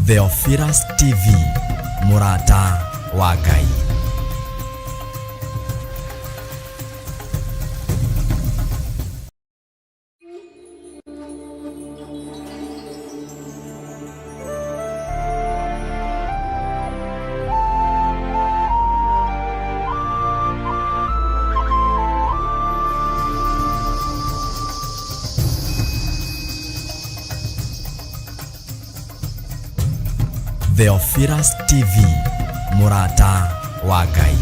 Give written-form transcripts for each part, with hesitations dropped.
Theophilus TV, mũrata wa Ngai. Theophilus TV, mũrata wa Ngai.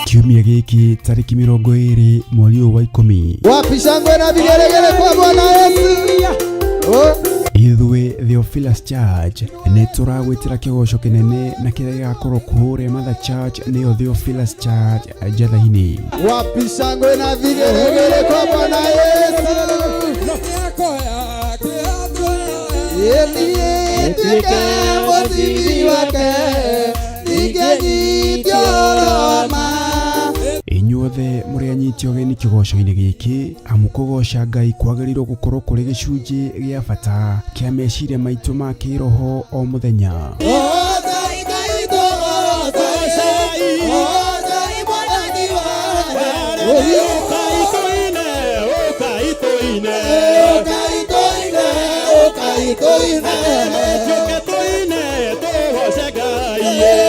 Kiumia gĩkĩ tarĩki 20 mweri ũyũ wa 10. Wapi shangwe na vigelegele kwa Bwana Yesu? Oh. Ithuĩ Theophilus Church nĩ tũragwĩtĩra kĩgoco kĩnene na kĩrĩa gĩgakorwo kũrĩa Mother Church nĩyo Theophilus Church Njatha-inĩ. Wapi shangwe na vigelegele kwa Bwana Yesu? Yeye tuweke mũthithi wake ningĩnyitio Roma. Inyuothe mũrĩ anyiti ũgeni kĩgoco-inĩ gĩkĩ, amu kũgoca Ngai kwagĩrĩirwo gũkorwo kũrĩ gĩcunjĩ gĩa bata kĩa meciria maitũ ma kĩroho o mũthenya.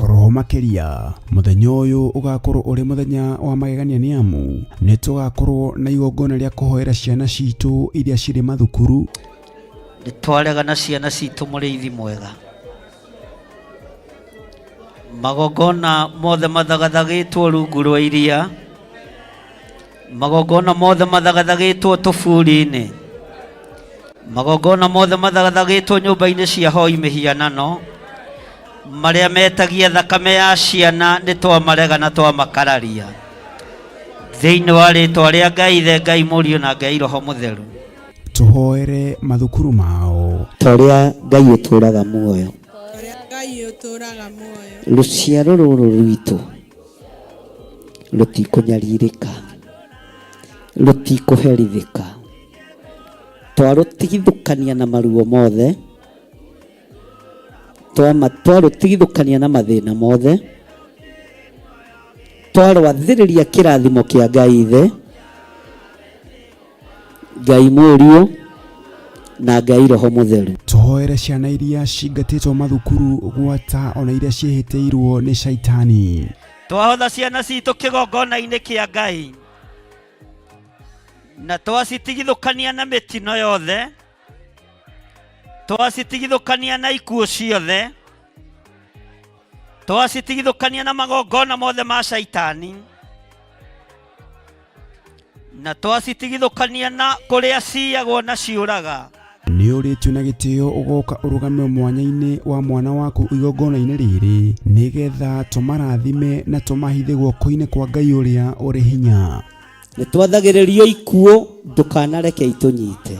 Oroho makĩria, mũthenya ũyũ ũgakorwo ũrĩ mũthenya wa magegania nĩ amu nĩ tũgakorwo na igongona rĩa kũhoera ciana citũ iria cirĩ mathukuru. Nĩ twarega na ciana citũ mũrĩithi mwega. Magongona mothe mathagathagĩtwo rungu rwa iria, magongona mothe mathagathagĩtwo tũburi-inĩ, magongona mothe mathagathagĩtwo nyũmba-inĩ cia hoi mĩhianano, marĩa metagia thakame ya ciana nĩ twamarega na twamakararia. Thĩinĩ wa rĩtwa rĩa Ngai Ithe, Ngai Mũriũ na Ngai Roho Mũtheru. Tũhoere mathukuru mao. Ta ũrĩa Ngai ũtũũraga muoyo. Ũrĩa Ngai ũtũũraga muoyo. Rũciaro rũrũ rwitũ rũtikũnyarirĩka, rũtikũherithĩka. Twarũtigithũkania na maruo mothe, twarũtigithũkania na mathĩna mothe, twarwathĩrĩria kĩrathimo kĩa Ngai Ithe, Ngai Mũriũ na Ngai Roho Mũtheru. Tũhoere ciana iria cingatĩtwo mathukuru gwata ona iria ciĩhĩtĩirwo nĩ caitani. Twahotha ciana citũ kĩgongona-inĩ kĩa Ngai na twacitigithũkania na mĩtino yothe, twacitigithũkania na ikuũ ciothe, twacitigithũkania na magongona mothe ma caitani, na twacitigithũkania na kũrĩa ciyagwo na ciũraga. Nĩ ũrĩtio na gĩtĩo ũgoka ũrũgame mwanya-inĩ wa mwana waku igongona-inĩ rĩrĩ, nĩgetha tũmarathime na tũmahithe guoko-inĩ kwa Ngai ũrĩa ũrĩ hinya. Nĩ twathagĩrĩrio ikuũ, ndũkanareke itũnyite.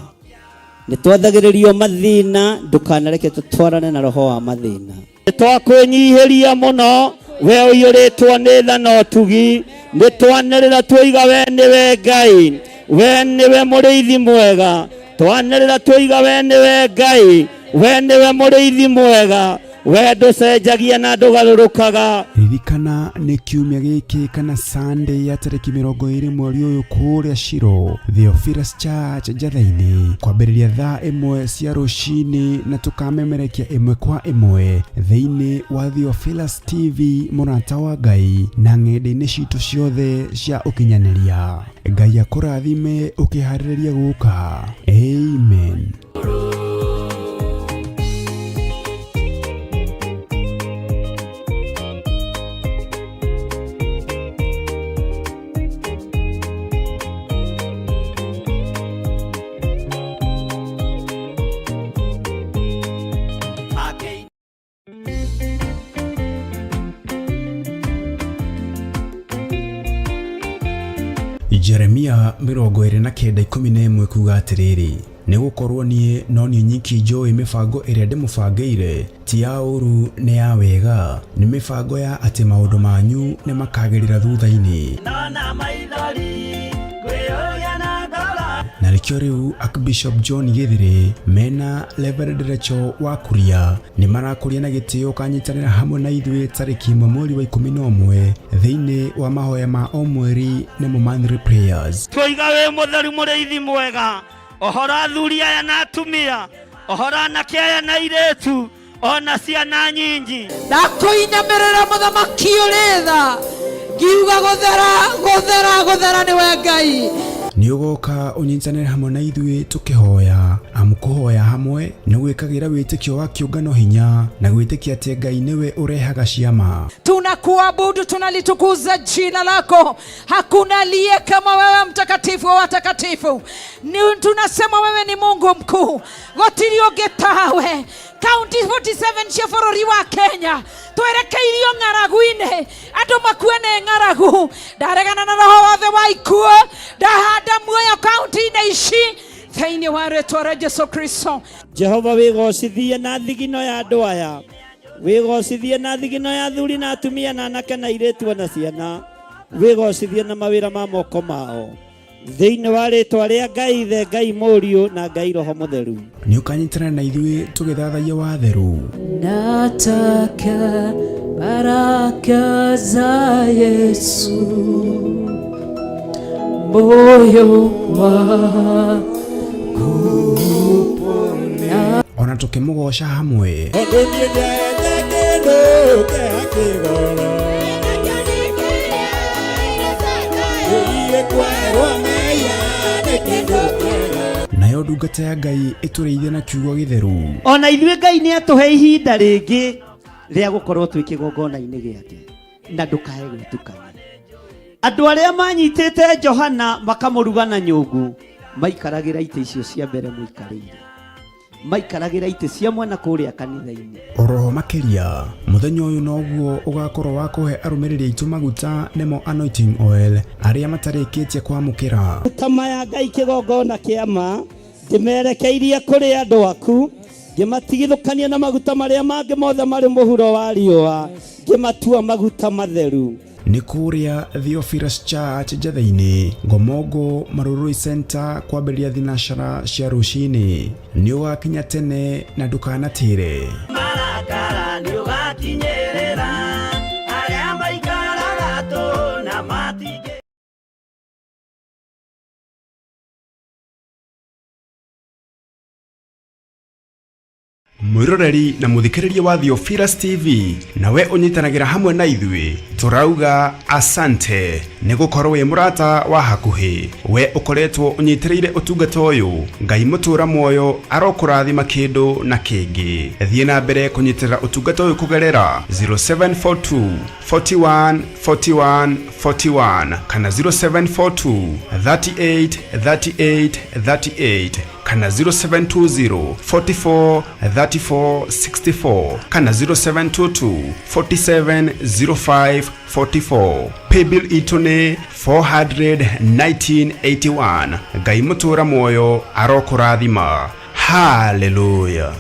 Nĩ twathagĩrĩrio mathĩna, ndũkanareke tũtwarane na roho wa mathĩna. Nĩ twakwĩnyihĩria mũno, we ũiyũrĩtwo nĩ tha na ũtugi. Nĩ twanĩrĩra twoiga we nĩwe Ngai, we nĩwe mũrĩithi mwega. Twanĩrĩra twoiga we nĩwe Ngai, we nĩwe mũrĩithi mwega. We ndũcenjagia na ndũgarũrũkaga. Ririkana nĩ kiumia gĩkĩ kana Sunday ya tarĩki 20 mweri ũyũ kũrĩa Shilo, Theophilus Church Njatha-inĩ, kwambĩrĩria thaa 1 cia rũcinĩ na tũkamemerekia ĩmwe kwa ĩmwe thĩinĩ wa Theophilus TV mũrata wa Ngai na ng'enda-inĩ citũ ciothe cia ũkinyanĩria. Ngai akũrathime ũkĩharĩrĩria gũka. Amen. Jeremia 29:11 kuga atĩrĩrĩ, nĩ gũkorwo niĩ no niĩ nyiki njũĩ mĩbango ĩrĩa ndĩmũbangĩire, ti ya ũũru nĩ ya wega, nĩ mĩbango ya atĩ maũndũ manyu nĩ makagĩrĩra thutha-inĩ. Na nĩkĩo rĩu Archbishop John Gĩthĩrĩ mena Reverend Rachel wa Kuria nĩ marakũria na gĩtĩo ũkanyitanĩra hamwe na ithuĩ tarĩki 1 mweri wa 11 thĩinĩ wa mahoya ma o mweri nĩmo monthly prayers. Twoiga wĩ mũtheru mũrĩithi mwega, ũhoro athuri aya na atumia, ũhoro anake aya na airĩtu, ona ciana nyinyi. Ndakũinamĩrĩra mũthamaki ũrĩ tha, ngiuga gũthera gũthera gũthera nĩwe Ngai. Nĩ ũgoka ũnyitanĩre hamwe na ithuĩ tũkĩhoya, amu kũhoya hamwe nĩ gwĩkagĩra wĩtĩkio wa kĩũngano hinya na gwĩtĩkia atĩ Ngai nĩwe ũrehaga ciama. Tunakuabudu, tunalitukuza jina lako. Hakuna aliye kama wewe, mtakatifu wa watakatifu. Tunasema wewe ni Mungu mkuu, gũtirĩ ũngĩ tawe. Kaunti 47 cia bũrũri wa Kenya twerekeirio ng'aragu-inĩ, andũ makue nĩ ng'aragu. Ndaregana na roho wothe wa ikuũ, ndahanda muoyo kaunti-inĩ ici thĩinĩ wa rĩtwa rĩa Jesu Kristo. Jehova wĩgocithie na thigino ya andũ aya, wĩgocithie na thigino ya athuri na atumia na anake na airĩtu na ciana, wĩgocithie na mawĩra ma moko mao thĩinĩ wa rĩtwa rĩa Ngai Ithe, Ngai Mũriũ na Ngai Roho Mũtheru. Nĩ ũkanyitanĩra na ithuĩ tũgĩthathaiya watheru. Nataka baraka za Yesu, moyo wangu upone. Ona tũkĩmũgoca hamwe. Nayo ndungata ya Ngai ĩtũrĩithie na kiugo gĩtheru. Ona ithuĩ Ngai nĩ atũhe ihinda rĩngĩ rĩa gũkorwo twĩ kĩgongona-inĩ gĩake, na ndũkae gwĩtukania. Andũ arĩa manyitĩte Johana makamũruga na nyũngũ maikaragĩra itĩ icio cia mbere mũikarĩire, maikaragĩra itĩ cia mwena kũrĩa kanitha-inĩ. Oroho makĩria mũthenya ũyũ noguo ũgakorwo wa kũhe arũmĩrĩri aitũ maguta nĩmo anointing oil arĩa matarĩkĩtie kwamũkĩra. Maguta maya Ngai kĩgongona kĩa ma ndĩmerekeirie kũrĩ andũ aku, ngĩmatigithũkania na maguta marĩa mangĩ mothe marĩ mũhuro wa riũa, ngĩmatua maguta matheru. Nĩ kũrĩa Theophilus Church Njatheinĩ, Ngomongo Marurui Center kwambĩrĩria thinacara cia rũcinĩ. Nĩ ũgakinya tene na ndũkanatĩre. Marakara nĩ ũgakinyĩrĩra arĩa maikaraga tũ na matingĩ. Mwĩroreri na mũthikĩrĩria wa Theophilus TV, nawe ũnyitanagĩra hamwe na ithuĩ tũrauga asante nĩ gũkorwo wĩ mũrata wa hakuhĩ. We ũkoretwo ũnyitĩrĩire ũtungata ũyũ, Ngai mũtũra muoyo arokũrathima kĩndũ na kĩngĩ. Thiĩ na mbere kũnyitĩrĩra ũtungata ũyũ kũgerera 0742 41 41 41 kana 0742 38 38 38 kana 0720 44 34 64 kana 0722 47 05 44. Paybill itũ nĩ 41981. Ngai mũtũra muoyo arokũrathima. Hallelujah.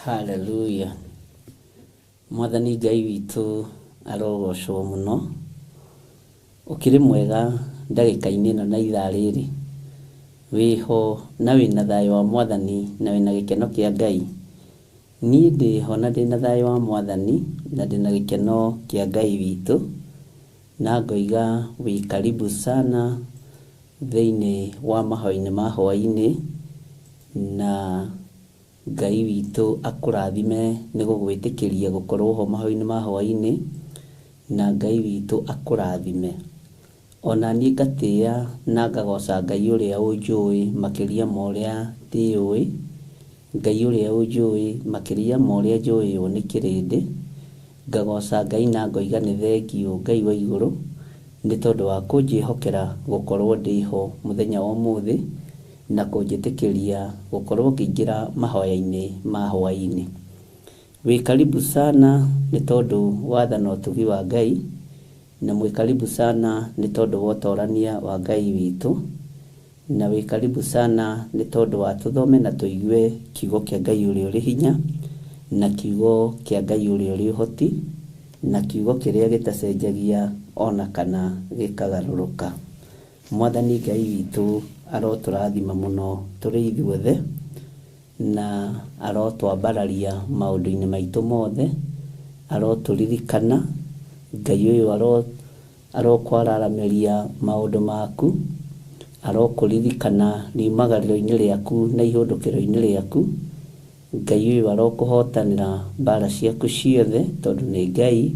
Haleluya. Mwathani Ngai witũ arogocwo mũno. Ũkĩrĩ mwega ndagĩka-inĩ ĩno na ithaa rĩrĩ. Wĩho na wĩna thayũ wa Mwathani na wĩna gĩkeno kĩa Ngai. Niĩ ndĩho na ndĩna thayũ wa Mwathani na ndĩna gĩkeno kĩa Ngai witũ. Na ngoiga wĩ karibu sana thĩinĩ wa mahoya-inĩ ma hwaĩ-inĩ na Ngai witũ akũrathime nĩ gũgwĩtĩkĩria gũkorwo ho mahoya-inĩ ma hwaĩ-inĩ na Ngai witũ akũrathime. Ona niĩ ngatĩĩa na ngagoca Ngai ũrĩa ũnjũĩ makĩria ma ũrĩa ndĩũĩ, Ngai ũrĩa ũnjũĩ makĩria ma ũrĩa njũĩywo nĩ kĩrĩndĩ. Ngagoca Ngai na ngoiga nĩ thengiũ Ngai wa igũrũ nĩ tondũ wa kũnjĩhokera gũkorwo ndĩho mũthenya wa ũmũthĩ na kũnjĩtĩkĩria gũkorwo ngĩingĩra mahoya-inĩ ma hwaĩ-inĩ. Wĩ karibu sana nĩ tondũ wa tha na ũtugi wa Ngai, na mwĩ karibu sana nĩ tondũ wa ũtorania wa Ngai witũ, na wĩ karibu sana nĩ tondũ wa tũthome na tũigue kiugo kĩa Ngai ũrĩa ũrĩ hinya, na kiugo kĩa Ngai ũrĩa ũrĩ ũhoti, na kiugo kĩrĩa gĩtacenjagia ona kana gĩkagarũrũka. Mwathani Ngai witũ arotũrathima mũno tũrĩ ithuothe, na arotwambararia maũndũ-inĩ maitũ mothe, arotũririkana. Ngai ũyũ arokwararameria maũndũ maku, arokũririkana riumagarĩro-inĩ rĩaku na ihũndũkĩro-inĩ rĩaku. Ngai ũyũ arokũhotanĩra mbara ciaku ciothe tondũ nĩ Ngai,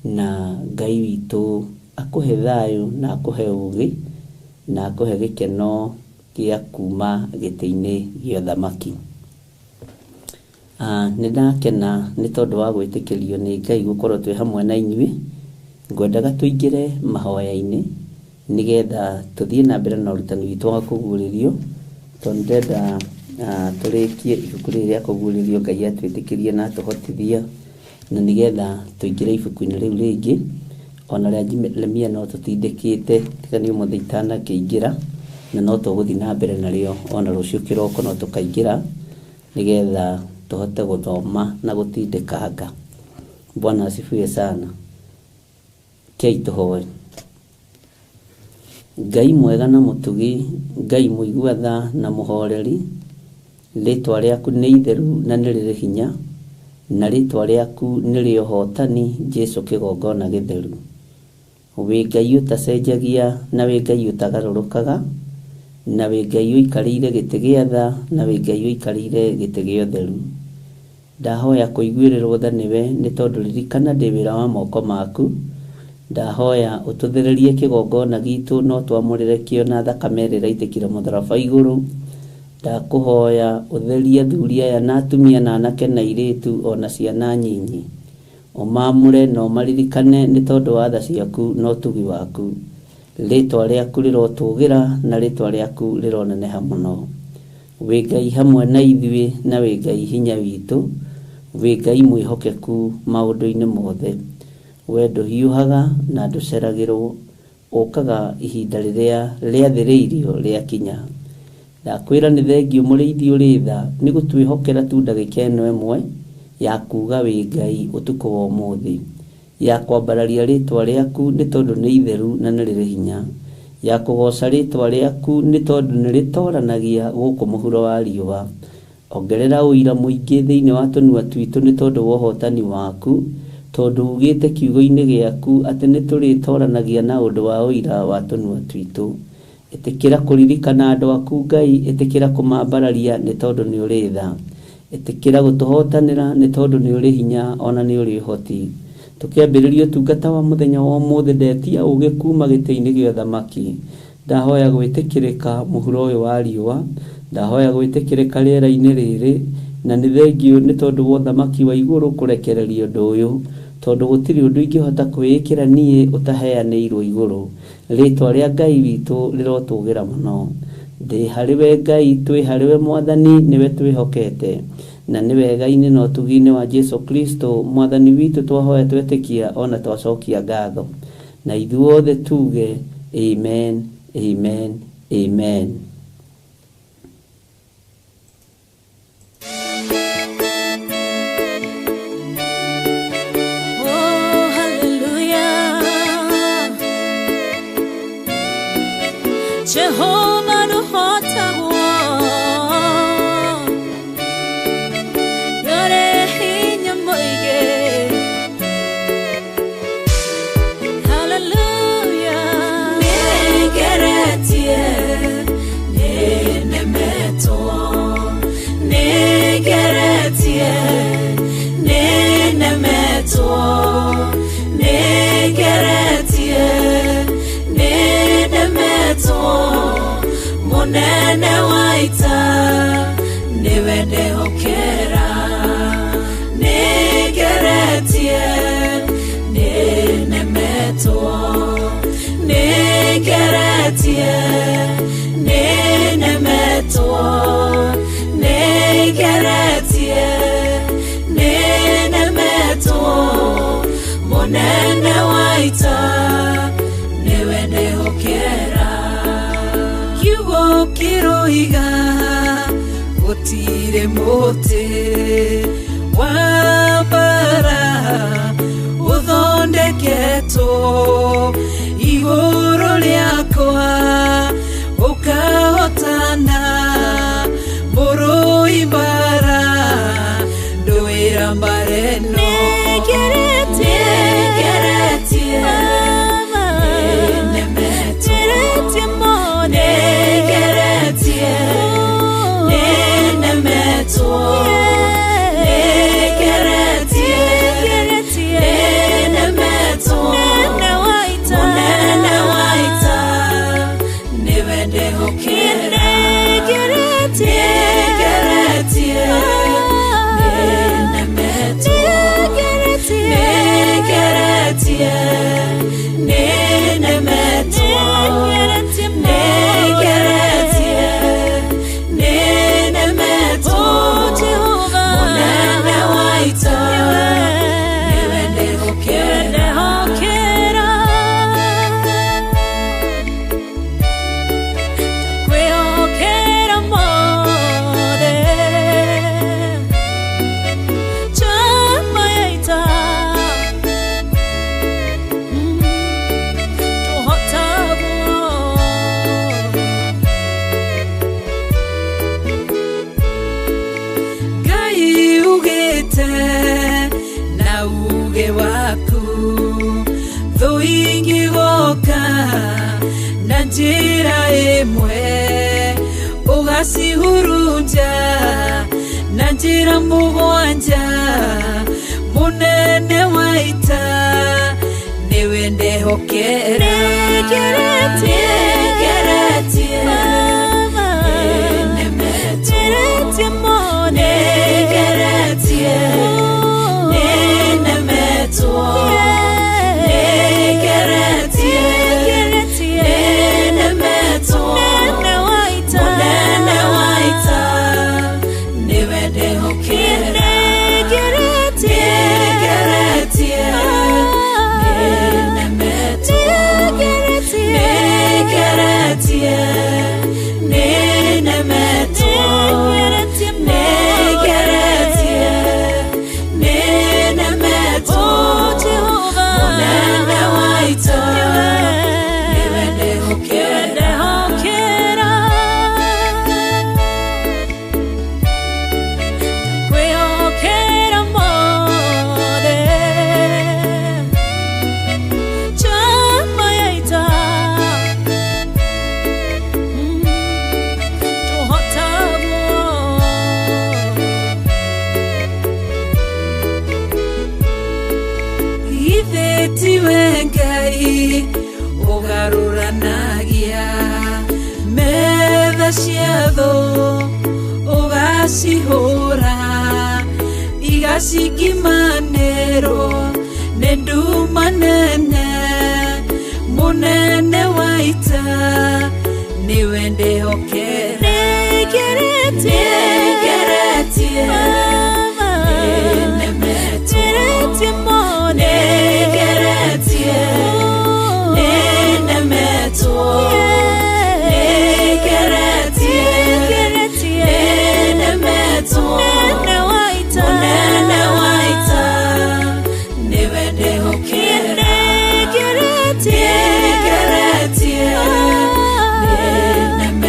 na Ngai witũ akũhe thayũ na akũhe ũgĩ na akũhe gĩkeno gĩa kuma gĩtĩ-inĩ gĩa ũthamaki. Nĩ ndakena nĩ tondũ wa gwĩtĩkĩrio nĩ Ngai gũkorwo twĩ hamwe na inyuĩ. Ngwendaga tũingĩre mahoya-inĩ nĩgetha tũthiĩ na mbere na ũrutani witũ wa kũguũrĩrio, tondũ ndĩrenda tũrĩkie ibuku rĩrĩ rĩa kũguũrĩrio Ngai atwĩtĩkĩrie na atũhotithia, na nĩgetha tũingĩre ibuku-inĩ rĩu rĩngĩ. Ona rĩa Jeremia no tũtindĩkĩte, tiga nĩ ũmũthĩ itanakĩingĩra, na no tũgũthiĩ na mbere narĩo ona rũciũ kĩroko no tũkaingĩra nĩgetha tũhote gũthoma na gũtindĩkanga. Bwana asifiwe sana. Kei tũhoe. Ngai mwega na mũtugi, Ngai mũigua tha na mũhoreri, rĩtwa rĩaku nĩ itheru na nĩ rĩrĩ hinya, na rĩtwa rĩaku nĩ rĩa ũhotani, Jesũ kĩgongona gĩtheru. Wĩ Ngai ũtacenjagia na wĩ Ngai ũtagarũrũkaga, na wĩ Ngai ũikarĩire gĩtĩ gĩa tha na wĩ Ngai ũikarĩire gĩtĩ gĩa ũtheru. Ndahoya kũiguĩrĩrwo tha nĩwe nĩ tondũ ririkana ndĩ wĩra wa moko maku. Ndahoya ũtũthererie kĩgongona gitũ no twamũrĩre kĩo na thakame ĩrĩa ĩraitĩkire mũtharaba igũrũ. Ndakũhoya ũtherie athuri aya na atumia na anake na airĩtu ona ciana nyinyi. Ũmamũre na ũmaririkane nĩ tondũ wa tha ciaku na ũtugi waku. Rĩtwa rĩaku rĩrotũgĩra na rĩtwa rĩaku rĩroneneha mũno. Wĩ Ngai hamwe na ithuĩ na wĩ Ngai hinya witũ, wĩ Ngai mwĩhokeku maũndũ-inĩ mothe. We ndũhiũhaga na ndũceragĩrwo, ũkaga ihinda rĩrĩa rĩathĩrĩirio rĩakinya. Ndakwĩra nĩ thengiũ mũrĩithi ũrĩ tha nĩ gũtwĩhokera tu ndagĩka ĩno ĩmwe ya kuga wĩ Ngai ũtukũ wa ũmũthĩ, ya kwambararia rĩtwa rĩaku nĩ tondũ nĩ itheru na nĩ rĩrĩ hinya, ya kũgoca rĩtwa rĩaku nĩ tondũ nĩ rĩtoranagia gũkũ mũhuro wa riũa. Ongerera ũira mũingĩ thĩinĩ wa tũnua twitũ nĩ tondũ wa ũhotani waku, tondũ ugĩte kiugo-inĩ gĩaku atĩ nĩ tũrĩtoranagia na ũndũ wa ũira wa tũnua twitũ. Ĩtĩkĩra kũririkana andũ aku Ngai, ĩtĩkĩra kũmambararia nĩ tondũ nĩ ũrĩ tha. Ĩtĩkĩra gũtũhotanĩra nĩ tondũ nĩ ũrĩ hinya ona nĩ ũrĩ ũhoti. Tũkĩambĩrĩria ũtungata wa mũthenya wa ũmũthĩ ndetia ũgĩ kuma gĩtĩ-inĩ gĩa ũthamaki. Ndahoya gwĩtĩkĩrĩka mũhuro ũyũ wa riũa, ndahoya gwĩtĩkĩrĩka rĩera-inĩ rĩrĩ, na nĩ thengiũ nĩ tondũ wa ũthamaki wa igũrũ kũrekereria ũndũ ũyũ, tondũ gũtirĩ ũndũ ingĩhota kwĩĩkĩra niĩ ũtaheanĩirwo igũrũ. Rĩtwa rĩa Ngai witũ rĩrotũgĩra mũno. Ndĩ harĩwe Ngai, twĩ harĩwe Mwathani, nĩwe twĩhokete, na nĩ wega-inĩ na ũtugi-inĩ wa Jesu Kristo Mwathani witũ twahoya twetĩkia ona twacokia ngatho. Na ithuothe tuge amen, amen, amen. Jehova ndũhotagwo. Ndũrĩ hinya mũingĩ. Hallelujah. Nĩngeretie, nĩnemetwo. Nĩngeretie, nĩnemetwo. Nĩngeretie, nĩnemetwo. Mũnene wa ita nĩwe ndehokera. Nĩngeretie, nĩnemetwo. Nĩngeretie, nĩnemetwo. Nĩngeretie, nĩnemetwo. Mũnene wa ita nĩwe ndehokera. Kiugo kĩroiga gũtirĩ mũtĩ wa mbara ũthondeketwo igũrũ rĩakwa ũkahotana mũrũi mbara ndũĩra mbara ĩno. Nĩngeretie, Nĩngeretie, nĩnemetwo. Nĩngeretie, nĩnemetwo. Nĩngeretie, nĩnemetwo. Mũnene wa ita nĩwe ndehokera. Nĩngeretie, nĩnemetwo. Nĩngeretie, nĩnemetwo. Nĩngeretie, nĩnemetwo. Mũnene wa ita nĩwe ndehokera. Kwĩhokera mothe. Njamba ya ita. Ndũhotagwo. Ngai ugĩte na uge waku thũ ingĩgoka na njĩra ĩmwe ũgacihurunja na njĩra mũgwanja mũnene wa ita nĩwe ndehokera. Nĩngeretie, Nĩngeretie, nĩnemetwo. Nĩngeretie, nĩnemetwo. Nĩngeretie, nĩnemetwo. Mũnene wa ita nĩwe ndehokera. Nĩngeretie, nĩnemetwo. Nĩngeretie, nĩnemetwo. Nĩngeretie, nĩnemetwo. Mũnene wa ita nĩwe ndehokera. Kwĩhokera mothe. Njamba ya ita. Ndũhotagwo. Githĩ tiwe Ngai ũgarũranagia metha cia thũ ũgacihũra igacingimanĩrwo nĩ nduma nene mũnene wa ita nĩwe ndehokera. Nĩngeretie, Nĩngeretie, nĩnemetwo. Nĩngeretie, nĩnemetwo. Nĩngeretie, nĩnemetwo. Mũnene wa ita nĩwe ndehokera. Nĩngeretie, nĩnemetwo.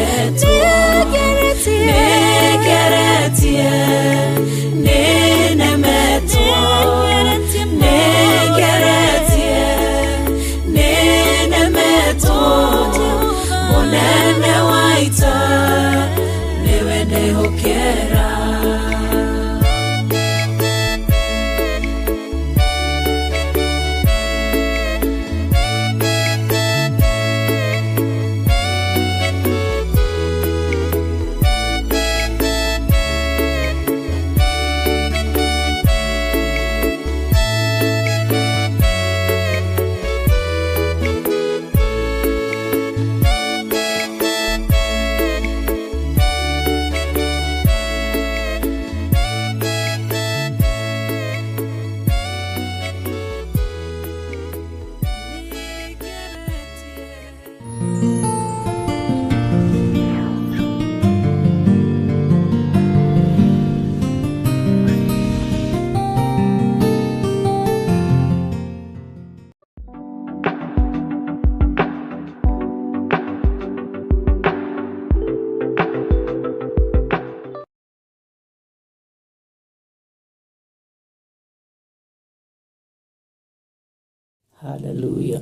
Haleluya.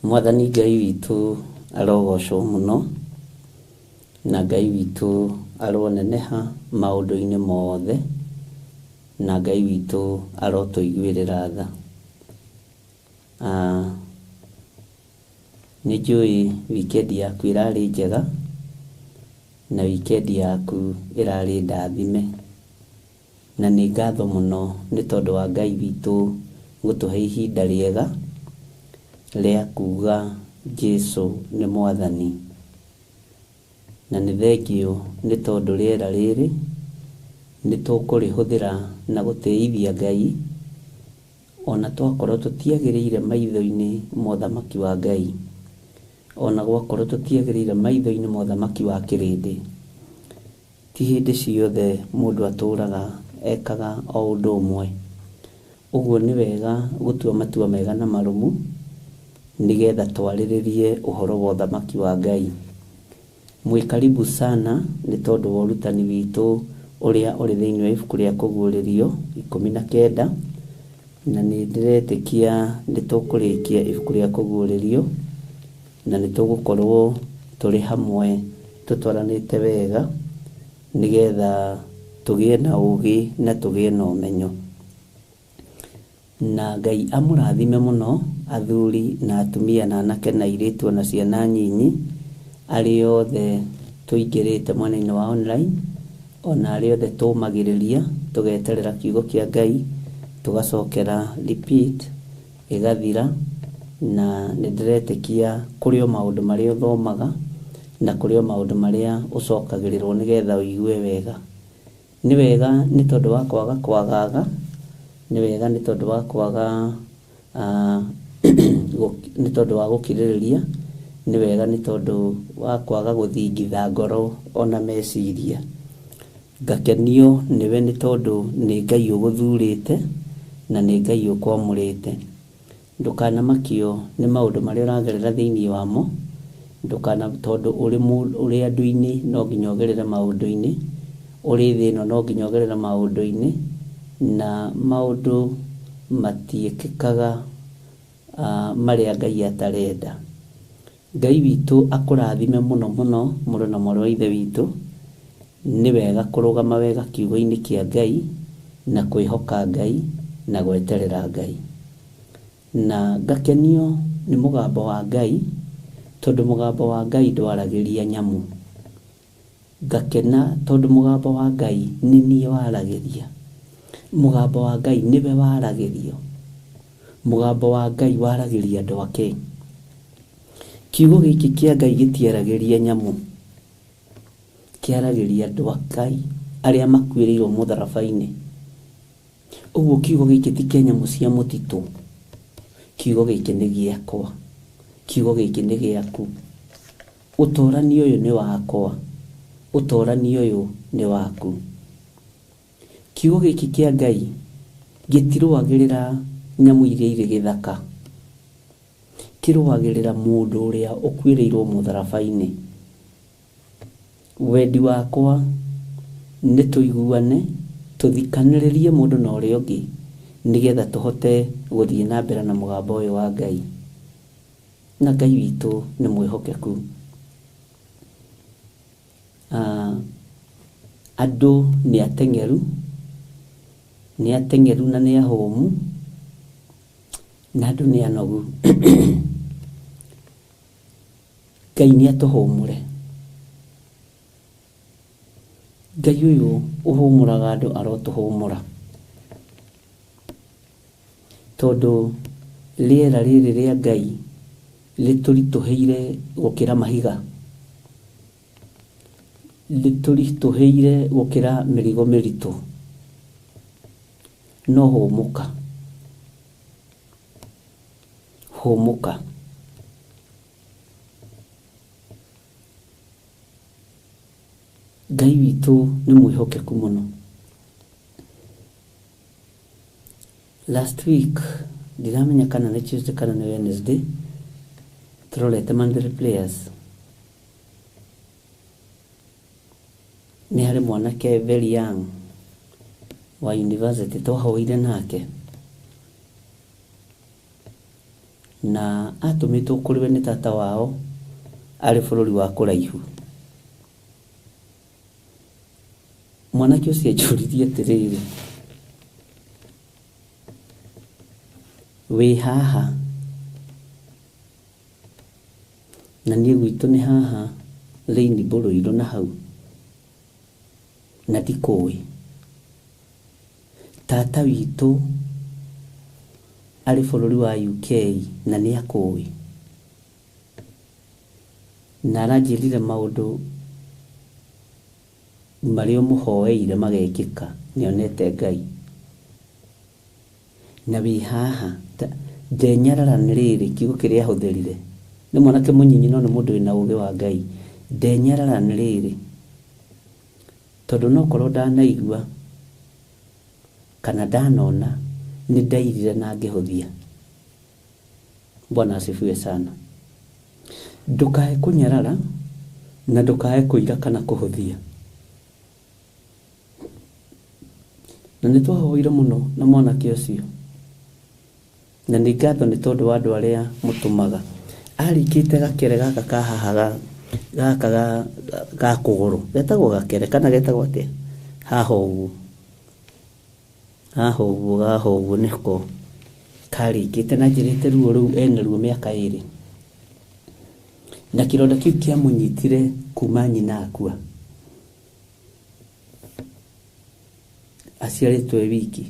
Mwathani Ngai witũ arogocwo mũno, na Ngai witũ aroneneha maũndũ-inĩ mothe, na Ngai witũ arotũiguĩrĩra tha. Nĩ njũĩ wikendi yaku ĩrarĩ njega, na wikendi yaku ĩrarĩ ndathime, na nĩ ngatho mũno nĩ tondũ wa Ngai witũ gũtũhe ihinda rĩega rĩa kuga Jesu nĩ Mwathani. Na nĩ thengiũ nĩ tondũ rĩera rĩrĩ nĩ tũkũrĩhũthĩra na gũtĩithia Ngai, ona twakorwo tũtiagĩrĩire maitho-inĩ ma ũthamaki wa Ngai, ona gwakorwo tũtiagĩrĩire maitho-inĩ ma ũthamaki wa kĩrĩndĩ. Ti hĩndĩ ciothe mũndũ atũraga ekaga o ũndũ ũmwe. Ũguo nĩ wega gũtua matua mega na marũmu, nĩgetha twarĩrĩrie ũhoro wa ũthamaki wa Ngai. Mwĩ karibu sana nĩ tondũ wa ũrutani witũ ũrĩa ũrĩ thĩinĩ wa ibuku rĩa Kũguũrĩrio 19, na nĩ ndĩretĩkia nĩ tũkũrĩkia ibuku rĩa Kũguũrĩrio, na nĩ tũgũkorwo tũrĩ hamwe tũtwaranĩte wega, nĩgetha tũgĩe na ũũgĩ na tũgĩe na ũmenyo. Na Ngai amũrathime mũno athuri na atumia na anake na airĩtu na ciana nyinyi, arĩa othe tũingĩrĩte mwena-inĩ wa online, ona arĩa othe tũmagĩrĩria tũgeterera kiugo kĩa Ngai, tũgacokera repeat ĩgathira. Na nĩ ndĩretĩkia kũrĩ o maũndũ marĩa ũthomaga na kũrĩ o maũndũ marĩa ũcokagĩrĩrwo nĩgetha ũigue wega. Nĩ wega nĩ tondũ wa kwaga kwagaga, nĩ wega nĩ tondũ wa kwaga nĩ tondũ wa gũkirĩrĩria, nĩ wega nĩ tondũ wa kwaga gũthingitha ngoro ona meciria. Ngakenio nĩwe nĩ tondũ nĩ Ngai ũgũthurĩte na nĩ Ngai ũkwamũrĩte. Ndũkanamakio nĩ maũndũ marĩa ũragerera thĩinĩ wamo, ndũkana, tondũ ũrĩ andũ-inĩ no nginya ũgerere maũndũ-inĩ, ũrĩ thĩ ĩno no nginya ũgerere maũndũ-inĩ, na maũndũ matiĩkĩkaga marĩa Ngai atarenda. Ngai witũ akũrathime mũno mũno, mũrũ na mwarĩ wa Ithe witũ. Nĩ wega kũrũgama wega kiugo-inĩ kĩa Ngai, na kwĩhoka Ngai, na gweterera Ngai. Na ngakenio nĩ mũgambo wa Ngai, tondũ mũgambo wa Ngai ndwaragĩria nyamũ. Ngakena tondũ mũgambo wa Ngai nĩ niĩ waragĩria. Mũgambo wa Ngai nĩwe waragĩrio. Mũgambo wa Ngai waragĩria andũ ake. Kiugo gĩkĩ kĩa Ngai gĩtiaragĩria nyamũ, kĩaragĩria andũ a Ngai arĩa makuĩrĩirwo mũtharaba-inĩ. Ũguo kiugo gĩkĩ ti kĩa nyamũ cia mũtitũ. Kiugo gĩkĩ nĩ gĩakwa, kiugo gĩkĩ nĩ gĩaku. Ũtorani ũyũ nĩ wakwa, ũtorani ũyũ nĩ waku. Kiugo gĩkĩ kĩa Ngai gĩtirũagĩrĩra nyamũ iria irĩ gĩthaka, kĩrũagĩrĩra mũndũ ũrĩa ũkuĩrĩirwo mũtharaba-inĩ. Wendi wakwa nĩ tũiguane, tũthikanĩrĩrie mũndũ na ũrĩa ũngĩ, nĩgetha tũhote gũthiĩ na mbere na mũgambo ũyũ wa Ngai. Na Ngai witũ nĩ mwĩhokeku. Andũ nĩ ateng'eru, nĩ ateng'eru na nĩ ahũmu, na andũ nĩ anogu. Ngai nĩ atũhũmũre. Ngai ũyũ ũhũmũraga andũ arotũhũmũra, tondũ rĩera rĩrĩ rĩa Ngai rĩtũritũhĩire gũkĩra mahiga, rĩtũritũhĩire gũkĩra mĩrigo mĩritũ. No hũmũka, hũmũka. Ngai witũ nĩ mwĩhokeku mũno. Last week ndiramenya kana nĩ Tuesday kana nĩ Wednesday, tũrorete Monthly Players. Nĩ harĩ mwanake very young wa university twahoire nake. Na atũmĩtwo kũrĩ we nĩ tata wao arĩ bũrũri wa kũraihu. Mwanake ũcio anjũririe atĩrĩrĩ, wĩ haha na niĩ gwitũ nĩ haha Rainbow Ruiru na hau na ndikũĩ. Tata witũ arĩ bũrũri wa UK na nĩ akũĩ. Na aranjĩrire maũndũ marĩa ũmũhoeire magekĩka, nĩonete Ngai. Na wĩ haha ndenyarara nĩ rĩrĩ kiugo kĩrĩa ahũthĩrire. Nĩ mwanake mũnyinyi no nĩ mũndũ wĩna ũgĩ wa Ngai. Ndenyarara nĩ rĩrĩ tondũ no korwo ndanaigua kana ndanona nĩ ndairire na ngĩhũthia. Bwana asifiwe sana. Ndũkae kũnyarara na ndũkae kũira kana kũhũthia. Na nĩ twahoire mũno na mwanake ũcio. Na nĩ ngatho nĩ tondũ wa andũ arĩa mũtũmaga. Arĩkĩte gakere gaka ka haha gaka ga kũgũrũ. Getagwo gakere kana getagwo atĩa? Haha ũguo. Haha ũguo, haha ũguo nĩko karĩkĩte na njĩrĩte ruo rũu ena ruo mĩaka 2. Na kĩronda kĩu kĩamũnyitire kuma nyina akua. Aciarĩtwo e wiki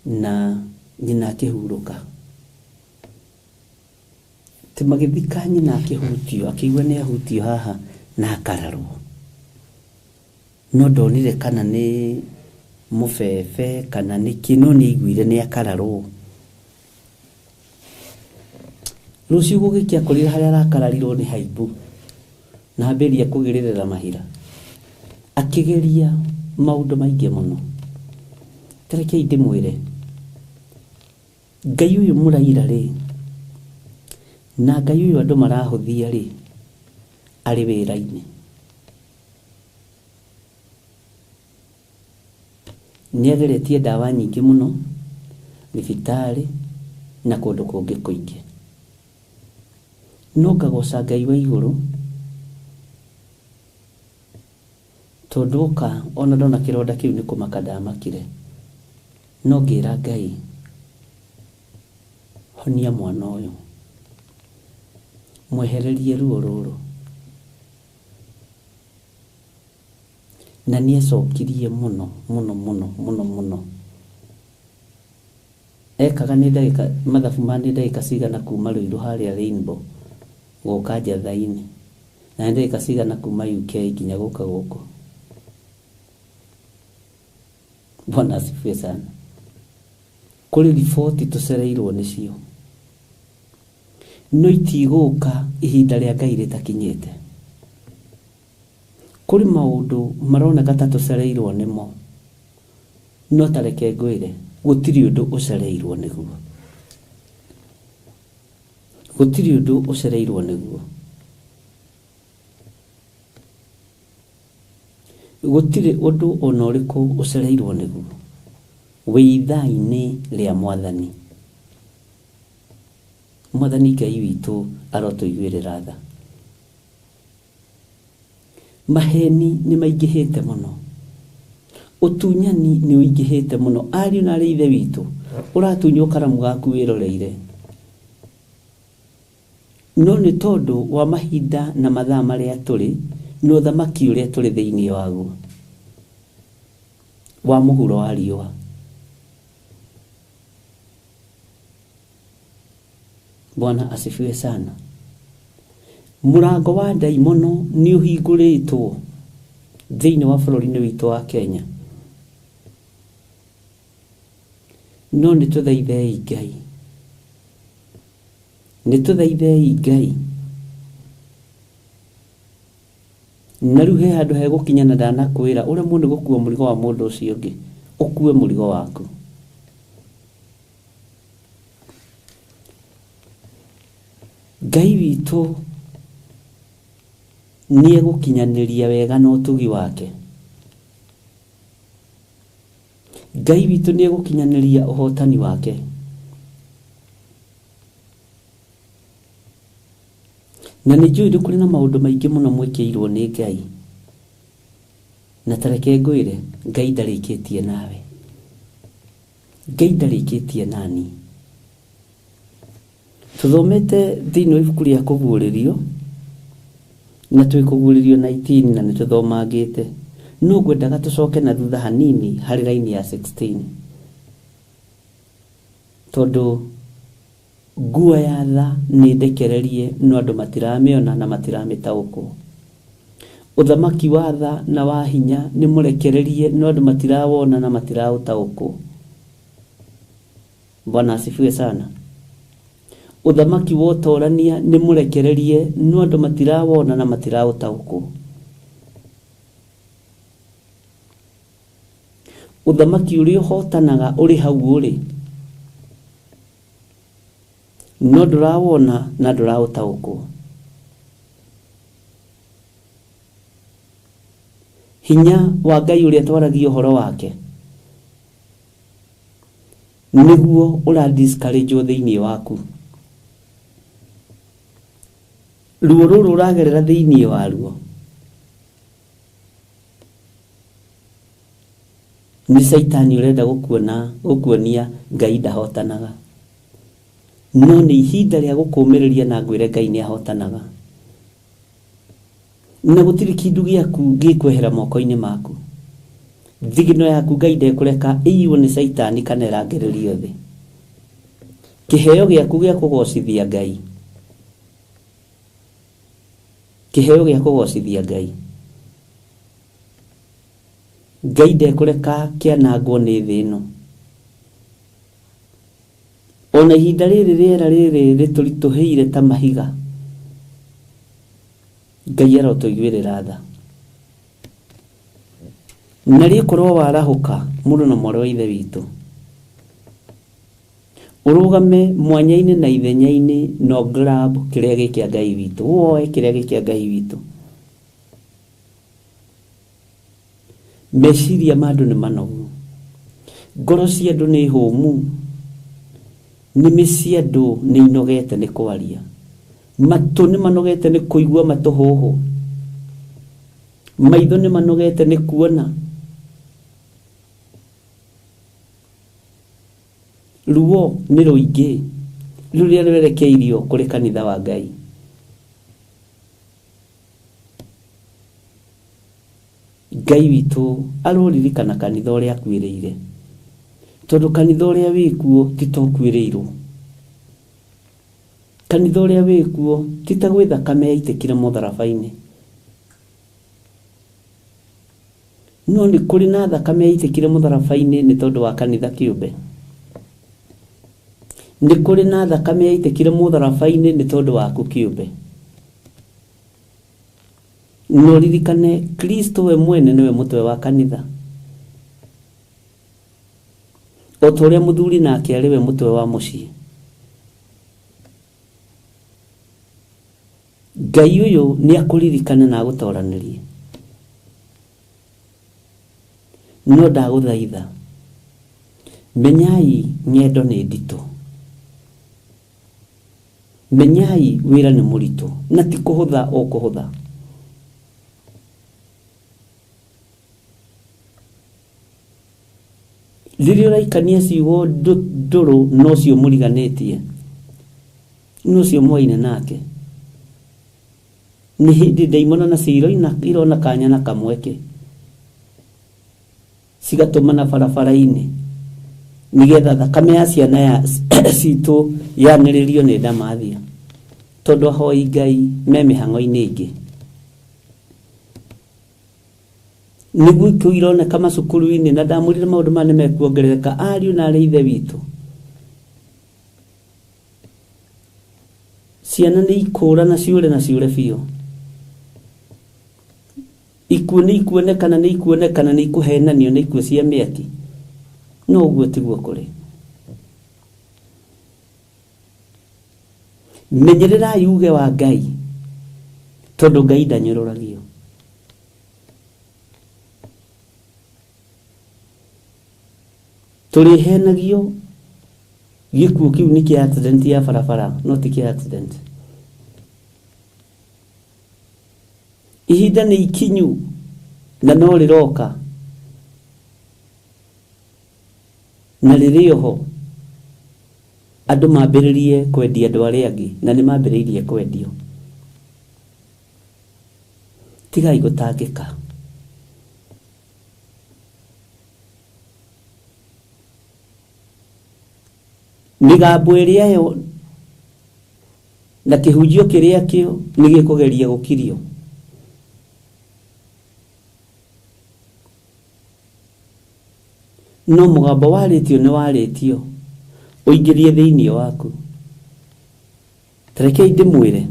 na nyina akĩhurũka. Ti magĩthika nyina akĩhutio, akĩigua nĩ ahutio haha na akararwo. No ndonire kana nĩ mũbebe kana nĩ kĩ, no nĩ aiguire nĩ akararwo. Rũciũ gũgĩkĩa akorire harĩa arakararirwo nĩ haimbu na ambĩrĩria kũgĩrĩrĩra mahira. Akĩgeria maũndũ maingĩ mũno. Ta rekei ndĩmwĩre, Ngai ũyũ mũraira rĩ, na Ngai ũyũ andũ marahũthia rĩ, arĩ wĩra-inĩ. Nĩ ageretie ndawa nyingĩ mũno, thibitarĩ na kũndũ kũngĩ kũingĩ. No ngagoca Ngai wa igũrũ, tondũ oka ona ndona kĩronda kĩu nĩ kũmaka ndamakire. No ngĩra Ngai, honia mwana ũyũ, mwehererie ruo rũrũ. Na nĩ acokirie mũno, mũno, mũno, mũno, mũno. Ekaga nĩ ndagĩka, mathabu ma nĩ ndagĩka cigana kuma Ruiru harĩa Rainbow gũka Njatha-inĩ. Na nĩ ndagĩka cigana kuma UK nginya gũka gũkũ. Bwana asifiwe sana. Kũrĩ riboti tũcereirwo nĩcio. No itigũka ihinda rĩa Ngai rĩtakinyĩte. Kũrĩ maũndũ maroneka ta tũcereirwo nĩmo. No ta reke ngwĩre, gũtirĩ ũndũ ũcereirwo nĩguo. Gũtirĩ ũndũ ũcereirwo nĩguo. Gũtirĩ ũndũ ona ũrĩkũ ũcereirwo nĩguo. Wĩ ithaa-inĩ rĩa Mwathani. Mwathani Ngai witũ arotũiguĩrĩra tha. Maheni nĩ maingĩhĩte mũno. Ũtunyani nĩ ũingĩhĩte mũno. Ariũ na arĩ ithe witũ, ũratunywo karamu gaku wĩroreire. No nĩ tondũ wa mahinda na mathaa marĩa tũrĩ, na ũthamaki ũrĩa tũrĩ thĩinĩ waguo, wa mũhuro wa riũa. Bwana asifiwe sana. Mũrango wa ndaimono nĩ ũhingũrĩtwo thĩinĩ wa bũrũri-inĩ witũ wa Kenya. No nĩ tũthaithei Ngai. Nĩ tũthaithei Ngai. Na rĩu he handũ hegũkinya na ndanakwĩra ũremwo nĩ gũkua mũrigo wa mũndũ ũcio ũngĩ, ũkue mũrigo waku. Ngai witũ nĩ egũkinyanĩria wega na ũtugi wake. Ngai witũ nĩ egũkinyanĩria ũhotani wake. Na nĩ njũĩ nĩ kũrĩ na maũndũ maingĩ mũno mwĩkĩirwo nĩ Ngai. Na ta reke ngwĩre, Ngai ndarĩkĩtie nawe. Ngai ndarĩkĩtie nani. Tũthomete thĩinĩ wa ibuku rĩa kũguũrĩrio, na twĩ kũguũrĩrio 19 na nĩ tũthomangĩte. No ngwendaga tũcoke na thutha hanini harĩ raini ya 16. Tondũ nguo ya tha nĩ ndekererie no andũ matiramĩona na matiramĩtaũkwo. Ũthamaki wa tha na wa hinya nĩ mũrekererie no andũ matirawona na matiraũtaũkwo. Bwana asifiwe sana. Ũthamaki wa ũtorania nĩ mũrekererie no andũ matirawona na matiraũtaũkwo. Ũthamaki ũrĩa ũhotanaga ũrĩ hau ũrĩ no ndũrawona na ndũraũtaũkwo. Hinya wa Ngai ũrĩa twaragia ũhoro wake nĩguo ũra discourage thĩinĩ waku. Ruo rũrũ ũragerera thĩinĩ waruo nĩ Caitani ũrenda gũkuonia Ngai ndahotanaga. No nĩ ihinda rĩa gũkũmĩrĩria na ngwĩre Ngai nĩ ahotanaga. Na gũtirĩ kĩndũ gĩaku gĩkwehera moko-inĩ maku. Thigino yaku Ngai ndekũreka ĩiywo nĩ Caitani kana ĩrangĩrĩrio thĩ. Kĩheo gĩaku gĩa kũgocithia Ngai. Kĩheo gĩa kũgocithia Ngai. Ngai ndekũreka kĩanangwo nĩ thĩ ĩno. Ona ihinda rĩrĩ rĩera rĩrĩ rĩtũritũhĩire ta mahiga, Ngai arotũiguĩrĩra tha. Na rĩkorwo warahũka mũrũ na mwarĩ wa ithe witũ, ũrũgame mwanya-inĩ na ithenya-inĩ no grab kĩrĩa gĩ kĩa Ngai witũ, woe kĩrĩa gĩ kĩa Ngai witũ. Meciria ma andũ nĩ manogu, ngoro cia andũ nĩ hũmu, nĩmĩ cia andũ nĩ inogete nĩ kwaria, matũ nĩ manogete nĩ kũigua matũhũhũ, maitho nĩ manogete nĩ kuona. Ruo nĩ rũingĩ rũrĩa rwerekeirio kũrĩ kanitha wa Ngai. Ngai witũ aroririkana kanitha ũrĩa akuĩrĩire, tondũ kanitha ũrĩa wĩkuo ti ta ũkuĩrĩirwo. Kanitha ũrĩa wĩkuo ti ta gwĩ thakame yaitĩkire mũtharaba-inĩ, no nĩ kũrĩ na thakame yaitĩkire mũtharaba-inĩ nĩ tondũ wa kanitha kĩũmbe. Nĩ kũrĩ na thakame yaitĩkire mũtharaba-inĩ nĩ tondũ waku kĩũmbe. No ririkane Kristo we mwene nĩwe mũtwe wa kanitha, o ta ũrĩa mũthuri nake arĩ we mũtwe wa mũciĩ. Ngai ũyũ nĩ akũririkane na agũtoranĩrie. No ndagũthaitha, menyai ng'endo nĩ nditũ, menyai wĩra nĩ mũritũ na ti kũhũtha ũkũhũtha. Rĩrĩa ũraikania ciugo ndũrũ no cio mũriganĩtie, no cio mwaine nake, nĩ hĩndĩ ndaimono nacio irona kanya na kamweke cigatũmana barabara-inĩ nĩgetha thakame ya ciana ya citũ yanĩrĩrio nĩ ndamathia, tondũ ahoi Ngai me mĩhang'o-inĩ ĩngĩ. Nĩguo ikuũ ironeka macukuru-inĩ, na ndamwĩrire maũndũ maya nĩmekuongerereka. Ariũ na arĩ ithe witũ, ciana nĩ ikũra na ciũre na ciũre biũ. Ikuũ nĩ ikuonekana, nĩ ikuonekana, nĩ ikũhenanio, nĩ ikuũ cia mĩaki. No ũguo tiguo kũrĩ. Menyererai uge wa Ngai, tondũ Ngai ndanyũrũragio. Tũrĩhenagio gĩkuũ kĩu nĩ kĩa accident ya barabara, no ti kĩa accident. Ihinda nĩ ikinyu na no rĩroka na rĩrĩ oho andũ mambĩrĩrie kwendia andũ arĩa angĩ na nĩ mambĩrĩirie kwendio. Tigai gũtangĩka. Mĩgambo ĩrĩa yo na kĩhunjio kĩrĩa kĩo nĩ gĩkũgeria gũkirio. No mũgambo warĩtio nĩ warĩtio ũingĩrie thĩinĩ waku. Tarekei ndĩmwĩre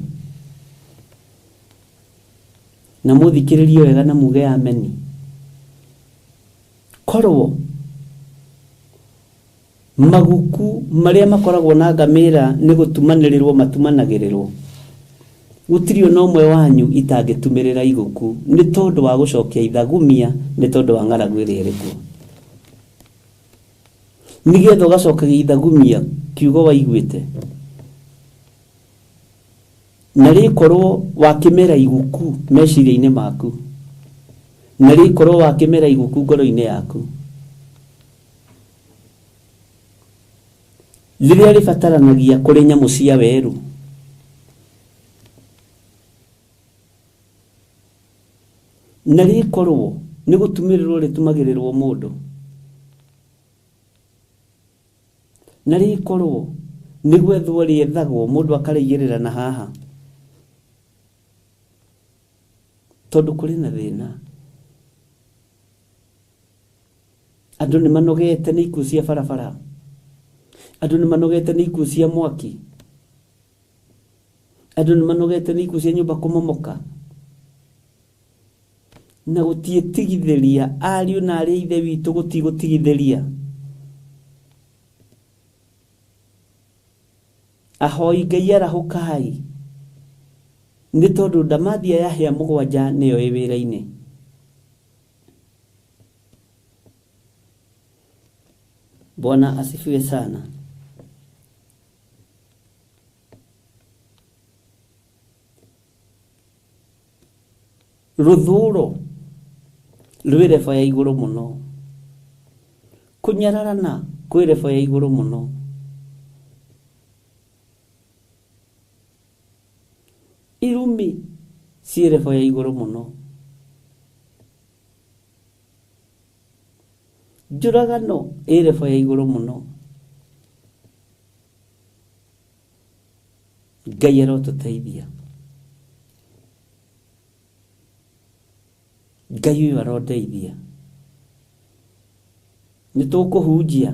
na mũthikĩrĩrie wega na muge ameni. Korwo maguku marĩa makoragwo na ngamĩra nĩ gũtumanĩrĩrwo matumanagĩrĩrwo, gũtirĩ ona ũmwe wanyu itangĩtumĩrĩra iguku nĩ tondũ wa gũcokia ithagumia, nĩ tondũ wa ng'aragu ĩrĩa ĩrĩ kuo. Nĩgetha ũgacokagia ithagumia kiugo waiguĩte na rĩkorwo wakĩmera iguku meciria-inĩ maku, na rĩkorwo wakĩmera iguku ngoro-inĩ yaku, rĩrĩa rĩbataranagia kũrĩ nyamũ cia werũ. Na rĩkorwo nĩ gũtumĩrĩrwo rĩtumagĩrĩrwo mũndũ, na rĩkorwo nĩ gwethwo rĩethagwo mũndũ akarĩigĩrĩra na haha, tondũ kũrĩ na thĩna. Andũ nĩ manogete nĩ ikuũ cia barabara, andũ nĩ manogete nĩ ikuũ cia mwaki, andũ nĩ manogete nĩ ikuũ cia nyũmba kũmomoka, na gũtiĩtigithĩria ariũ na arĩ ithe witũ gũtigũtigithĩria. Ahoi Ngai arahũkai, nĩ tondũ ndamathia ya hĩa mũgwanja nĩyo ĩ wĩra-inĩ. Bwana asifiwe sana. Rũthũro rwĩ reba ya igũrũ mũno, kũnyararana kwĩ reba ya igũrũ mũno, irumi ciĩ reba ya igũrũ mũno, njũragano ĩ reba ya igũrũ mũno. Ngai arotũteithia, Ngai ũyũ arondeithia. Nĩ tũkũhunjia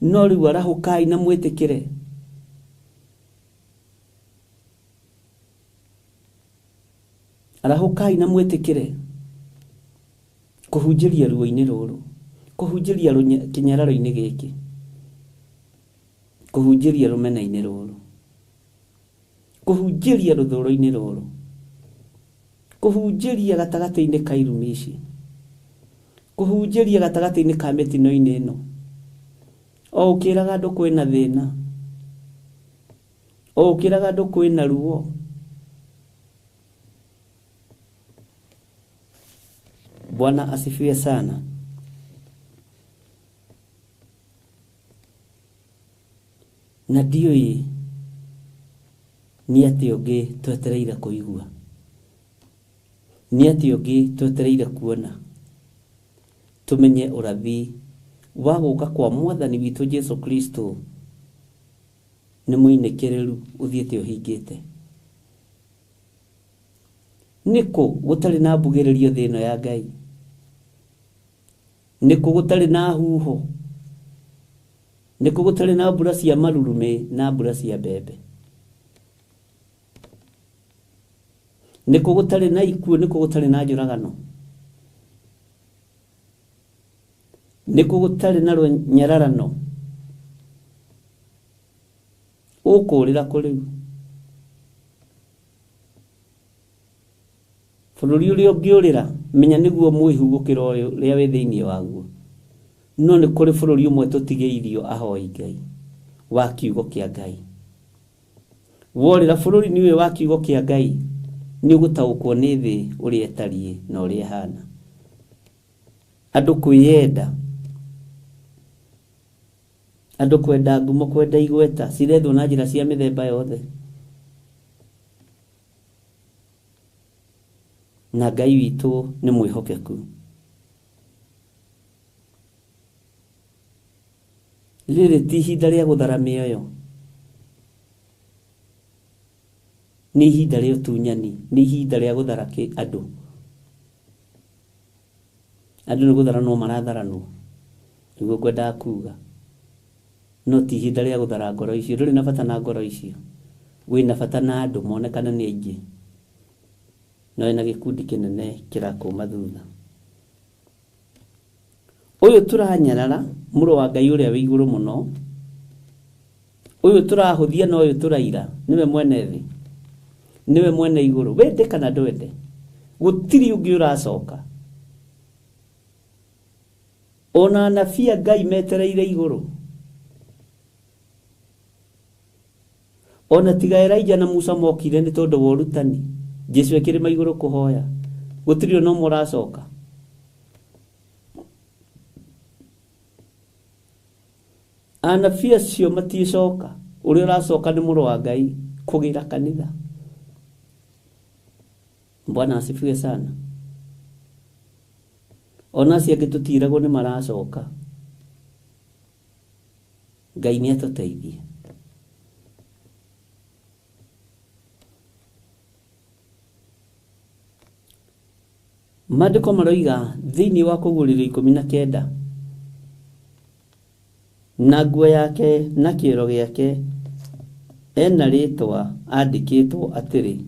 no rĩu arahũkai na mwĩtĩkĩre. Arahũkai na mwĩtĩkĩre kũhunjĩria ruo-inĩ rũrũ, kũhunjĩria kĩnyararo-inĩ gĩkĩ, kũhunjĩria rũmena-inĩ rũrũ, kũhunjĩria rũthũro-inĩ rũrũ, kũhunjĩria gatagatĩ-inĩ ka irumi ici, kũhunjĩria gatagatĩ-inĩ ka mĩtino-inĩ ĩno. O ũkĩraga andũ kwĩna thĩna, o ũkĩraga andũ kwĩna ruo. Bwana asifiwe sana. Na ndiũĩ nĩ atĩa ũngĩ twetereire kũigua, nĩ atĩa ũngĩ twetereire kuona, tũmenye ũrathi wa gũka kwa mwathani witũ Jesu Kristo nĩ mũinĩkĩrĩru ũthiĩte ũhingĩte. Nĩkũ gũtarĩ na mbugĩrĩrio thĩ ĩno ya Ngai? Nĩkũ gũtarĩ na huho? Nĩkũ gũtarĩ na mbura cia marurumĩ na mbura cia mbembe? Nĩkũ gũtarĩ na ikuũ? Nĩkũ gũtarĩ na njũragano? Nĩkũ gũtarĩ na rũnyararano? Ũkũũrĩra kũ rĩu? Bũrũri ũrĩa ũngĩũrĩra menya nĩguo mwĩhu gũkĩra ũrĩa wĩ thĩinĩ waguo. No nĩ kũrĩ bũrũri ũmwe tũtigĩirio ahoi Ngai wa kiugo kĩa Ngai. Worĩra bũrũri-inĩ ũyũ wa kiugo kĩa Ngai Nĩ ũgũtaũkwo nĩ thĩ ũrĩa ĩtariĩ na ũrĩa ĩhana. Andũ kwĩyenda, andũ kwenda ngumo, kwenda igweta, cirethwo na njĩra cia mĩthemba yothe. Na Ngai witũ nĩ mwĩhokeku. Rĩrĩ ti ihinda rĩa gũthara mĩoyo, nĩ ihinda rĩa ũtunyani, nĩ ihinda rĩa gũthara andũ. Andũ nĩ gũtharanwo maratharanwo, nĩguo ngwendaga kuga. No ti ihinda rĩa gũthara ngoro icio, ndũrĩ na bata na ngoro icio. Wĩna bata na andũ monekane nĩ aingĩ, no wĩna gĩkundi kĩnene kĩrakũma thutha. Ũyũ tũranyarara, mũrũ wa Ngai ũrĩa wĩ igũrũ mũno, ũyũ tũrahũthia na ũyũ tũraira, nĩwe mwene thĩ, nĩwe mwene igũrũ. Wende kana ndwende, gũtirĩ ũngĩ ũracoka. Ona anabii a Ngai metereire igũrũ. Ona tiga Elijah na Musa mokire nĩ tondũ wa ũrutani, Jesu ekĩrĩma igũrũ kũhoya, gũtirĩ ona ũmwe ũracoka. Anabii acio matiĩcoka, ũrĩa ũracoka nĩ mũrũ wa Ngai kũgĩra kanitha. Bwana asifiwe sana. Ona acio angĩ tũtiragwo nĩ maracoka. Ngai nĩ atũteithie. Maandĩko maroiga thĩinĩ wa kũguũrĩrio 19, na nguo yake na kĩero gĩake ena rĩtwa andĩkĩtwo atĩrĩ,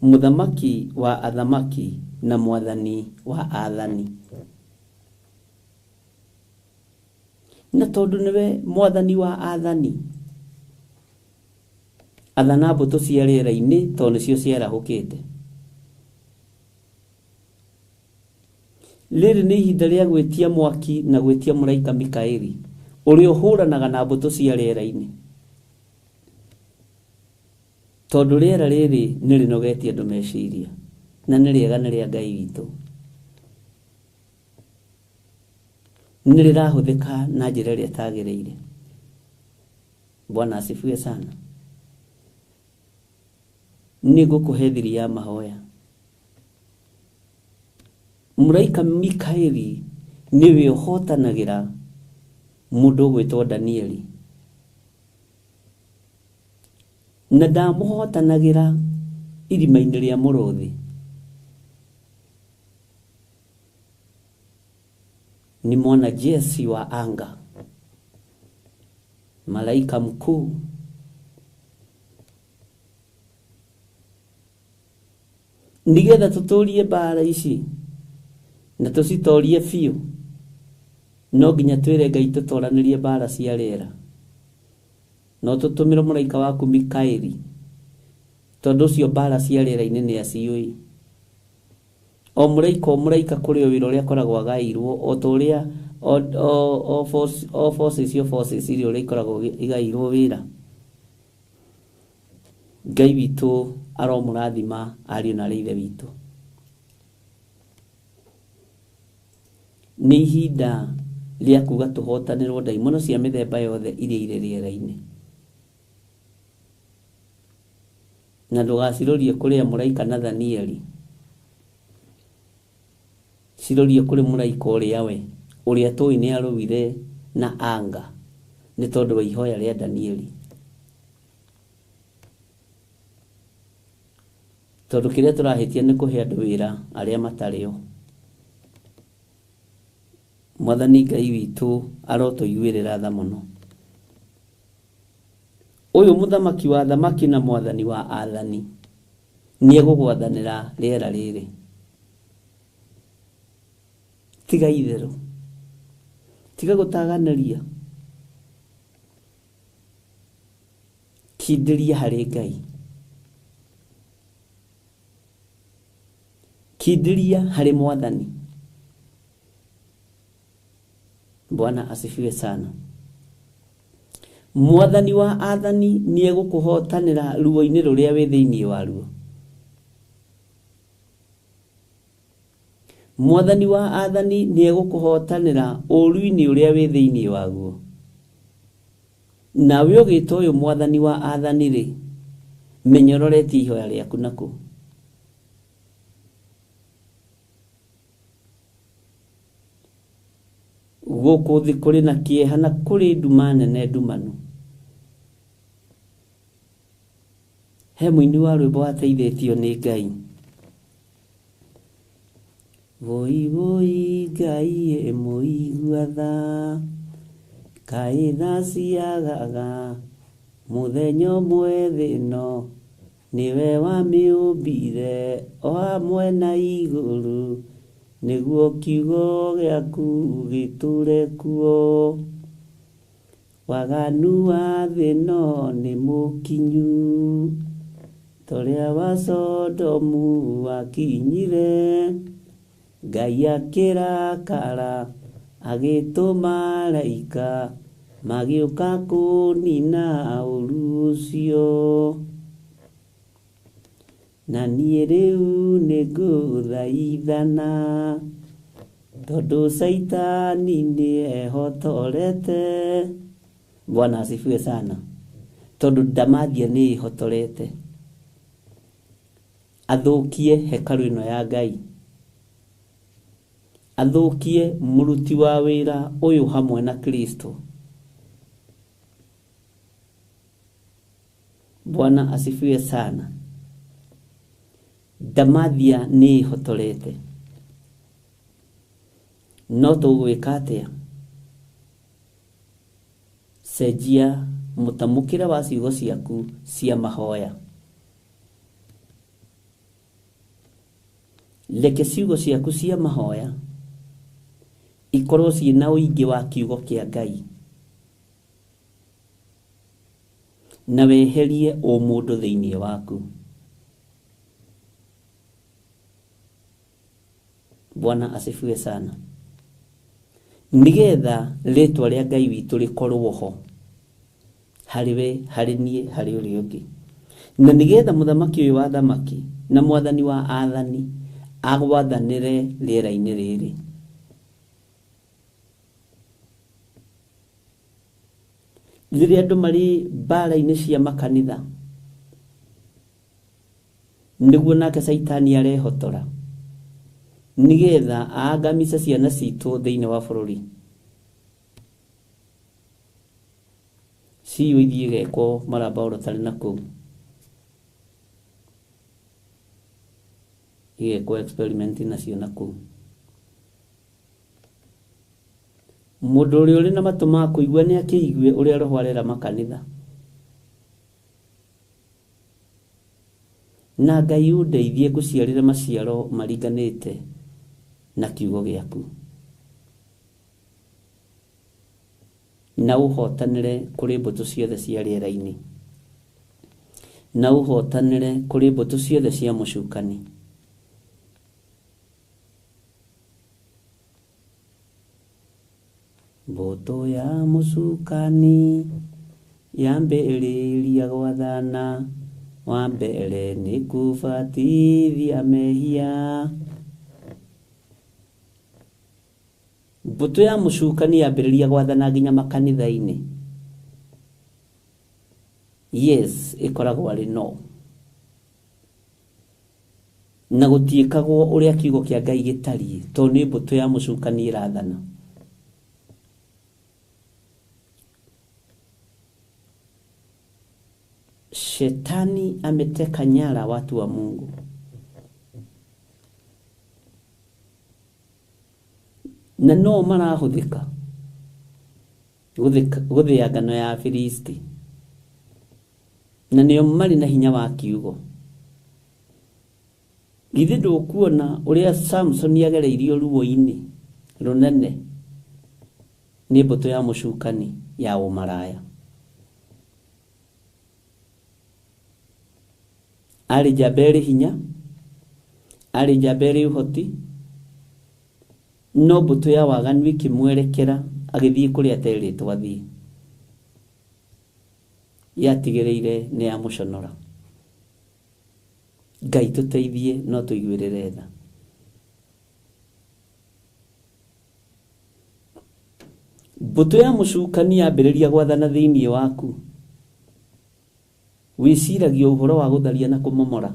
Mũthamaki wa athamaki na Mwathani wa athani. Na tondũ nĩwe Mwathani wa athani, athana mbũtũ cia rĩera-inĩ tondũ nĩcio ciarahũkĩte. Rĩrĩ nĩ ihinda rĩa gwĩtia mwaki na gwĩtia mũraika Mikaeli ũrĩa ũhũranaga na mbũtũ cia rĩera-inĩ, tondũ rĩera rĩrĩ nĩ rĩnogetie andũ meciria, na nĩ rĩega nĩ rĩa Ngai witũ. Nĩ rĩrahũthĩka na njĩra ĩrĩa ĩtagĩrĩire. Bwana asifiwe sana. Nĩ ngũkũhe thiri ya mahoya. Mũraika Mikaeli nĩwe ũhotanagĩra mũndũ ũgwĩtwo Danieli, na ndamũhotanagĩra irima-inĩ rĩa mũrũthi. Ni mwanajeshi wa anga, malaika mkuu. Nigetha tũtũrie mbara ici na tũcitorie biũ, no nginya twĩre Ngai tũtoranĩrie mbara cia rĩera. No tũtũmĩre mũraika waku Mikaeli, tondũ ũcio mbara cia rĩera-inĩ nĩ aciũĩ. O mũraika o mũraika kũrĩ o wĩra ũrĩa akoragwo agaĩirwo, o ta ũrĩa o forces o forces iria ũrĩa ikoragwo igaĩirwo wĩra. Ngai witũ aromũrathima ariũ na arĩ ithe witũ. Nĩ ihinda rĩa kuga tũhotanĩrwo ndaimono cia mĩthemba yothe iria irĩ rĩera-inĩ, na ndũgacirorie kũrĩa mũraika Nathanieli, cirorie kũrĩ mũraika ũrĩa we ũrĩa tũĩ nĩ arũire na anga nĩ tondũ wa ihoya rĩa Danieli. Tondũ kĩrĩa tũrahĩtia nĩ kũhe andũ wĩra arĩa matarĩ o. Mwathani Ngai witũ arotũiguĩrĩra tha mũno. Ũyũ mũthamaki wa athamaki na mwathani wa athani nĩ egũgwathanĩra rĩera rĩrĩ. Tiga itherũ, tiga gũtaganĩria, kindĩria harĩ Ngai, kindĩria harĩ Mwathani. Bwana asifiwe sana. Mwathani wa athani nĩ egũkũhotanĩra ruo-inĩ rũrĩa wĩ thĩinĩ waruo. Mwathani wa athani nĩ egũkũhotanĩra ũũru-inĩ ũrĩa wĩ thĩinĩ waguo. Nawe ũgĩta ũyũ mwathani wa athani rĩ, menya ũroretie ihoya rĩaku nakũ. Gũkũ thĩ kũrĩ na kĩeha na kũrĩ nduma nene ndumanu. He mũini wa rwĩmbo wateithĩtio nĩ Ngai. Woi woi Ngai ĩ mũigua tha, kaĩ tha ciagaga mũthenya ũmwe thĩ ĩno, nĩwe wamĩũmbire o hamwe na igũrũ, nĩguo kiugo gĩaku gĩtũre kuo. Waganu wa thĩ ĩno nĩ mũkinyu, torĩa wa Sodomu wakinyire. Ngai akĩrakara agĩtũma araika magĩũka kũnina ũru ũcio. Na niĩ rĩu nĩngũthaithana, tondũ Caitani nĩehotorete. Bwana asifiwe sana. Tondũ ndamathia nĩ ĩhotorete athũkie hekarũ ĩno ya Ngai, athũkie mũruti wa wĩra ũyũ hamwe na Kristo. Bwana asifiwe sana. Ndamathia nĩ ĩhotorete, no tũgwĩka atĩa? Cenjia mũtamũkĩre wa ciugo ciaku cia mahoya. Reke ciugo ciaku cia mahoya ikorwo ciĩna ũingĩ wa kiugo kĩa Ngai, na weherie ũmũndũ thĩinĩ waku. Bwana asifiwe sana. Nĩgetha rĩtwa rĩa Ngai witũ rĩkorwo ho harĩ we, harĩ niĩ, harĩ ũrĩa ũngĩ, na nĩgetha mũthamaki ũyũ wa thamaki na mwathani wa athani agwathanĩre rĩera-inĩ rĩrĩ. Rĩrĩa andũ marĩ mbara-inĩ cia makanitha, nĩguo nake Caitani arehotora nĩgetha aangamice ciana citũ thĩinĩ wa bũrũri, ciũ ithiĩ igekwo maraboratory na kũu, igekwo experiment nacio na kũu. Mũndũ ũrĩa ũrĩ na matũ ma kũigua nĩ akĩigue ũrĩa Roho arera makanitha. Na Ngai ũndeithie ngũciarĩre maciaro maringanĩte na kiugo gĩaku, na ũhotanĩre kũrĩ mbũtũ ciothe cia rĩera-inĩ, na ũhotanĩre kũrĩ mbũtũ ciothe cia mũcukani. Mbũtũ ya mũcukani yambĩrĩria gwathana, wa mbere nĩ kũbatithia mehia. Mbũtũ ya mũcukani yambĩrĩria gwathana nginya makanitha-inĩ. Yes, ĩkoragwo arĩ no. Na gũtiĩkagwo ũrĩa kiugo kĩa Ngai gĩtariĩ, tondũ nĩ mbũtũ ya mũcukani ĩrathana. Shetani ameteka nyara watu wa Mungu. Na no marahũthĩka gũthĩa ngano ya Afilisti, na nĩo marĩ na hinya wa kiugo. Githĩ ndũkuona ũrĩa Samsoni agereirio ruo-inĩ rũnene nĩ mbũtũ ya mũcukani ya ũmaraya. Arĩ njamba ĩrĩ hinya, arĩ njamba ĩrĩ ũhoti, no mbũtũ ya waganu ĩkĩmwerekera agĩthiĩ kũrĩa aterĩtwo athiĩ. Yatigĩrĩire nĩ yamũconora. Ngai tũteithie no tũiguĩrĩre tha. Mbũtũ ya mũcukani yambĩrĩria gwathana thĩinĩ waku, wĩciragia ũhoro wa gũtharia na kũmomora.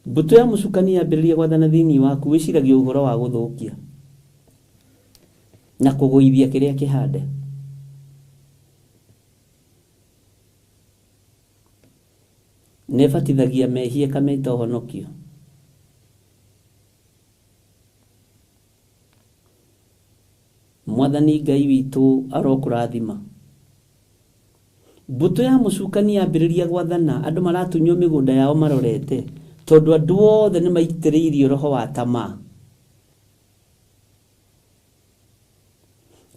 Mbũtũ ya mũcukani yambĩrĩria gwathana thĩinĩ waku, wĩciragia ũhoro wa gũthũkia na kũgũithia kĩrĩa kĩhande. Nĩ ĩbatithagia mehia ĩkameta ũhonokio. Mwathani Ngai witũ arokũrathima. Mbũtũ ya mũcukani yambĩrĩria gwathana, andũ maratunywo mĩgũnda yao marorete, tondũ andũ othe nĩ maitĩrĩirio roho wa tamaa.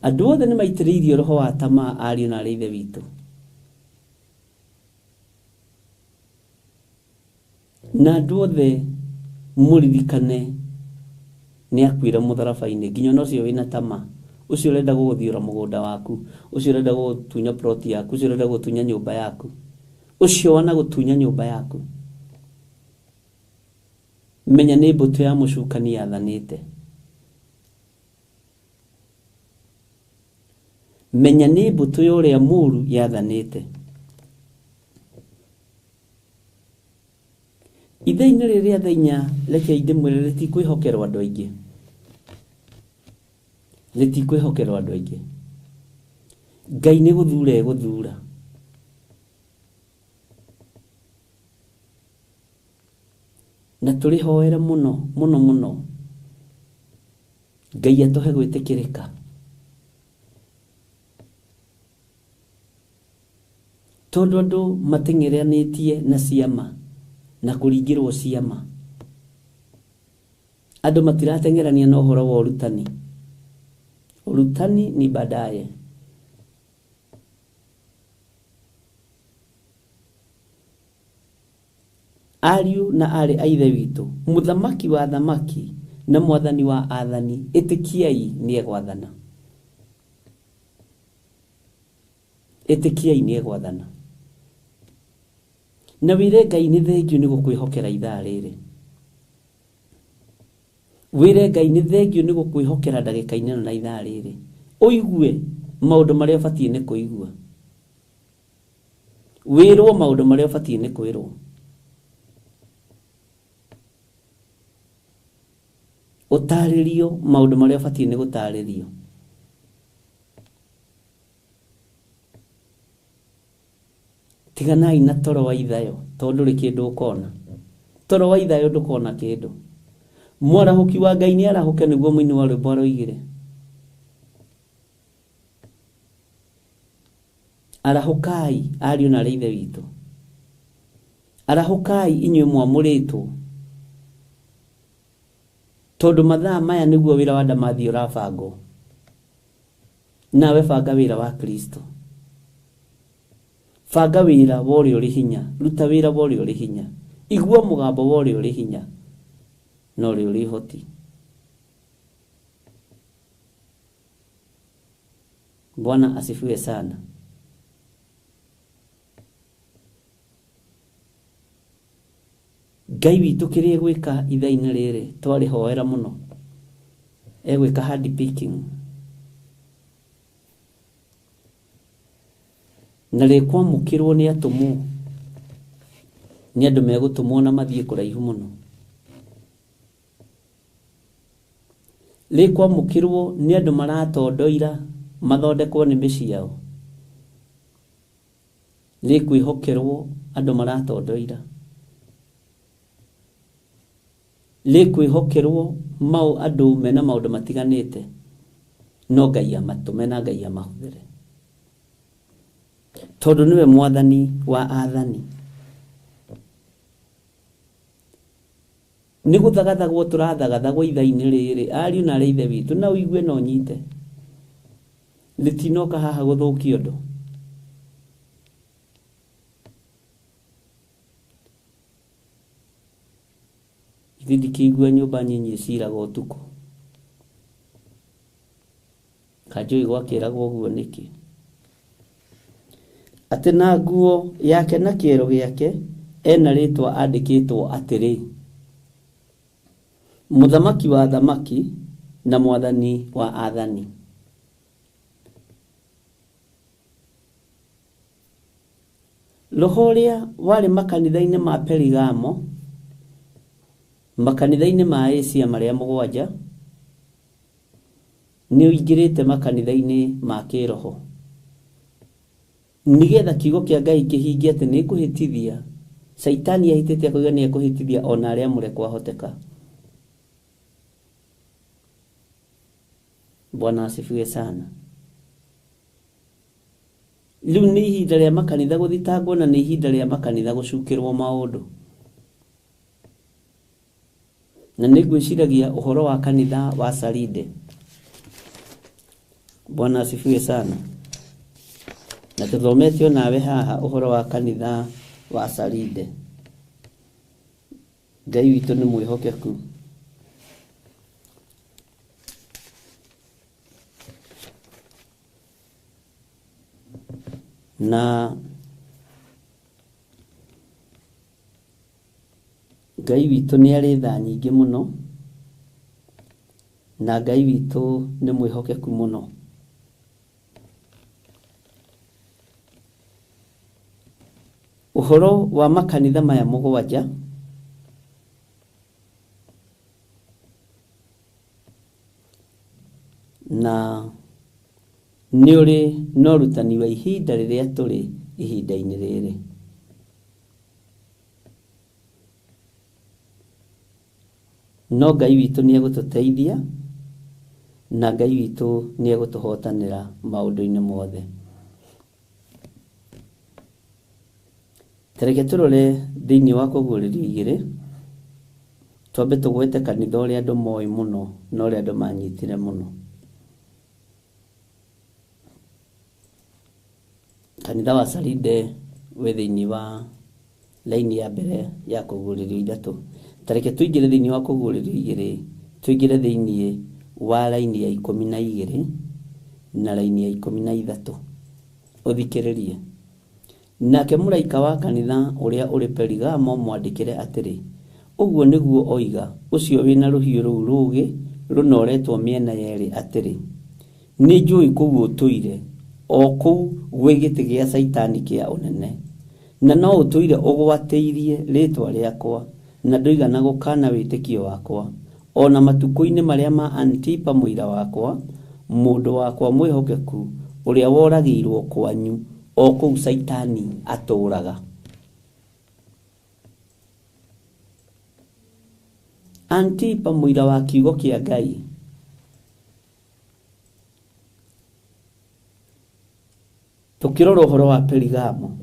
Andũ othe nĩ maitĩrĩirio roho wa tamaa, ariũ na aarĩ a Ithe witũ. Na andũ othe mũririkane nĩ akuire mũtharaba-inĩ, nginya ona ũcio wĩna tamaa, ũcio ũrenda gũgũthiũra mũgũnda waku, ũcio ũrenda gũgũtunya plot yaku, ũcio ũrenda gũgũtunya nyũmba yaku, ũcio wana gũtunya nyũmba yaku, menya nĩ mbũtũ ya mũcukani yathanĩte. Menya nĩ mbũtũ ya ũrĩa mũũru yathanĩte. Ithaa-inĩ rĩrĩ rĩa thaa inya, rekei ndĩmwĩre rĩtikwĩhokerwo andũ aingĩ. Rĩtikwĩhokerwo andũ aingĩ. Ngai nĩ gũthura egũthura. Na tũrĩhoere mũno mũno mũno Ngai atũhe gwĩtĩkĩrĩka. Tondũ andũ mateng'eranĩtie na ciama na kũringĩrwo ciama. Andũ matirateng'erania na ũhoro wa ũrutani. Ũrutani ni baadaye. Ariũ na aarĩ a Ithe witũ, mũthamaki wa athamaki na mwathani wa athani, ĩtĩkiai nĩ egwathana. Ĩtĩkiai nĩ egwathana. Na wĩre Ngai nĩ thengiũ nĩ gũkwĩhokera ithaa rĩrĩ. Wĩre Ngai nĩ thengiũ nĩ gũkwĩhokera ndagĩka-inĩ ĩno na ithaa rĩrĩ. Ũigue maũndũ marĩa ũbatiĩ nĩ kũigua. Wĩrwo maũndũ marĩa ũbatiĩ nĩ kwĩrwo. Ũtarĩrio maũndũ marĩa ũbatiĩ nĩ gũtarĩrio. Tiganai na toro wa ithayo tondũ ndũrĩ kĩndũ ũkona. Toro wa ithayo ndũkona kĩndũ. Mwarahũki wa Ngai nĩ arahũke nĩguo mũini wa rwĩmbo aroigire. Arahũkai ariũ na aarĩ a Ithe witũ. Arahũkai inyuĩ mwamũrĩtwo. Tondũ mathaa maya nĩguo wĩra wa ndamathia ũrabangwo. Nawe banga wĩra wa Kristo. Banga wĩra wa ũrĩa ũrĩ hinya. Ruta wĩra wa ũrĩa ũrĩ hinya. Igua mũgambo wa ũrĩa ũrĩ hinya na ũrĩa ũrĩ ũhoti. Bwana asifiwe sana. Ngai witũ kĩrĩa egwĩka ithaa-inĩ rĩrĩ twarĩhoera mũno, egwĩka hand picking na rĩkwamũkĩrwo nĩ atũmwo, nĩ andũ megũtũmwo na mathiĩ kũraihu mũno. Rĩkwamũkĩrwo nĩ andũ maratondoira mathondekwo nĩ mĩciĩ yao. Rĩkwĩhokerwo andũ maratondoira. Rĩkwĩhokerwo andũ mena maũndũ matiganĩte, no Ngai amatũme na Ngai amahũthĩre. Tondũ nĩwe mwathani wa athani. Nĩ gũthagathagwo tũrathagathagwo ithaa-inĩ rĩrĩ, ariũ na aarĩ a Ithe witũ, na ũigue na ũnyite. Rĩtinoka haha gũthũkia ũndũ. Ithuĩ ndikĩigua nyũmba nyinyi ĩciraga ũtukũ. Kanjũĩ gwakĩragwo ũguo nĩkĩ? Atĩ na nguo yake na kĩero gĩake ena rĩtwa andĩkĩtwo atĩrĩ, Mũthamaki wa athamaki na mwathani wa athani. Roho ũrĩa warĩ makanitha-inĩ ma Perigamo, makanitha-inĩ ma Asia marĩa 7, nĩ ũingĩrĩte makanitha-inĩ ma kĩroho, nĩgetha kiugo kĩa Ngai kĩhingie atĩ nĩ ngũhĩtithia. Caitani ahĩtĩte akauga nĩ ekũhĩtithia ona arĩa amũre kwahoteka. Bwana asifiwe sana. Rĩu nĩ ihinda rĩa makanitha gũthitangwo na nĩ ihinda rĩa makanitha gũcukĩrwo maũndũ. Na nĩ ngwĩciragia ũhoro wa kanitha wa Saride. Bwana asifiwe sana. Na tũthomete onawe haha ũhoro wa kanitha wa Saride. Ngai witũ nĩ mwĩhokeku. Na Ngai witũ nĩ arĩ tha nyingĩ mũno, na Ngai witũ nĩ mwĩhokeku mũno. Ũhoro wa makanitha maya 7 na nĩ ũrĩ na ũrutani wa ihinda rĩrĩa tũrĩ ihinda-inĩ rĩrĩ. No Ngai witũ nĩ egũtũteithia, na Ngai witũ nĩ egũtũhotanĩra maũndũ-inĩ mothe. Tareke tũrore thĩinĩ wa kũguũrĩrio 2, twambe tũgwete kanitha ũrĩa andũ moĩ mũno na ũrĩa andũ manyitire mũno. Kanitha wa Saride wĩ thĩinĩ wa laini ya mbere ya kũguũrĩrio 3. Tareke tũingĩre thĩinĩ wa kũguũrĩrio 2, tũingĩre thĩinĩ wa laini ya 12 na laini ya 13. Ũthikĩrĩrie. Nake mũraika wa kanitha ũrĩa ũrĩ Perigamo mwandĩkĩre atĩrĩ, ũguo nĩguo oiga ũcio wĩna rũhiũ rũu rũũgĩ rũnoretwo mĩena yerĩ atĩrĩ, nĩ njũĩ kũu ũtũire, o kũu gwĩ gĩtĩ gĩa Caitani kĩa ũnene, na no ũtũire ũgwatĩirie rĩĩtwa rĩakwa, na ndũigana gũkana wĩtĩkio wakwa, ona matukũ-inĩ marĩa ma Antipa mũira wakwa, mũndũ wakwa mwĩhokeku, ũrĩa woragĩirwo kwanyu, o kũu Caitani atũũraga. Antipa mũira wa kiugo kĩa Ngai Tũkĩrora ũhoro wa Perigamo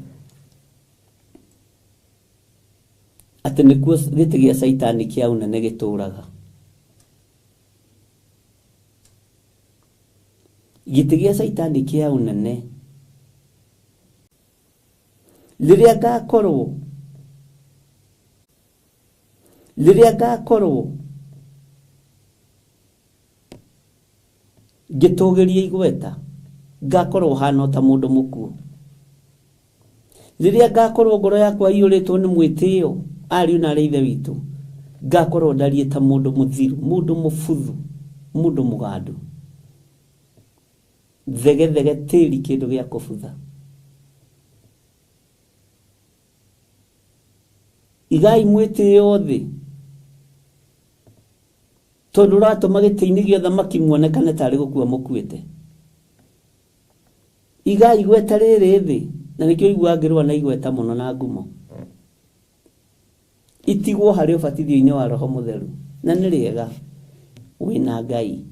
atĩ nĩkuo gĩtĩ gĩa Caitani kĩa ũnene gĩtũũraga. Gĩtĩ gĩa Caitani kĩa ũnene rĩrĩa ngakorwo ngĩtũgĩria igweta, ngakorwo hana ta mũndũ mũkuũ. Rĩrĩa ngakorwo ngoro yakwa iyũrĩtwo nĩ mwĩtĩo, ariũ na arĩ ithe witũ, ngakorwo ndariĩ ta mũndũ mũthiru, mũndũ mũbuthu, mũndũ mũgandu, thegethege tĩri kĩndũ gĩa kũbutha. Igai mwĩtĩo thĩ, tondũ ũratũma gĩtĩ-inĩ gĩa ũthamaki muonekane tarĩ gũkua mũkuĩte. Igai igweta rĩrĩ thĩ, na nĩkĩo ũiguaga ngĩrũa na igweta mũno na ngumo. Itigwo harĩ ũbatithio-inĩ wa Roho Mũtheru, na nĩ rĩega wĩna Ngai,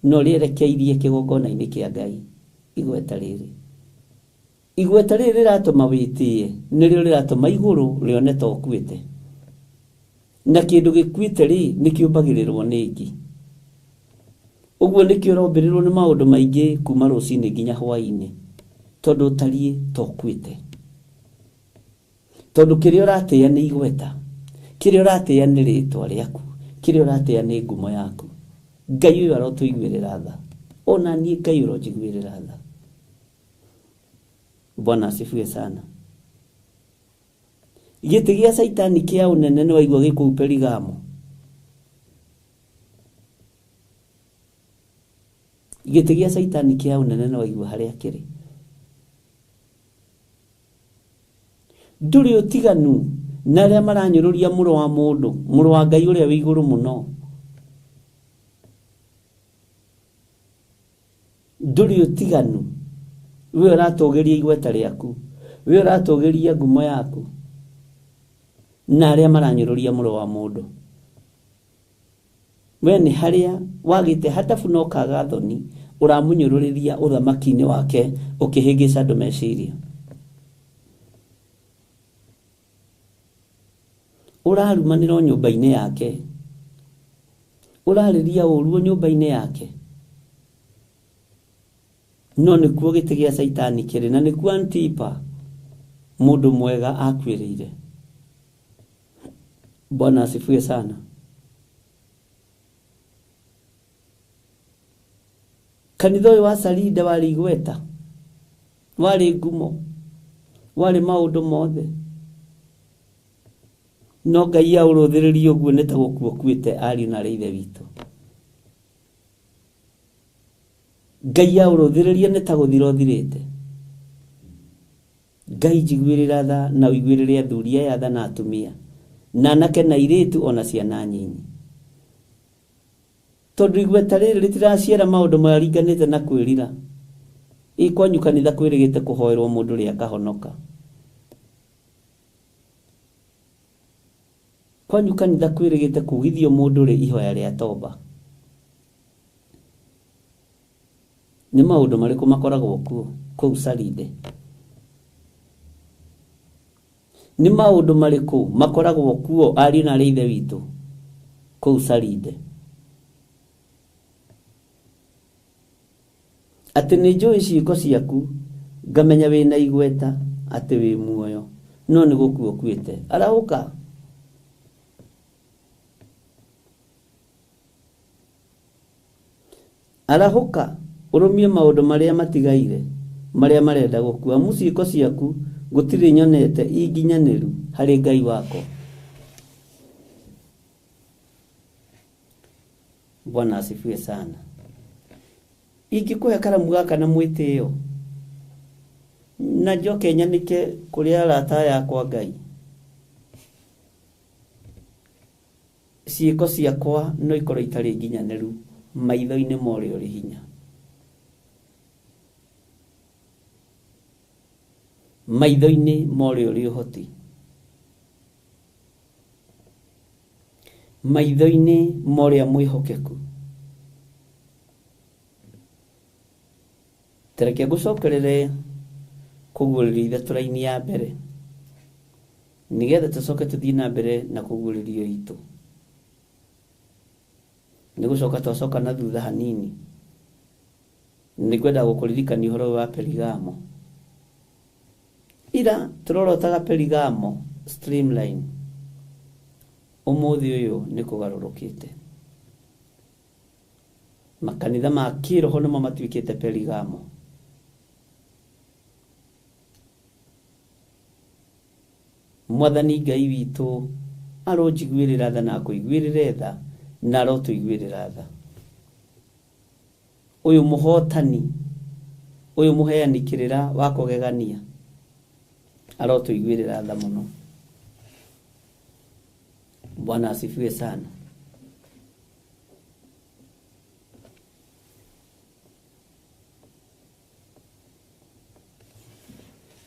no rĩerekeirie kĩgongona-inĩ kĩa Ngai. Igweta rĩrĩ, igweta rĩrĩ rĩratũma wĩtĩe, nĩrĩo rĩratũma igũrũ rĩone ta ũkuĩte. Na kĩndũ gĩkuĩte rĩ, nĩkĩũmbagĩrĩrwo nĩ ngi. Ũguo nĩkĩo ũrombĩrĩrwo nĩ maũndũ maingĩ kuma rũcinĩ nginya hwaĩ-inĩ, tondũ ũtariĩ ta ũkuĩte. Tondũ kĩrĩa ũratĩĩa nĩ igweta, kĩrĩa ũratĩĩa nĩ rĩtwa rĩaku, kĩrĩa ũratĩĩa nĩ ngumo yaku. Ngai ũyũ arotũiguĩrĩra tha, ona niĩ Ngai ũronjiguĩrĩra tha. Bwana asifiwe sana. Gĩtĩ gĩa Caitani kĩa ũnene nĩ waigua gĩ kũu Perigamo. Gĩtĩ gĩa Caitani kĩa ũnene nĩ waigua harĩa kĩrĩ. Ndũrĩ ũtiganu na arĩa maranyũrũria mũrũ wa mũndũ, mũrũ wa Ngai ũrĩa wĩ igũrũ mũno. Ndũrĩ ũtiganu. We ũratũgĩria igweta rĩaku, we ũratũgĩria ngumo yaku na arĩa maranyũrũria mũrũ wa mũndũ. We nĩ harĩa wagĩte hatabu na ũkaga thoni, ũramũnyũrũrĩria ũthamaki-inĩ wake ũkĩhĩngĩca andũ meciria. Ũrarumanĩra o nyũmba-inĩ yake, ũrarĩria ũru o nyũmba-inĩ yake. No nĩkuo gĩtĩ gĩa Caitani kĩrĩ, na nĩkuo Antipa mũndũ mwega akuĩrĩire. Bwana asifiwe sana. Kanitha ũyũ wa Sarida warĩ igweta, warĩ ngumo, warĩ maũndũ mothe. No Ngai aũrũthĩrĩria ũguo nĩ ta gũkua ũkuĩte ariũ na arĩ ithe witũ. Ngai aũrũthĩrĩria nĩ ta gũthira ũthirĩte. Ngai njiguĩrĩra tha na ũiguĩrĩre athuri aya tha na atumia, na anake na airĩtu ona ciana nyinyi. Tondũ igweta rĩrĩ rĩtiraciara maũndũ maringanĩte na kwĩrira. Ĩ kwanyu kanitha kwĩrĩgĩte kũhoerwo mũndũ rĩ akahonoka. Kwanyu kanitha kwĩrĩgĩte kugithio mũndũ rĩ ihoya rĩa toba. Nĩ maũndũ marĩkũ makoragwo kuo kũu Saride? Nĩ maũndũ marĩkũ makoragwo kuo ariũ na arĩ ithe witũ kũu Saride? Atĩ nĩ njũĩ ciĩko ciaku, ngamenya wĩna igweta atĩ wĩ muoyo, no nĩ gũkua ũkuĩte. Arahũka. Arahũka, ũrũmie maũndũ marĩa matigaire, marĩa marenda gũkua, amu ciĩko ciaku gũtirĩ nyonete inginyanĩru harĩ Ngai wakwa. Bwana asifiwe sana. Ingĩkũhe karamu gaka na mwĩtĩo na njoke nyanĩke kũrĩ arata aya akwa Ngai, ciĩko ciakwa no ikorwo itarĩ nginyanĩru maitho-inĩ ma ũrĩa ũrĩ hinya, maitho-inĩ ma ũrĩa ũrĩ ũhoti, maitho-inĩ ma ũrĩa mwĩhokeku. Ta reke ngũcokerere kũguũrĩrio ithatũ raini ya mbere, nĩgetha tũcoke tũthiĩ na mbere na kũguũrĩrio itũ. Nĩ gũcoka twacoka na thutha hanini, nĩ ngwenda gũkũririkania ũhoro ũyũ wa Perigamo. Ira tũrorotaga Perigamo streamline, ũmũthĩ ũyũ nĩ kũgarũrũkĩte. Makanitha ma kĩroho nĩmo matuĩkĩte Perigamo. Mwathani Ngai witũ aronjiguĩrĩra tha na akũiguĩrĩre tha na arotũiguĩrĩra tha. Ũyũ mũhotani, ũyũ mũheani kĩrĩra wa kũgegania, arotũiguĩrĩra tha mũno. Bwana asifiwe sana.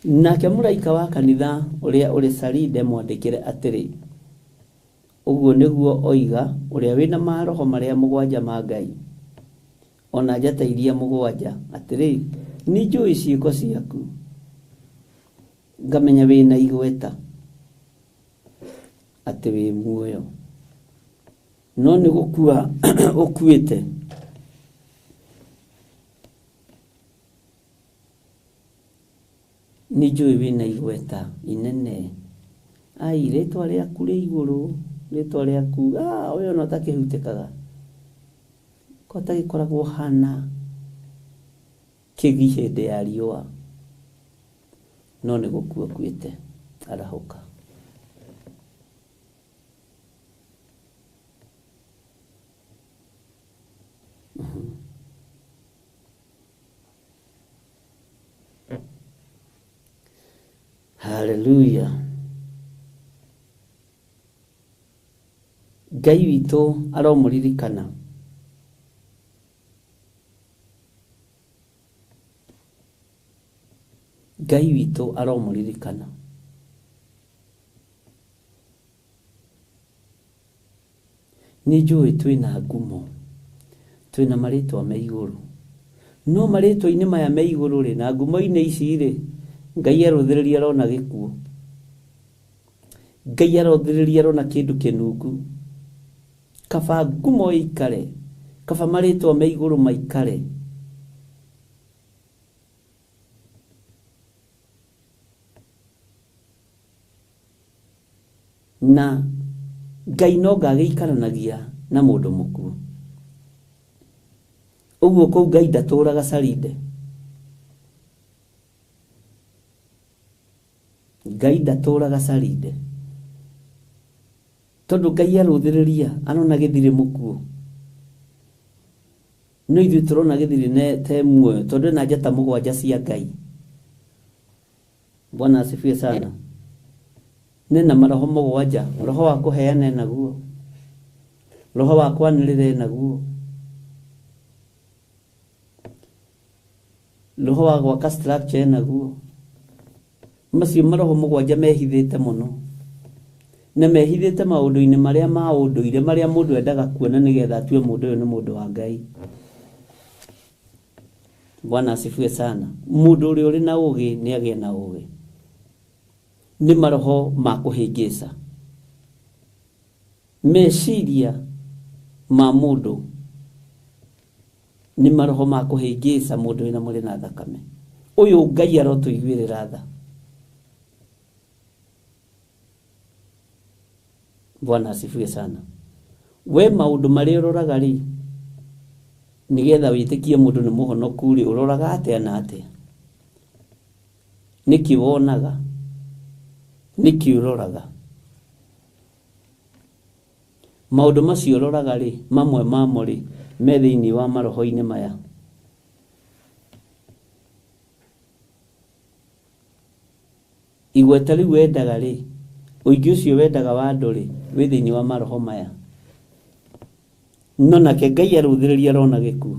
Nake mũraika wa kanitha ũrĩa ũrĩ Saride mwandĩkĩre atĩrĩ, ũguo nĩguo oiga ũrĩa wĩna maroho marĩa mũgwanja ma Ngai, ona njata iria mũgwanja, atĩrĩ, nĩ njũĩ ciĩko ciaku, ngamenya wĩna igweta atĩ wĩ muoyo, no nĩ gũkua ũkuĩte. Nĩ njũĩ wĩna igweta inene, ai rĩtwa rĩaku rĩ igũrũ, rĩtwa rĩaku ũyũ ona ũtakĩhutĩkaga, ko ũtagĩkoragwo hana kĩgi hĩndĩ ya riũa, no nĩ gũkua ũkuĩte. Arahũka. Haleluya. Ngai witũ aromũririkana. Ngai witũ aromũririkana. Nĩ njũĩ twĩna ngumo, twĩna marĩtwa me igũrũ. No marĩtwa-inĩ maya me igũrũ rĩ, na ngumo-inĩ ici rĩ, Ngai arũthĩrĩria arona gĩkuũ. Ngai arothĩrĩria arona kĩndũ kĩnungu. Kaba ngumo ĩikare, kaba marĩtwa me igũrũ maikare. Na Ngai no ngagĩikaranagia na mũndũ mũkuũ. Ũguo kũu Ngai ndatũraga Sarinde. Ngai ndatũraga Sarinde. Tondũ Ngai arũthĩrĩria arona gĩthirĩ mũkuũ. No ithuĩ tũrona gĩthirĩ te muoyo tondũ ena njata mũgwanja cia Ngai. Bwana asifiwe sana. Nena maroho mũgwanja, roho wa kũheana enaguo, roho wa kwanĩrĩra enaguo, roho wa gwaka structure enaguo. Macio maroho mũgwanja mehithĩte mũno na mehithĩte maũndũ-inĩ marĩa ma ũndũire marĩa mũndũ endaga kuona nĩgetha atue mũndũ ũyũ nĩ mũndũ wa Ngai. Bwana asifiwe sana. Mũndũ ũrĩa ũrĩ na ũgĩ nĩ agĩe na ũgĩ. Nĩ maroho ma kũhĩngĩca meciria ma mũndũ, nĩ maroho ma kũhĩngĩca mũndũ wĩna mwĩrĩ na thakame. Ũyũ Ngai arotũiguĩrĩra tha. Bwana asifiwe sana. We maũndũ marĩa ũroraga rĩ, nĩgetha wĩtĩkie mũndũ nĩ mũhonoku rĩ, ũroraga atĩa na atĩa? Nĩkĩ wonaga? Nĩkĩ ũroraga? Maũndũ macio ũroraga rĩ, mamwe mamo rĩ, me thĩinĩ wa maroho-inĩ maya. Igweta rĩu wendaga rĩ, ũingĩ ũcio wendaga wa andũ rĩ, wĩ thĩinĩ wa maroho maya. No nake Ngai arũthĩrĩria arona gĩkuũ.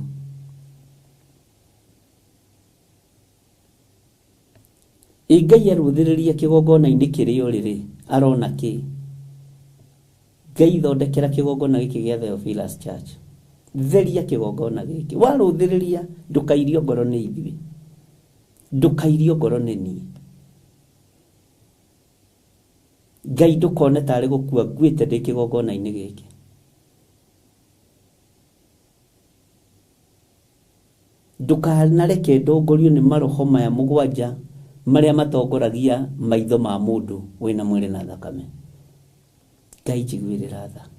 Ĩ Ngai arũthĩrĩria kĩgongona-inĩ kĩrĩa ũrĩ rĩ, arona kĩ? Ngai thondekera kĩgongona gĩkĩ gĩa Theophilus Church. Theria kĩgongona gĩkĩ. Warũthĩrĩria ndũkairio ngoro nĩ ithuĩ. Ndũkairio ngoro nĩ niĩ. Ngai ndũkone tarĩ gũkua nguĩte ndĩ kĩgongona-inĩ gĩkĩ. Ndũkanareke ndongorio nĩ maroho maya mũgwanja marĩa matongoragia maitho ma mũndũ wĩna mwĩrĩ na thakame. Ngai njiguĩrĩra tha.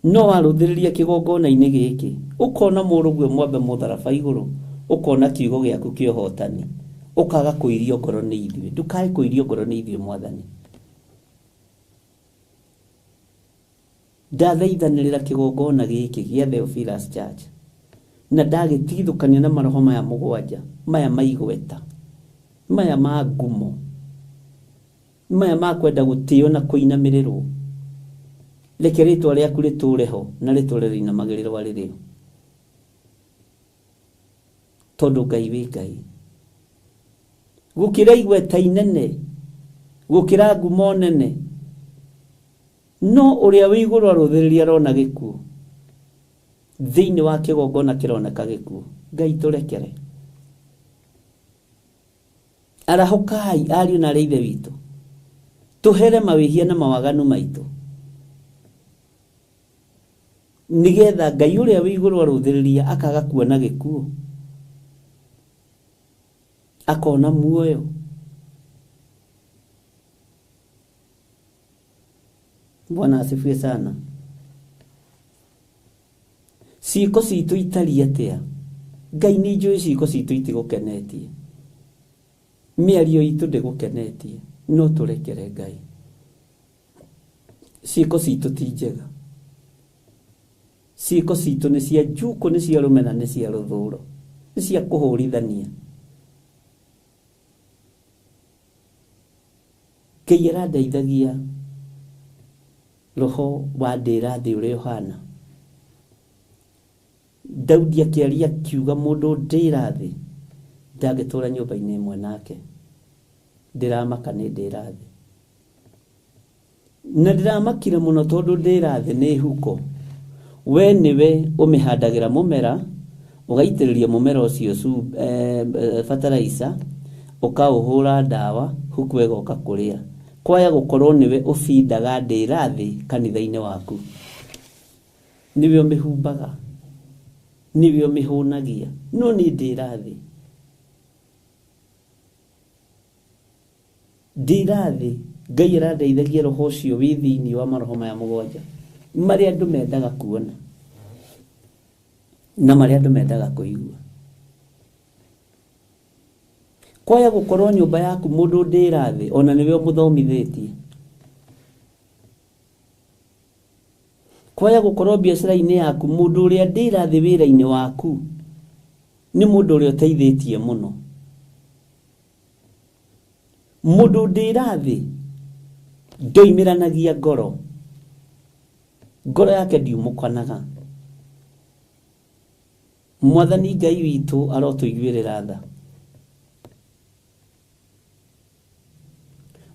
No warũthĩrĩria kĩgongona-inĩ gĩkĩ, ũkona mũrũguo mwambe mũtharaba igũrũ, ũkona kiugo gĩaku kĩa ũhotani, ũkaga kũirio ngoro nĩ ithuĩ. Ndũkae kũirio ngoro nĩ ithuĩ Mwathani. Ndathaithanĩrĩra kĩgongona gĩkĩ gĩa Theophilus Church na ndagĩtigithũkania na maroho maya mũgwanja, maya ma igweta, maya ma ngumo, maya ma kwenda gũtĩo na kũinamĩrĩrwo. Reke rĩtwa rĩaku rĩtũre ho na rĩtũre rĩinamagĩrĩrwo arĩ rĩo, tondũ Ngai wĩ Ngai. Gũkĩra igweta inene, gũkĩra ngumo nene, no ũrĩa wĩ igũrũ arũthĩrĩria arona gĩkuũ. Thĩinĩ wa kĩgongona kĩroneka gĩkuũ. Ngai tũrekere. Arahũkai ariũ na arĩ ithe witũ, tũhere mawĩhia na mawaganu maitũ, nĩgetha Ngai ũrĩa wĩ igũrũ arũthĩrĩria akaga kuona gĩkuũ, akona muoyo. Bwana asifiwe sana. Ciĩko citũ itariĩ atĩa? Ngai nĩ njũĩ ciĩko citũ itigũkenetie, mĩario itũ ndĩgũkenetie, no tũrekere Ngai. Ciĩko citũ ti njega, ciĩko citũ nĩ cia njukũ, nĩ cia rũmena, nĩ cia rũthũro, nĩ cia kũhũrithania. Ngai arandeithagia roho wa ndĩra thĩ ũrĩa ũhana. Daudi akĩaria akiuga mũndũ ndĩra thĩ ndangĩtũra nyũmba-inĩ ĩmwe nake. Ndĩramaka nĩ ndĩra thĩ. Na ndĩramakire mũno tondũ ndĩra thĩ nĩ huko. We nĩwe ũmĩhandagĩra mũmera, ũgaitĩrĩria mũmera ũcio fertilizer, ũkaũhũra ndawa, huko ĩgoka kũrĩa. Kwaya gũkorwo nĩwe ũbindaga ndĩra thĩ kanitha-inĩ waku. Nĩwe ũmĩhumbaga, nĩwe ũmĩhũnagia, no nĩ ndĩra thĩ. Ndĩra thĩ, Ngai arandeithagia roho ũcio wĩ thĩinĩ wa maroho maya mũgwanja, marĩa andũ mendaga kuona na marĩa andũ mendaga kũigua. Kwaya gũkorwo nyũmba yaku mũndũ ndĩra thĩ ona nĩwe ũmũthomithĩtie. Kwaya gũkorwo biacara-inĩ yaku mũndũ ũrĩa ndĩra thĩ wĩra-inĩ waku nĩ mũndũ ũrĩa ũteithĩtie mũno. Mũndũ ndĩra thĩ ndoimĩranagia ngoro, ngoro yake ndiumũkanaga. Mwathani Ngai witũ arotũiguĩrĩra tha.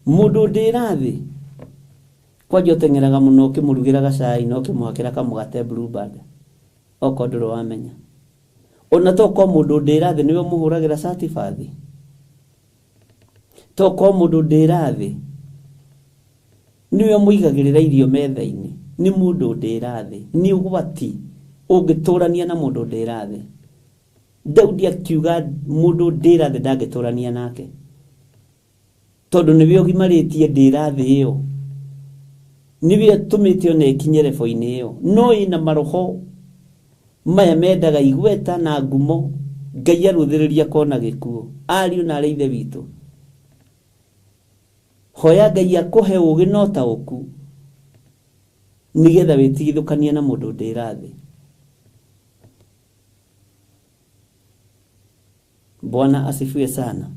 Mũndũ ndĩra thĩ kwanja ũteng'eraga mũno ũkĩmũrugĩra gacai na ũkĩmũhakĩra kamũgate Blue Band, okorwo ndũrĩ wamenya. Ona to korwo mũndũ ndĩra thĩ nĩwe ũmũhũragĩra catibathi, to korwo mũndũ ndĩra thĩ nĩwe ũmũigagĩrĩra irio metha-inĩ, nĩ mũndũ ndĩra thĩ, nĩ ũgwati ũngĩtũrania na mũndũ ndĩra thĩ. Daudi akiuga mũndũ ndĩra thĩ ndangĩtũrania nake, tondũ nĩwe ũgimarĩtie ndĩra thĩ ĩyo, nĩwe ũtũmĩte ona ĩkinye rebo-inĩ ĩyo. No ĩna maroho maya mendaga igweta na ngumo, Ngai arũthĩrĩria kona gĩkuũ. Ariũ na arĩ ithe witũ, hoya Ngai akũhe ũũgĩ na ũtaũku nĩgetha wĩtigithũkanie na mũndũ ndĩra thĩ. Bwana asifiwe sana.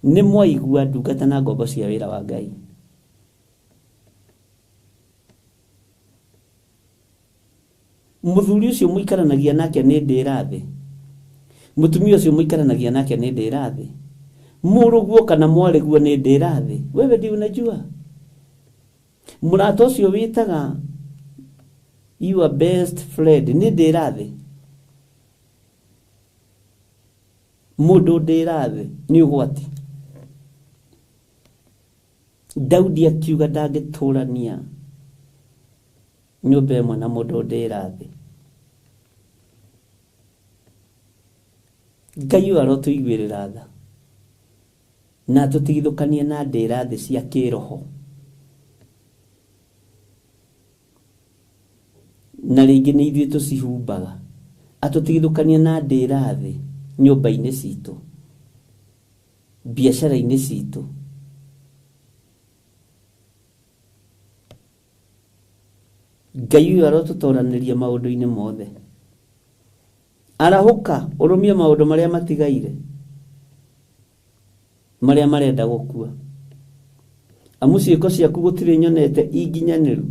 Nĩ mwaigua ndungata na ngombo cia wĩra wa Ngai. Mũthuri ũcio mũikaranagia nake nĩ ndĩra thĩ, mũtumia ũcio mũikaranagia nake nĩ ndĩra thĩ, mũrũguo kana mwarĩguo nĩ ndĩra thĩ. Wewe ndiũ unajua mũrata ũcio wĩtaga your best friend nĩ ndĩra thĩ. Mũndũ ndĩra thĩ nĩ ũgwati. Daudi akiuga ndangĩtũrania nyũmba ĩmwe na mũndũ ndĩra thĩ. Ngai ũyũ arotũiguĩrĩra tha na atũtigithũkanie na ndĩra thĩ cia kĩroho. Na rĩngĩ nĩ ithuĩ tũcihumbaga. Atũtigithũkanie na ndĩra thĩ nyũmba-inĩ citũ, biacara-inĩ citũ. Ngai ũyũ arotũtoranĩria maũndũ-inĩ mothe. Arahũka ũrũmie maũndũ marĩa matigaire, marĩa marenda gũkua. Amu ciĩko ciaku gũtirĩ nyonete inginyanĩru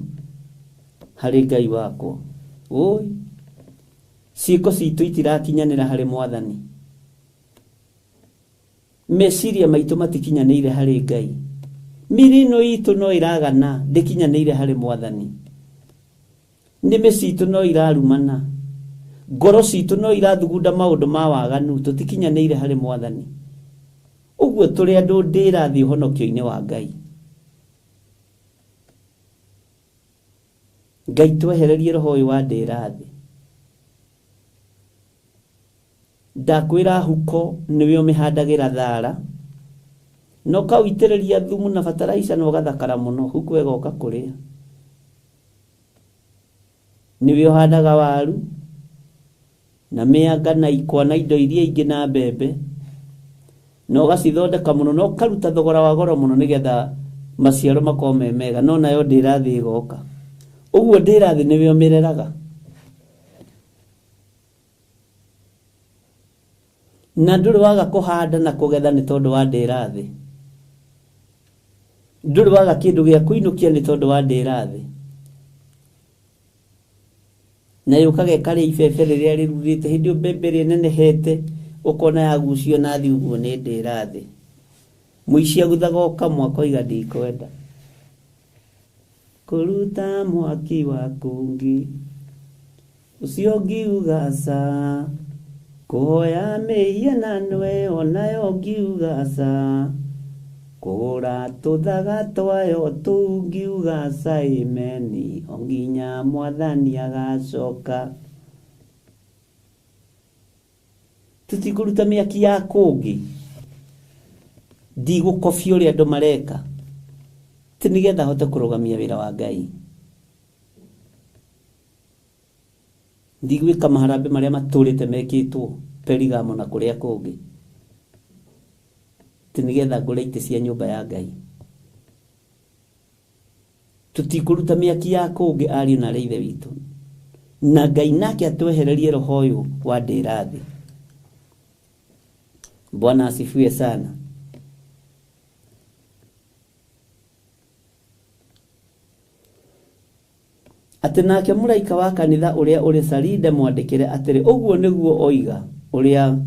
harĩ Ngai wakwa. Oi, ciĩko citũ itirakinyanĩra harĩ Mwathani. Meciria maitũ matikinyanĩire harĩ Ngai. Mĩĩrĩ ĩno itũ no ĩragana, ndĩkinyanĩire harĩ Mwathani. Nĩmĩ citũ no irarumana, ngoro citũ no irathugunda maũndũ ma waganu, tũtikinyanĩire harĩ Mwathani. Ũguo tũrĩ andũ ndĩra thĩ ũhonokio-inĩ wa Ngai. Ngai twehererie roho ũyũ wa ndĩra thĩ. Ndakwĩra huko nĩwe ũmĩhandagĩra thara, na ũkaũitĩrĩria thumu na fertilizer na ũgathakara mũno, huko ĩgoka kũrĩa. Nĩwe ũhandaga waru na mĩanga na ikwa na indo iria ingĩ na mbembe, na ũgacithondeka mũno na ũkaruta thogora wa goro mũno nĩgetha maciaro makorwo me mega, no nayo ndĩra thĩ ĩgoka. Ũguo ndĩra thĩ nĩwe ũmĩreraga. Na ndũrĩ waga kũhanda na kũgetha nĩ tondũ wa ndĩra thĩ. Ndũrĩ waga kĩndũ gĩa kũinũkia nĩ tondũ wa ndĩra thĩ. Na yũkaga ĩkarĩa ibebe rĩrĩa rĩrurĩte hĩndĩ ĩyo mbembe ĩrĩa ĩnenehete ũkona yagucio na thĩ ũguo nĩ ndĩra thĩ. Mũici aguthaga o kamwe akoiga ndikwenda. Kũruta mwaki wa kũngĩ ũcio ngiuga aca, kũhoya mĩhianano ĩyo nayo ngiuga aca, kũgũra tũthaga twayo tũu ngiuga aca ĩmeni o nginya mwathani agacoka. Tũtikũruta mĩaki ya kũngĩ, ndigũkobia ũrĩa andũ mareka ti nĩgetha hote kũrũgamia wĩra wa Ngai. Ndigwĩka maharambĩ marĩa matũrĩte mekĩtwo Perigamo na kũrĩa kũngĩ ti nĩgetha ngũre itĩ cia nyũmba ya Ngai. Tũtikũruta mĩaki ya kũngĩ ariũ na arĩa ithe witũ, na Ngai nake atwehererie roho ũyũ wa ndĩra thĩ. Bwana asifiwe sana. Atĩ nake mũraika wa kanitha ũrĩa ũrĩ Saride mwandĩkĩre atĩrĩ, ũguo nĩguo oiga ũrĩa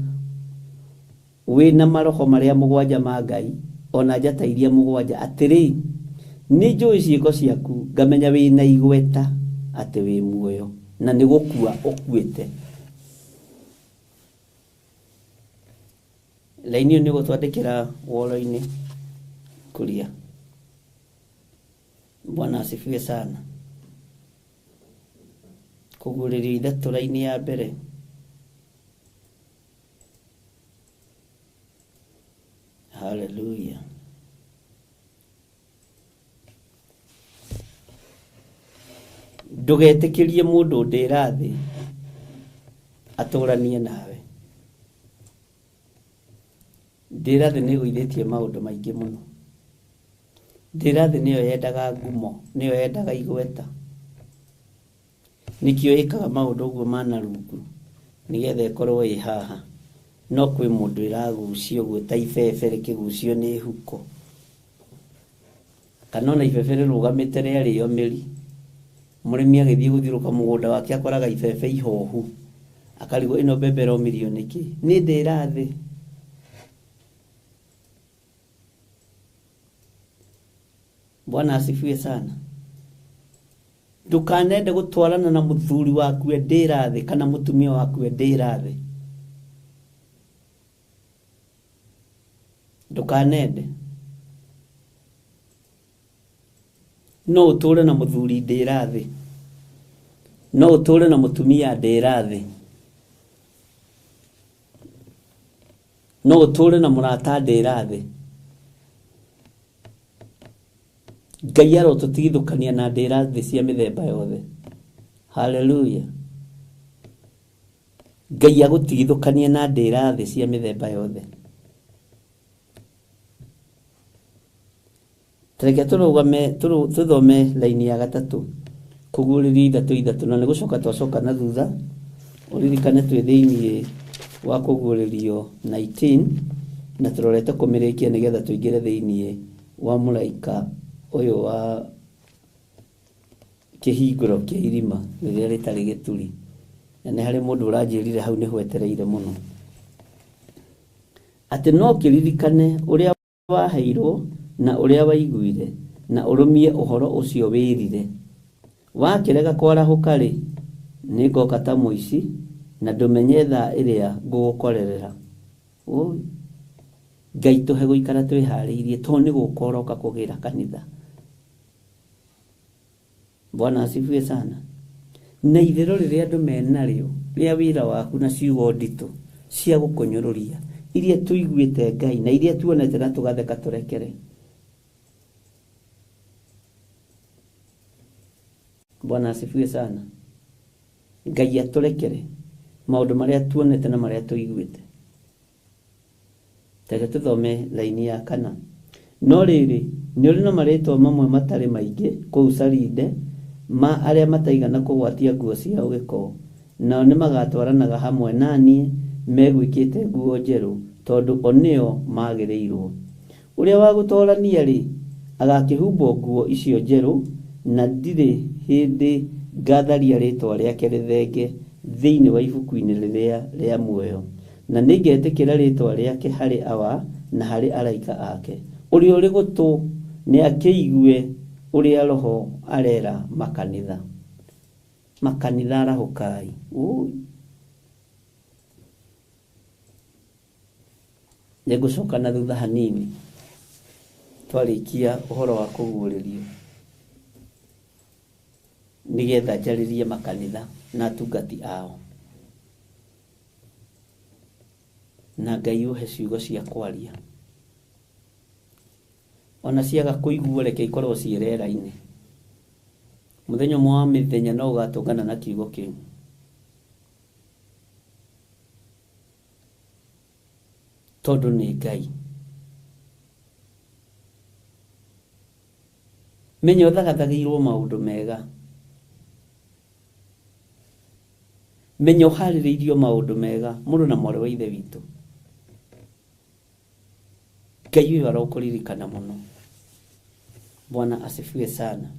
wĩna maroho marĩa mũgwanja ma Ngai ona njata iria mũgwanja, atĩrĩ, nĩ njũĩ ciĩko ciaku, ngamenya wĩna igweta atĩ wĩ muoyo na nĩ gũkua ũkuĩte. Laini ĩyo nĩ ũgũtwandĩkĩra woro-inĩ kuria. Bwana asifiwe sana. Kũguũrĩrio ithatũ raini ya mbere. Hallelujah. Ndũgetĩkĩrie mũndũ ndĩra thĩ atũranie nawe. Ndĩra thĩ nĩ ĩgũithĩtie maũndũ maingĩ mũno. Ndĩra thĩ nĩyo yendaga ngumo, nĩyo yendaga igweta. Nĩkĩo ĩkaga maũndũ ũguo ma rungu nĩgetha ĩkorwo ĩ haha. No kwĩ mũndũ ĩragucio ũguo ta ibebe rĩkĩgucio nĩ huko, kana ona ibebe rĩrũgamĩte rĩarĩo mĩri. Mũrĩmi agĩthiĩ gũthiũrũrũka mũgũnda wake akoraga ibebe ihohu, akarigwo ĩno mbembe ĩromirio nĩkĩ? Nĩ ndĩra thĩ. Bwana asifiwe sana. Ndũkanende gũtwarana na mũthuri waku e ndĩra thĩ kana mũtumia waku e ndĩra thĩ. Ndũkanende. No ũtũre na mũthuri ndĩra thĩ, no ũtũre na mũtumia ndĩra thĩ, no ũtũre na mũrata ndĩra thĩ. Ngai arotũtigithũkania na ndĩra thĩ cia mĩthemba yothe. Hallelujah. Ngai agũtigithũkania na ndĩra thĩ cia mĩthemba yothe. Reke tũrũgame tũthome laini ya gatatũ kũguũrĩrio ithatũ ithatũ, na nĩ gũcoka twacoka na thutha. Ũririkane twĩ thĩiniĩ wa kũguũrĩrio 19 na tũrorete kũmĩrĩkia nĩgetha tũingĩre thĩiniĩ wa mũraika ũyũ wa kĩhingũro kĩa irima rĩrĩa rĩtarĩ gĩturi. Na nĩ harĩ mũndũ ũranjĩrire hau nĩ hwetereire mũno atĩ no kĩririkane ũrĩa waheirwo na ũrĩa waiguire na ũrũmie ũhoro ũcio wĩrire. Wakĩrega kwarahũka rĩ, nĩngoka ta mũici na ndũmenye thaa ĩrĩa ngũgũkorerera. Oi, Ngai tũhe gũikara twĩharĩirie tondũ nĩ gũka ũroka kũgĩra kanitha. Bwana asifiwe sana. Na itherũ rĩrĩa andũ menarĩo rĩa wĩra waku na ciugo nditũ cia gũkũnyũrũria iria tũiguĩte Ngai na iria tuonete na tũgatheka tũrekere. Bwana asifiwe sana. Ngai atũrekere maũndũ marĩa tuonete na marĩa tũiguĩte. Reke tũthome laini ya kana. No rĩrĩ, nĩ ũrĩ na marĩtwa mamwe matarĩ maingĩ kũu Saride ma arĩa mataigana kũgwatia nguo ciao gĩko, nao nĩmagatwaranaga hamwe na niĩ megwĩkĩte nguo njerũ, tondũ o nĩo magĩrĩirwo. Ũrĩa wa gũtorania rĩ, Agakĩhumbwo nguo icio njerũ, na ndirĩ hĩndĩ ngatharia rĩĩtwa rĩake rĩthenge thĩinĩ wa ibuku-inĩ rĩrĩa rĩa muoyo, na nĩngetĩkĩra rĩĩtwa rĩake harĩ Awa na harĩ araika ake. Ũrĩa ũrĩ gũtũ nĩakĩigue ũrĩa Roho arera makanitha. Makanitha arahũkai. Ũi. Nĩngũcoka na thutha hanini twarĩkia ũhoro wa kũguũrĩrio nĩgetha njarĩrie makanitha na atungati ao, na Ngai ũhe ciugo cia kwaria, ona ciaga kũiguo reke ikorwo ciĩ rĩera-inĩ. Mũthenya ũmwe wa mĩthenya no ũgatũngana na kiugo kĩu. Tondũ nĩ Ngai. Menya ũthagathagĩirwo maũndũ mega. Menya ũharĩrĩirio maũndũ mega, mũrũ na mwarĩ wa Ithe witũ. Ngai ũyũ arokũririkana mũno. Bwana asifiwe sana.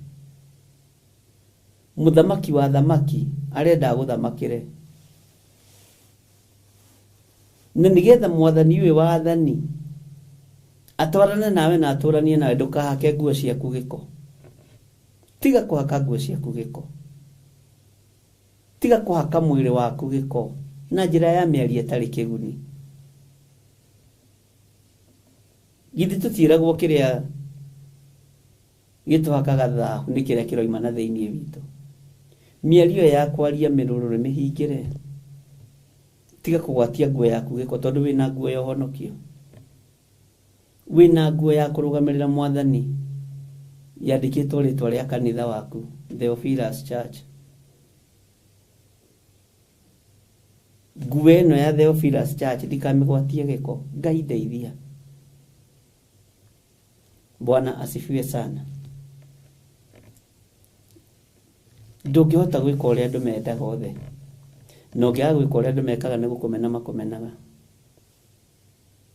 Mũthamaki wa thamaki arenda agũthamakĩre. Na nĩgetha mwathani ũyũ wa athani atwarane nawe na atũranie nawe, ndũkahake nguo ciaku gĩko. Tiga kũhaka nguo ciaku gĩko. Tiga kũhaka mwĩrĩ waku gĩko na njĩra ya mĩario ĩtarĩ kĩguni. Githĩ tũtiĩragwo kĩrĩa gĩtũhakaga thahu nĩ kĩrĩa kĩroima na thĩinĩ witũ. Mĩario ya kwaria mĩrũrũ nĩ mĩhingĩre. Tiga kũgwatia nguo yaku gĩko tondũ wĩna nguo ya ũhonokio. Wĩna nguo ya kũrũgamĩrĩra mwathani yandĩkĩtwo rĩtwa rĩa kanitha waku, Theophilus Church. Nguo ĩno ya Theophilus Church ndikamĩgwatie gĩko. Ngai ndeithia. Bwana asifiwe sana. Ndũngĩhota gwĩka ũrĩa andũ mendaga othe, na ũngĩaga gwĩka ũrĩa andũ mekaga nĩ gũkũmena makũmenaga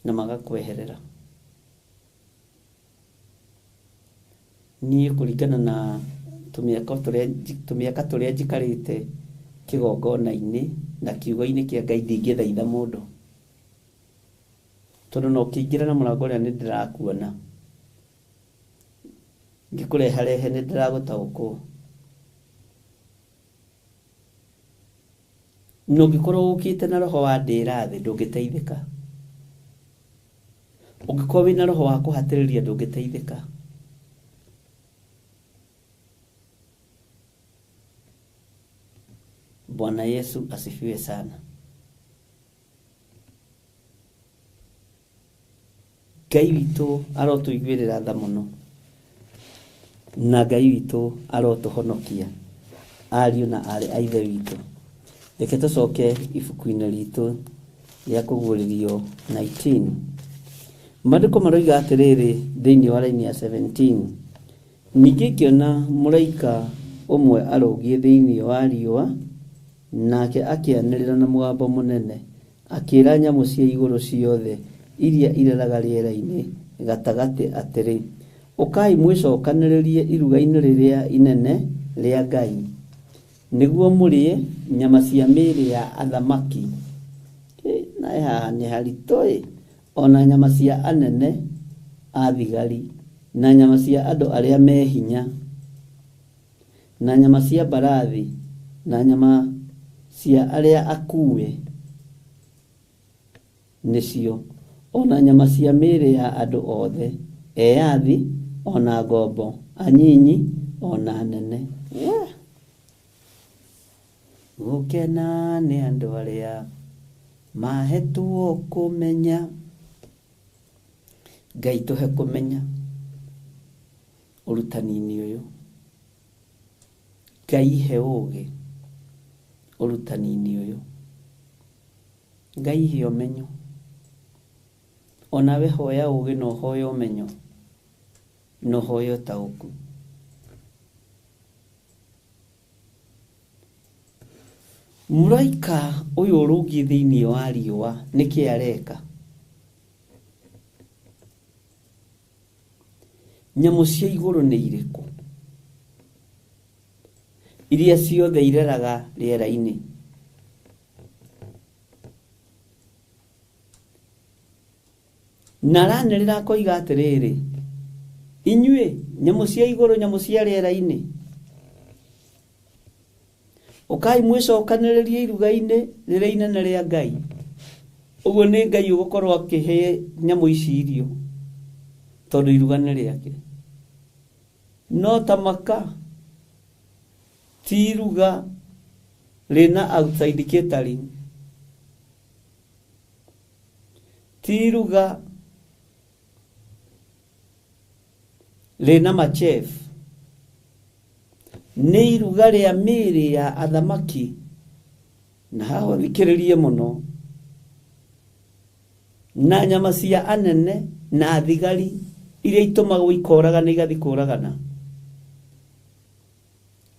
na magakweherera. Niĩ kũringana na tũmĩaka tũrĩa njikarĩte kĩgongona-inĩ na kiugo-inĩ kĩa Ngai ndingĩthaitha mũndũ, tondũ no ũkĩingĩra na mũrango ũrĩa nĩ ndĩrakuona, ngĩkũreharehe nĩ ndĩragũtaũkwo. Na ũngĩkorwo ũkĩte na roho wa ndĩra thĩ ndũngĩteithĩka. Ũngĩkorwo wĩna roho wa kũhatĩrĩria ndũngĩteithĩka. Bwana Yesu asifiwe sana. Ngai witũ arotũiguĩrĩra tha mũno, na Ngai witũ arotũhonokia ariũ na aarĩ a Ithe witũ. Reke tũcoke ibuku-inĩ ritũ rĩa kũguũrĩrio 19. Maandĩko maroiga atĩrĩrĩ thĩinĩ wa raini ya 17, ningĩ ngĩona mũraika ũmwe arũngiĩ thĩinĩ wa riũa, nake akĩanĩrĩra na mũgambo mũnene, akĩĩra nyamũ cia igũrũ ciothe iria ireraga rĩera-inĩ gatagatĩ atĩrĩ, ũkai mwĩcokanĩrĩrie iruga-inĩ rĩrĩa inene rĩa Ngai, nĩguo mũrĩe nyama cia mĩĩrĩ ya athamaki. Nae haha nĩ haritũ ĩ, ona nyama cia anene a thigari, na nyama cia andũ arĩa me hinya, na nyama cia mbarathi, na nyama cia arĩa akue nĩcio, ona nyama cia mĩĩrĩ ya andũ othe, eyathi ona ngombo, anyinyi ona anene. Gũkena nĩ andũ arĩa mahetwo kũmenya. Ngai tũhe kũmenya ũrutani-inĩ ũyũ. Ngai he ũũgĩ ũrutani-inĩ ũyũ. Ngai he ũmenyo. Onawe hoya ũũgĩ na ũhoye ũmenyo na ũhoye ũtaũku. Mũraika ũyũ ũrũngiĩ thĩinĩ wa riũa nĩkĩ areka? Nyamũ cia igũrũ nĩ irĩkũ? Iria ciothe ireraga rĩera-inĩ. Na aranĩrĩra akoiga atĩrĩrĩ, inyuĩ nyamũ cia igũrũ, nyamũ cia rĩera-inĩ, ũkai mwĩcokanĩrĩrie iruga-inĩ rĩrĩa inene rĩa Ngai. Ũguo nĩ Ngai ũgũkorwo akĩhe nyamũ ici irio, tondũ iruga nĩ rĩake. No ta maka ti iruga rĩna outside catering, ti iruga rĩna machef, nĩ iruga rĩa mĩĩrĩ ya athamaki. Na haha ũthikĩrĩrie mũno, na nyama cia anene na thigari iria itũmagwo ikoragana igathiĩ kũragana,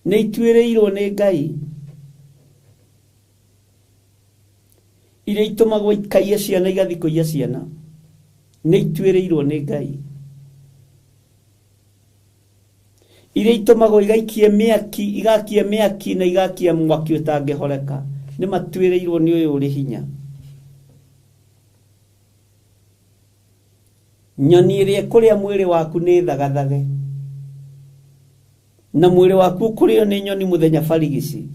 nĩ ituĩrĩirwo nĩ Ngai, iria itũmagwo ikaiye ciana igathiĩ kũiya ciana, nĩ ituĩrĩirwo nĩ Ngai, iria itũmagwo igaikie mĩaki, igakia mĩaki na igakia mwaki ũtangĩhoreka, nĩ matuĩrĩirwo nĩ ũyũ ũrĩ hinya. Nyoni ĩrĩa ĩkũrĩa mwĩrĩ waku nĩ thagathage, na mwĩrĩ waku ũkũrĩo nĩ nyoni mũthenya barigici,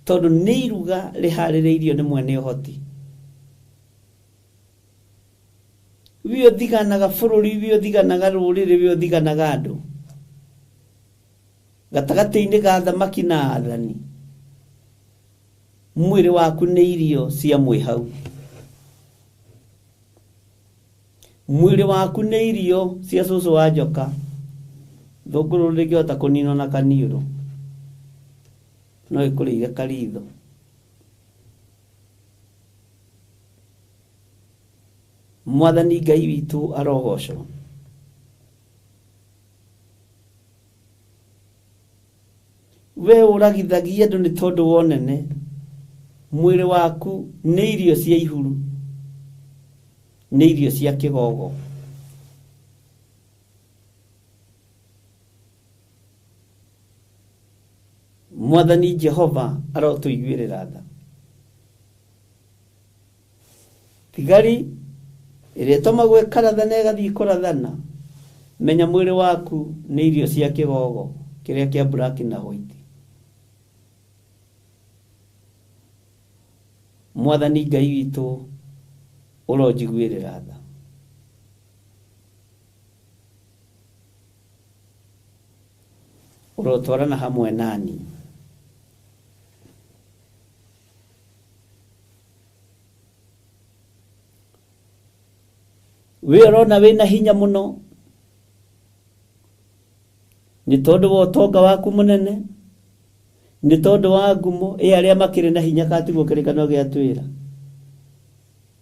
tondũ nĩ iruga rĩharĩrĩirio nĩ mwene ũhoti. We ũthiganaga bũrũri, we ũthiganaga rũrĩrĩ, we ũthiganaga andũ gatagatĩ-inĩ ga thamaki na athani, mwĩrĩ waku nĩ irio cia mwĩhau, mwĩrĩ waku nĩ irio cia cũcũ wa njoka. Thũngũrũrũ ndĩngĩhota kũninwo na kaniũrũ, no ĩkũrĩire karitho. Mwathani Ngai witũ arogocwo. We ũragithagia andũ nĩ tondũ wa ũnene, mwĩrĩ waku nĩ irio cia ihuru, nĩ irio cia kĩgogo. Mwathani Jehova arotũiguĩrĩra tha. Thigari ĩrĩa ĩtũmagwo ĩkarathana ĩgathiĩ kũrathana, menya mwĩrĩ waku nĩ irio cia kĩgogo kĩrĩa kĩa black na white. Mwathani Ngai witũ ũronjiguĩrĩra tha. Ũrotwarana hamwe nani. We ũrona wĩna hinya mũno nĩ tondũ wa ũtonga waku mũnene, nĩ tondũ wa ngumo, ĩ arĩa makĩrĩ na hinya katiguo kĩrĩkanĩro gĩa twĩra,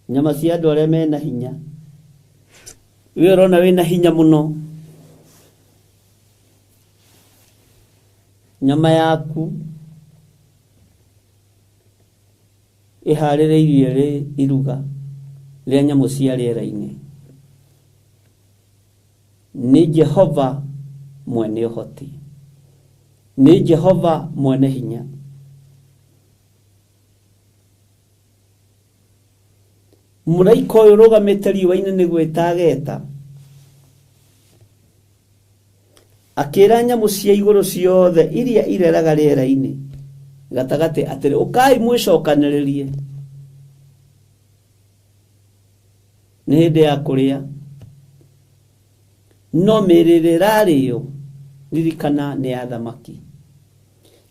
nyama cia andũ arĩa mena hinya. We ũrona wĩna hinya mũno, nyama yaku ĩharĩrĩirio ĩrĩ iruga rĩa nyamũ cia rĩera-inĩ. Nĩ Jehova mwene ũhoti, nĩ Jehova mwene hinya. Mũraika ũyũ ũrũgamĩte riũa-inĩ nĩguo ĩtageta, akĩra nyamũ cia igũrũ ciothe iria ireraga rĩera-inĩ gatagatĩ atĩrĩ, ũkai mwĩcokanĩrĩrie, nĩ hĩndĩ ya kũrĩa. No mĩĩrĩ ĩrĩa ĩrarĩo, ririkana nĩ ya thamaki,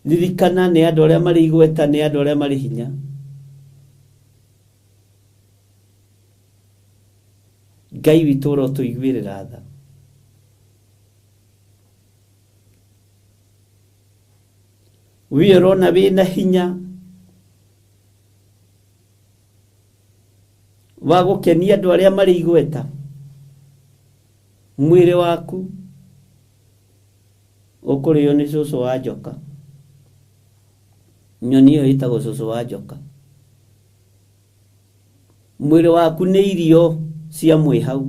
ririkana nĩ andũ arĩa marĩ igweta, nĩ andũ arĩa marĩ hinya. Ngai witũ ũrotũiguĩrĩra tha. We ũrona wĩna hinya wa gũkenia andũ arĩa marĩ igweta, mwĩrĩ waku ũkũrĩo nĩ cũcũ wa njoka. Nyoni ĩyo ĩtagwo cũcũ wa njoka. Mwĩrĩ waku nĩ irio cia mwĩhau.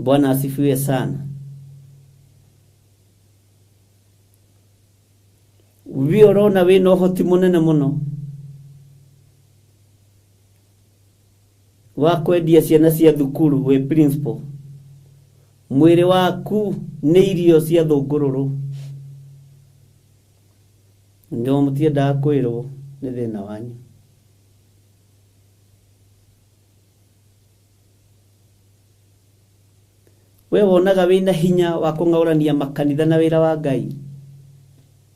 Bwana asifiwe sana. We ũrona wĩna ũhoti mũnene mũno wa kwendia ciana cia thukuru wĩ principal, mwĩrĩ waku nĩ irio cia thũngũrũrũ. Ndio mũtiendaga kwĩrwo nĩ thĩna wanyu. We wonaga wĩna hinya wa kũng'aũrania makanitha na wĩra wa Ngai,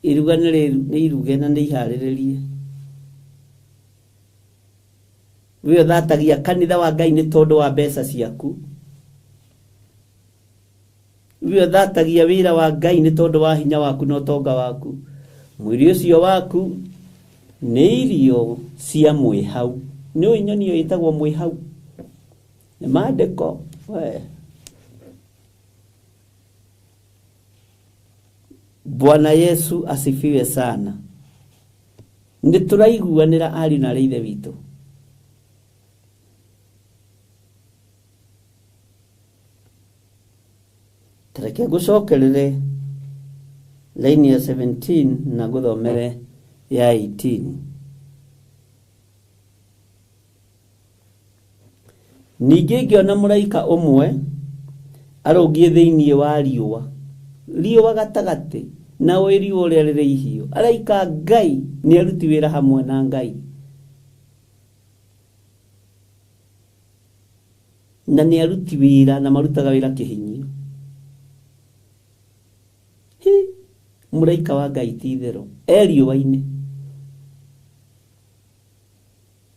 iruga nĩ iruge na nĩ iharĩrĩrie. We ũthatagia kanitha wa Ngai nĩ tondũ wa mbeca ciaku. We ũthatagia wĩra wa Ngai nĩ tondũ wa hinya waku na ũtonga waku. Mwĩrĩ ũcio waku nĩ irio cia mwĩhau. Nĩ ũĩ nyoni ĩyo ĩtagwo mwĩhau? Nĩ maandĩko we. Bwana Yesu asifiwe sana. Nĩ tũraiguanĩra ariũ na aarĩ a Ithe witũ. Tareke ngũcokerere laini ya 17 na ngũthomere ya 18. Ningĩ ngĩona mũraika ũmwe arũngiĩ thĩinĩ wa riũa, riũa gatagatĩ, na ũĩ riũa ũrĩa rĩrĩ ihiũ. Araika Ngai nĩ aruti wĩra hamwe na Ngai, na nĩ aruti wĩra na marutaga wĩra kĩhinyio. Hi, mũraika wa Ngai ti itherũ e riũa-inĩ.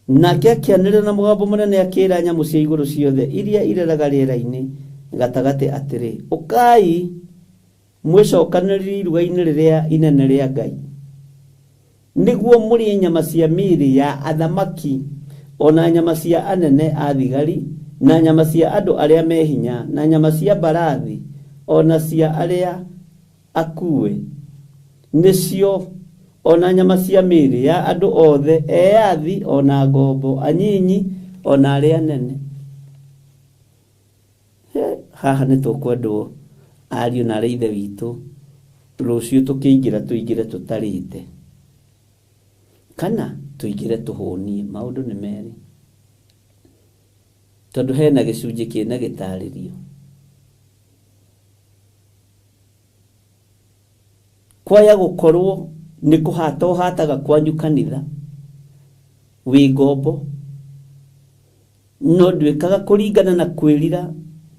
Nake akĩanĩrĩra na mũgambo mũnene akĩĩra nyamũ cia igũrũ ciothe iria ireraga rĩera-inĩ gatagatĩ atĩrĩ, ũkai mwĩcokanĩrĩrie iruga-inĩ rĩrĩa inene rĩa Ngai, nĩguo mũrĩe nyama cia mĩĩrĩ ya athamaki, ona nyama cia anene a thigari, na nyama cia andũ arĩa me hinya, na nyama cia mbarathi, ona cia arĩa akue nĩcio, ona nyama cia mĩĩrĩ ya andũ othe, eyathi ona ngombo, anyinyi ona arĩa anene. Haha nĩ tũkwendwo ariũ na aarĩ a Ithe witũ, rũciũ tũkĩingĩra tũingĩre tũtarĩte kana tũingĩre tũhũnie. Maũndũ nĩ merĩ, tondũ hena gĩcunjĩ kĩna gĩtarĩrio. Kwaya gũkorwo nĩ kũhata ũhataga kwanyu kanitha wĩ ngombo, no ndwĩkaga kũringana na kwĩrira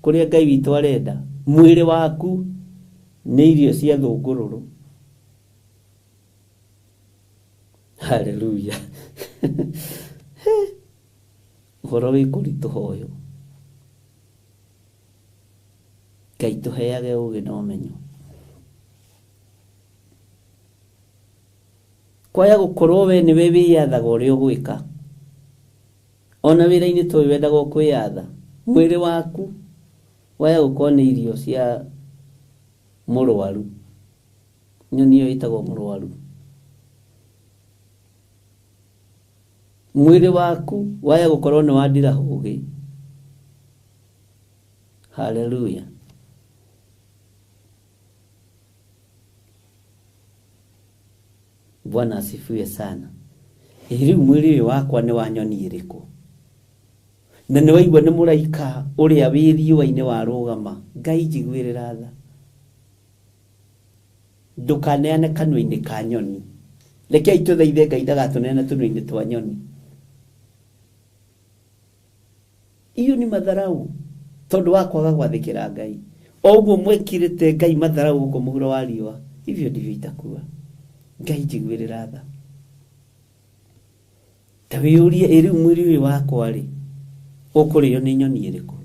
kũrĩa Ngai witũ arenda. Mwĩrĩ waku nĩ irio cia thũngũrũrũ. Haleluya. Ũhoro wĩ kũritũha ũyũ. Ngai tũheage ũũgĩ na ũmenyo. Kwaya gũkorwo we nĩwe wĩyathaga ũrĩa ũgwĩka, ona wĩra-inĩ ta ũyũ wendaga kwĩyatha. Mwĩrĩ waku waya gũkorwo nĩ irio cia mũrwaru, nyoni ĩyo ĩtagwo mũrwaru. Mwĩrĩ waku waya gũkorwo nĩ wa ndirahũgĩ. Haleluya. Bwana asifiwe sana. Rĩu mwĩrĩ ũyũ wakwa nĩ wa nyoni ĩrĩkũ? Na nĩ waigua nĩ mũraika ũrĩa wĩ riũa-inĩ warũgama. Ngai njiguĩrĩra tha, ndũkaneane kanua-inĩ ka nyoni. Rekei tũthaithe Ngai ndagatũneane tũnua-inĩ twa nyoni. Iyo ni matharau tondũ wa kwaga gwathĩkĩra Ngai. O ũguo mwekirĩte Ngai matharau gũkũ mũhuro wa riũa, hivyo ndivyo itakuwa. Ngai njiguĩrĩra tha. Ta wĩyũrie, ĩ rĩu mwĩrĩ ũyũ wakwa rĩ ũkũrĩo nĩ nyoni ĩrĩkũ?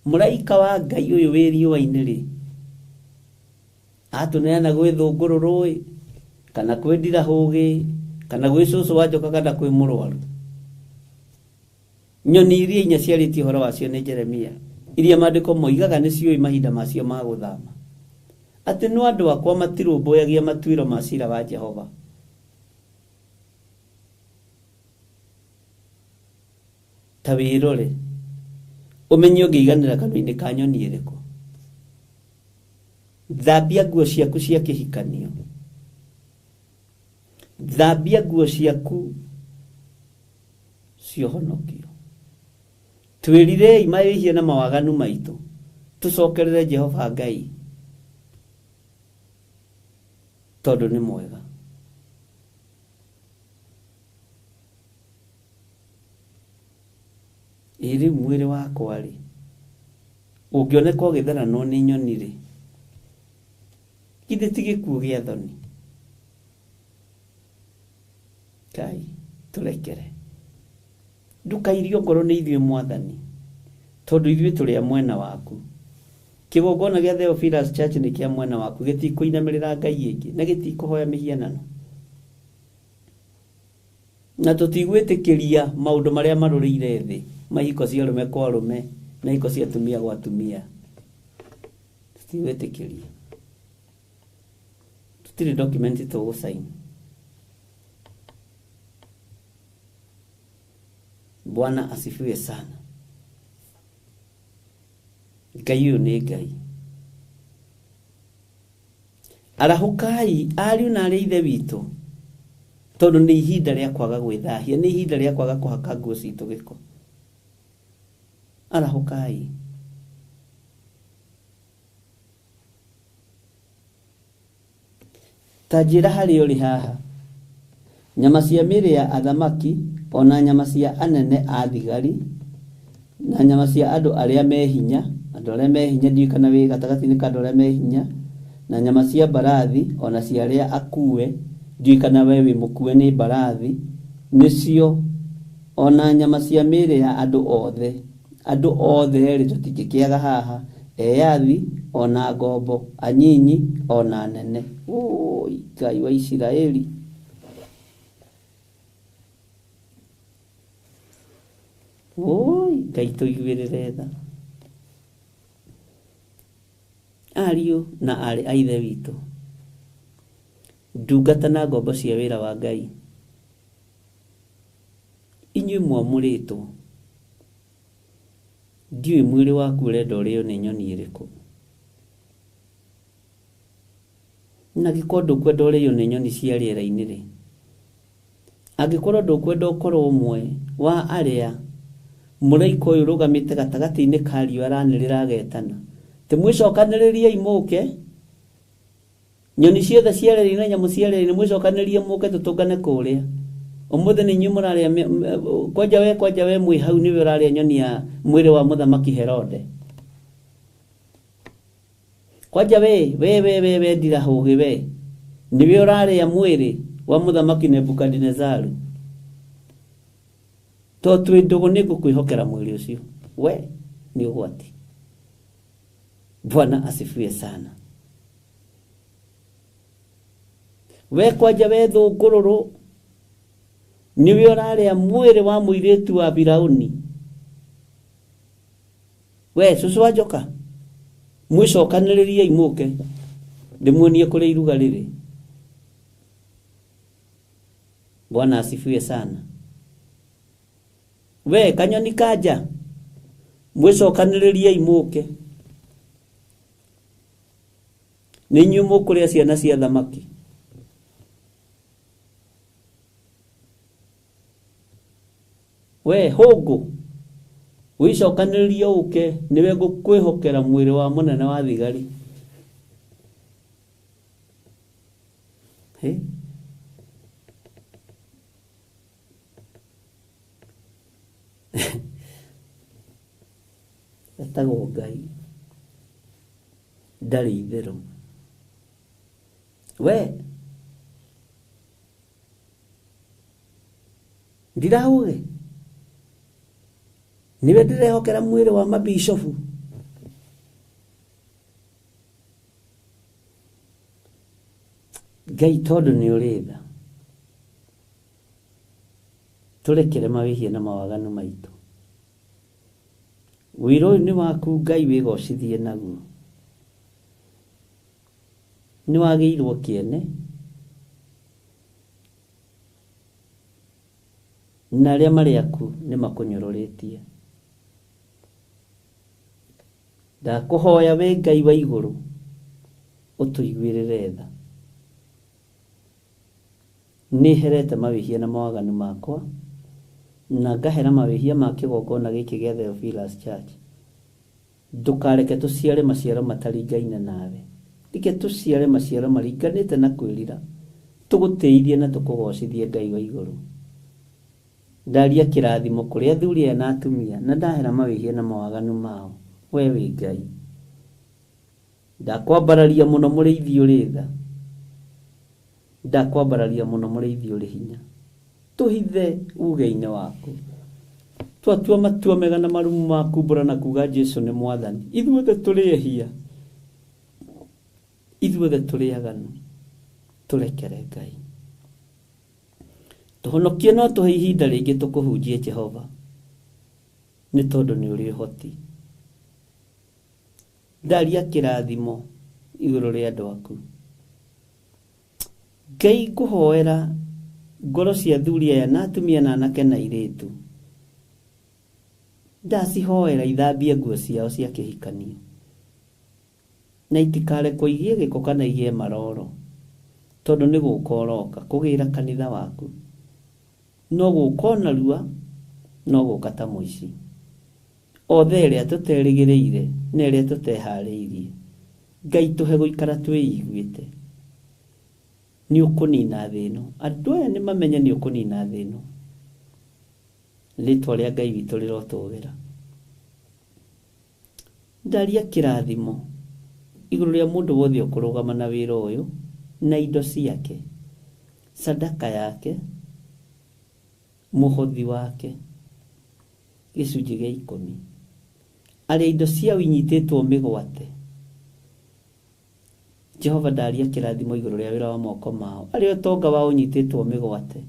Mũraika wa Ngai ũyũ wĩ riũa-inĩ rĩ atũneana gwĩ thũngũrũrũ ĩ, kana kwĩ ndirahũgĩ, kana gwĩ cũcũ wa njoka, kana kwĩ mũrwaru. Nyoni iria inya ciarĩtie ũhoro wacio nĩ Jeremia, iria maandĩko moigaga nĩ ciũĩ mahinda macio ma gũthama, atĩ no andũ akwa matirũmbũyagia matuĩro ma cira wa Jehova. Ta wĩrore Ũmenye ũngĩiganĩra kanua-inĩ ka nyoni ĩrĩkũ. Thambia nguo ciaku cia kĩhikanio. Thambia nguo ciaku cia ũhonokio. Twĩrirei mawĩhia na mawaganu maitũ, tũcokerere Jehova Ngai tondũ nĩ mwega. Ĩ rĩu mwĩrĩ wakwa rĩ, ũngĩoneka ũgĩtheranwo nĩ nyoni rĩ, githĩ ti gĩkuũ gĩa thoni? Ngai tũrekere. Ndũkairio ngoro nĩ ithuĩ Mwathani, tondũ ithuĩ tũrĩ a mwena waku. Kĩgongona gĩa Theophilus Church nĩ kĩa mwena waku, gĩtikũinamĩrĩra ngai ĩngĩ na gĩtikũhoya mĩhianano. Na tũtigwĩtĩkĩria maũndũ marĩa marũrĩire thĩ, ma ihiko cia arũme kwa arũme na ihiko cia atumia gwa atumia. Tũtigwĩtĩkĩria. Tũtirĩ document tũgũcaini. Bwana asifiwe sana. Ngai ũyũ nĩ Ngai. Arahũkai ariũ na arĩ ithe witũ, tondũ nĩ ihinda rĩa kwaga gwĩthahia, nĩ ihinda rĩa kwaga kũhaka nguo citũ gĩko. Arahũkai. Ta njĩra harĩa ũrĩ haha. Nyama cia mĩĩrĩ ya athamaki, o na nyama cia anene a thigari, na nyama cia andũ arĩa me hinya, andũ arĩa me hinya, ndiũĩ kana wĩ gatagatĩ-inĩ ka andũ arĩa me hinya, na nyama cia mbarathi, o na cia arĩa akue, ndiũĩ kana we wĩ mũkue nĩ mbarathi, nĩcio, o na nyama cia mĩĩrĩ ya andũ othe. Andũ othe rĩ, tũtingĩkĩaga haha, eyathi, o na ngombo, anyinyi, o na anene. Ũi, Ngai wa Isiraeli. Ũi, Ngai tũiguĩrĩre tha. Ariũ na aarĩ a Ithe witũ, ndungata na ngombo cia wĩra wa Ngai, inyuĩ mwamũrĩtwo, ndiũĩ mwĩrĩ waku ũrenda ũrĩo nĩ nyoni ĩrĩkũ. Na angĩkorwo ndũkwenda ũrĩo nĩ nyoni cia rĩera-inĩ rĩ, angĩkorwo ndũkwenda ũkorwo ũmwe wa arĩa mũraika ũyũ ũrũgamĩte gatagatĩ-inĩ ka riũa aranĩrĩra agetana, tĩ mwĩcokanĩrĩriei mũke, nyoni ciothe cia rĩera-inĩ na nyamũ cia rĩera-inĩ mwĩcokanĩrĩrie mũke tũtũngane kũrĩa. Ũmũthĩ nĩ inyuĩ mũrarĩa kwanja we mwĩ hau nĩwe ũrarĩa nyoni ya mwĩrĩ wa mũthamaki Herode. Kwanja we, we, we, we, we, ndirahũgĩ we, nĩwe ũrarĩa mwĩrĩ wa mũthamaki Nebukadinezaru. To twĩ ndũgũ nĩ ngũkwĩhokera mwĩrĩ ũcio. We nĩ ũgwati. Bwana asifiwe sana. We kwanja we thũngũrũrũ nĩwe ũrarĩa mwĩrĩ wa mũirĩtu wa Firauni. We cũcũ wa njoka, mwĩcokanĩrĩriei mũke ndĩmuonie kũrĩa iruga rĩrĩ. Bwana asifiwe sana. We kanyoni kanja, mwĩcokanĩrĩriei mũke, nĩ inyuĩ mũkũrĩa ciana cia thamaki. We hũngũ, wĩcokanĩrĩrie ũke, nĩwe ngũkwĩhokera mwĩrĩ wa mũnene wa thigari. Hĩ? Etagwo Ngai, ndarĩ itherũ. We ndirauge niwe ndĩrehokera mwĩrĩ wa mabishofu. Ngai tondũ nĩ ũrĩ tha, tũrekere mawĩhia na mawaganu maitũ. Wĩra ũyũ nĩ waku Ngai, wĩgocithie naguo. Nĩ wagĩirwo kĩene na arĩa marĩ aku nĩ makũnyororĩtie. Ndakũhoya wĩ Ngai wa igũrũ ũtũiguĩrĩre tha. Nĩherete mawĩhia na mawaganu makwa na ngahera mawĩhia ma kĩgongona gĩkĩ gĩa Theophilus Church. Ndũkareke tũciare maciaro mataringaine nawe. Reke tũciare maciaro maringanĩte na kwĩrira, tũgũtĩithie na tũkũgocithie Ngai wa igũrũ. Ndaria kĩrathimo kũrĩ athuri aya na atumia na ndahera mawĩhia na mawaganu mao. We wĩ Ngai. Ndakwambararia mũno mũrĩithi ũrĩ tha. Ndakwambararia mũno mũrĩithi ũrĩ hinya. Tũhithe uge-inĩ waku. Twatua matua mega na marumu ma kumbũra na kuga Jesu nĩ mwathani. Ithuothe tũrĩ ehia. Ithuothe tũrĩ aganu. Tũrekere Ngai. Tũhonokie no tũhe ihinda rĩngĩ tũkũhunjie Jehova. Nĩ tondũ nĩ ũrĩ ũhoti. Ndaria kĩrathimo igũrũ rĩa andũ aku. Ngai ngũhoera ngoro cia athuri aya na atumia na anake na airĩtu. Ndacihoera ithambie nguo ciao cia kĩhikanio. Na itikarekwo igĩe gĩko kana igĩe maroro. Tondũ nĩ gũka ũroka kũgĩra kanitha waku. No gũka o narua, no gũka ta mũici. Othe ĩrĩa tũterĩgĩrĩire na ĩrĩa tũteharĩirie. Ngai tũhe gũikara twĩiguĩte. Nĩ ũkũnina thĩ ĩno. Andũ aya nĩ mamenye nĩ ũkũnina thĩ ĩno. Rĩtwa rĩa Ngai witũ rĩrotũgĩra. Ndaria kĩrathimo igũrũ rĩa mũndũ wothe ũkũrũgama na wĩra ũyũ na indo ciake, sadaka yake, mũhothi wake, gĩcunjĩ gĩa ikũmi. Arĩa indo ciao inyitĩtwo mĩgwate. Jehova ndaria kĩrathimo igũrũ rĩa wĩra wa moko mao. Arĩa ũtonga wao ũnyitĩtwo mĩgwate,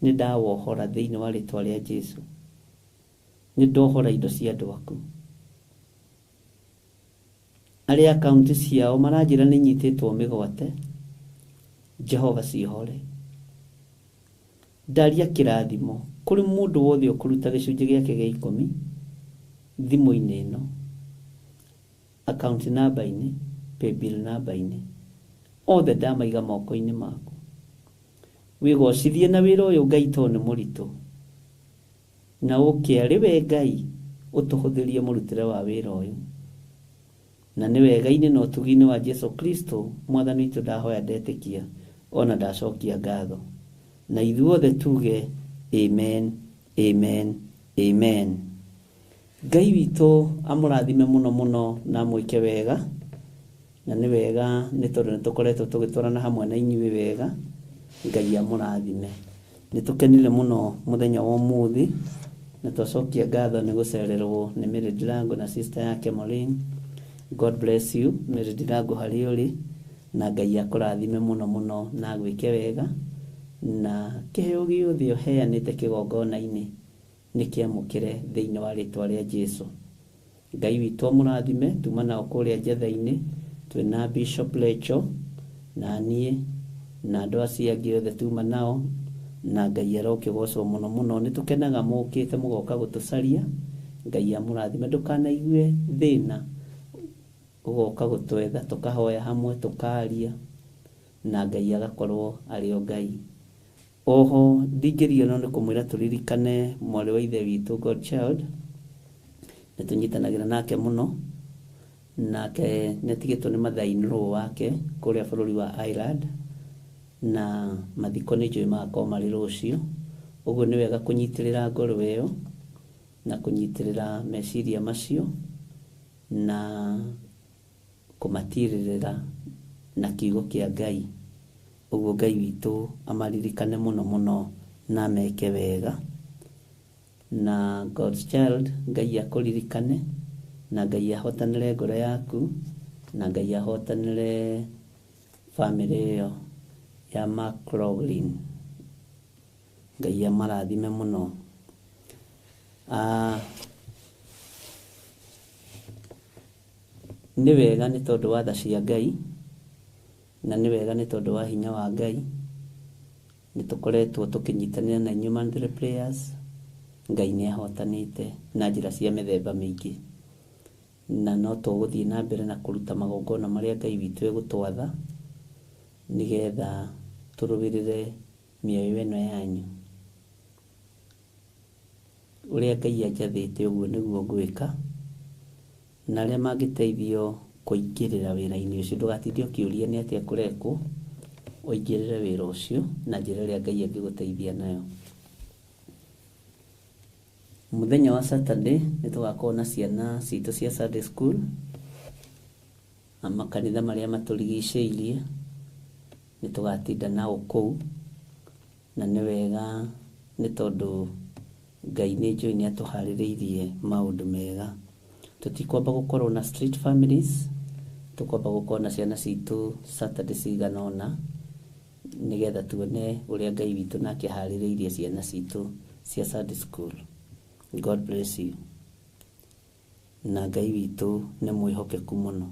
nĩ ndawohora thĩinĩ wa rĩtwa rĩa Jesu. Nĩ ndohora indo cia andũ aku. Arĩa akaunti ciao maranjĩra nĩ inyitĩtwo mĩgwate, Jehova ciohore. Ndaria kĩrathimo kũrĩ mũndũ wothe ũkũruta gĩcunjĩ gĩake gĩa ikũmi thimũ-inĩ ĩno, account number-inĩ, paybill number-inĩ, othe ndamaiga moko-inĩ maku. Wĩgocithie na wĩra ũyũ Ngai tondũ nĩ mũritũ. Na ũke arĩ we Ngai ũtũhũthĩrie mũrutĩre wa wĩra ũyũ. Na nĩ wega-inĩ na ũtugi-inĩ wa Jesu Kristo mwathani witũ ndahoya ndetĩkia ona ndacokia ngatho. Na ithuothe tuge amen, amen, amen. Ngai witũ amũrathime mũno mũno na amwĩke wega. Na nĩ wega nĩ tondũ nĩ tũkoretwo tũgĩtwarana hamwe na inyuĩ wega. Ngai amũrathime. Nĩ tũkenire mũno mũthenya wa ũmũthĩ na twacokia ngatho nĩ gũcererwo nĩ Mary Ndirango na sister yake Maureen. God bless you Mary Ndirango harĩa ũrĩ, na Ngai akũrathime mũno mũno na agwĩke wega, na kĩheo gĩothe ũheanĩte kĩgongona-inĩ nĩ kĩamũkĩre thĩinĩ wa rĩtwa rĩa Jesu. Ngai witũ amũrathime. Tuma nao kũrĩa Njetha-inĩ twĩna Bishop Lecho na niĩ na andũ acio angĩ othe tuma nao, na Ngai arokĩgocwo mũno mũno. Nĩ tũkenaga mũkĩte mũgoka gũtũcaria. Ngai amũrathime. Ndũkanaigue thĩna ũgoka gũtwetha, tũkahoya hamwe, tũkaria, na Ngai agakorwo arĩ o Ngai. Oho ndingĩriganĩrwo nĩ kũmwĩra tũririkane mwarĩ wa ithe witũ Godchild, nĩ tũnyitanagĩra nake mũno, nake nĩ atigĩtwo nĩ mother-in-law wake kũrĩa bũrũri wa Ireland, na mathiko nĩ njũĩ magakorwo marĩ rũciũ. Ũguo nĩ wega kũnyitĩrĩra ngoro ĩyo na kũnyitĩrĩra meciria macio na kũmatirĩrĩra na kiugo kĩa Ngai. Ũguo Ngai witũ amaririkane mũno mũno na ameke wega. Na God's Child, Ngai akũririkane na Ngai ahotanĩre ngoro yaku na Ngai ahotanĩre famĩlĩ ĩyo ya McLaughlin. Ngai amarathime mũno. Nĩ wega nĩ tondũ wa tha cia Ngai, na nĩ wega nĩ tondũ wa hinya wa Ngai. Nĩ tũkoretwo tũkĩnyitanĩra na inyuĩ monthly prayers. Ngai nĩ ahotanĩte na njĩra cia mĩthemba mĩingĩ. Na no tũgũthiĩ na mbere na kũruta magongona marĩa Ngai witũ egũtwatha, nĩgetha tũrũĩrĩre mĩoyo ĩno yanyu. Ũrĩa Ngai anjathĩte ũguo nĩguo ngwĩka, na arĩa mangĩteithio kũingĩrĩra wĩra-inĩ ũcio, ndũgatinde ũkĩũria nĩ atĩa kũrekwo, ũingĩrĩre wĩra ũcio na njĩra ĩrĩa Ngai angĩgũteithia nayo. Mũthenya wa Saturday nĩ tũgakorwo na ciana citũ cia Sunday school na makanitha marĩa matũrigicĩirie, nĩ tũgatinda nao kũu, na nĩ wega nĩ tondũ Ngai nĩ njũĩ nĩ atũharĩrĩirie maũndũ mega. Tũtikwamba gũkorwo na street families, tũkwamba gũkorwo na ciana citũ Saturday cigana ũna, nĩgetha tuone ũrĩa Ngai witũ nake aharĩrĩirie ciana citũ cia Sunday school. God bless you. Na Ngai witũ nĩ mwĩhokeku mũno.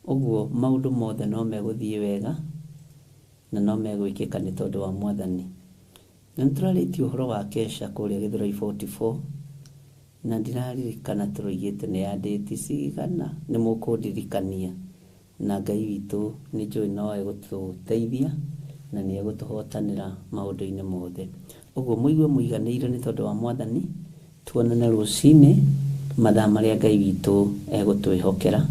Ũguo maũndũ mothe no megũthiĩ wega na no megwĩkĩka nĩ tondũ wa Mwathani. Na nĩ tũrarĩtie ũhoro wa kesha kũrĩa Gĩthũrai 44, na ndiraririkana tũroigĩte nĩ ya date cigana, nĩ mũkũndirikania. Na Ngai witũ nĩ njũĩ no egũtũteithia na nĩ egũtũhotanĩra maũndũ-inĩ mothe. Ũguo mũigue mũiganĩire nĩ tondũ wa Mwathani, tuonane rũcinĩ mathaa marĩa Ngai witũ egũtwĩhokera.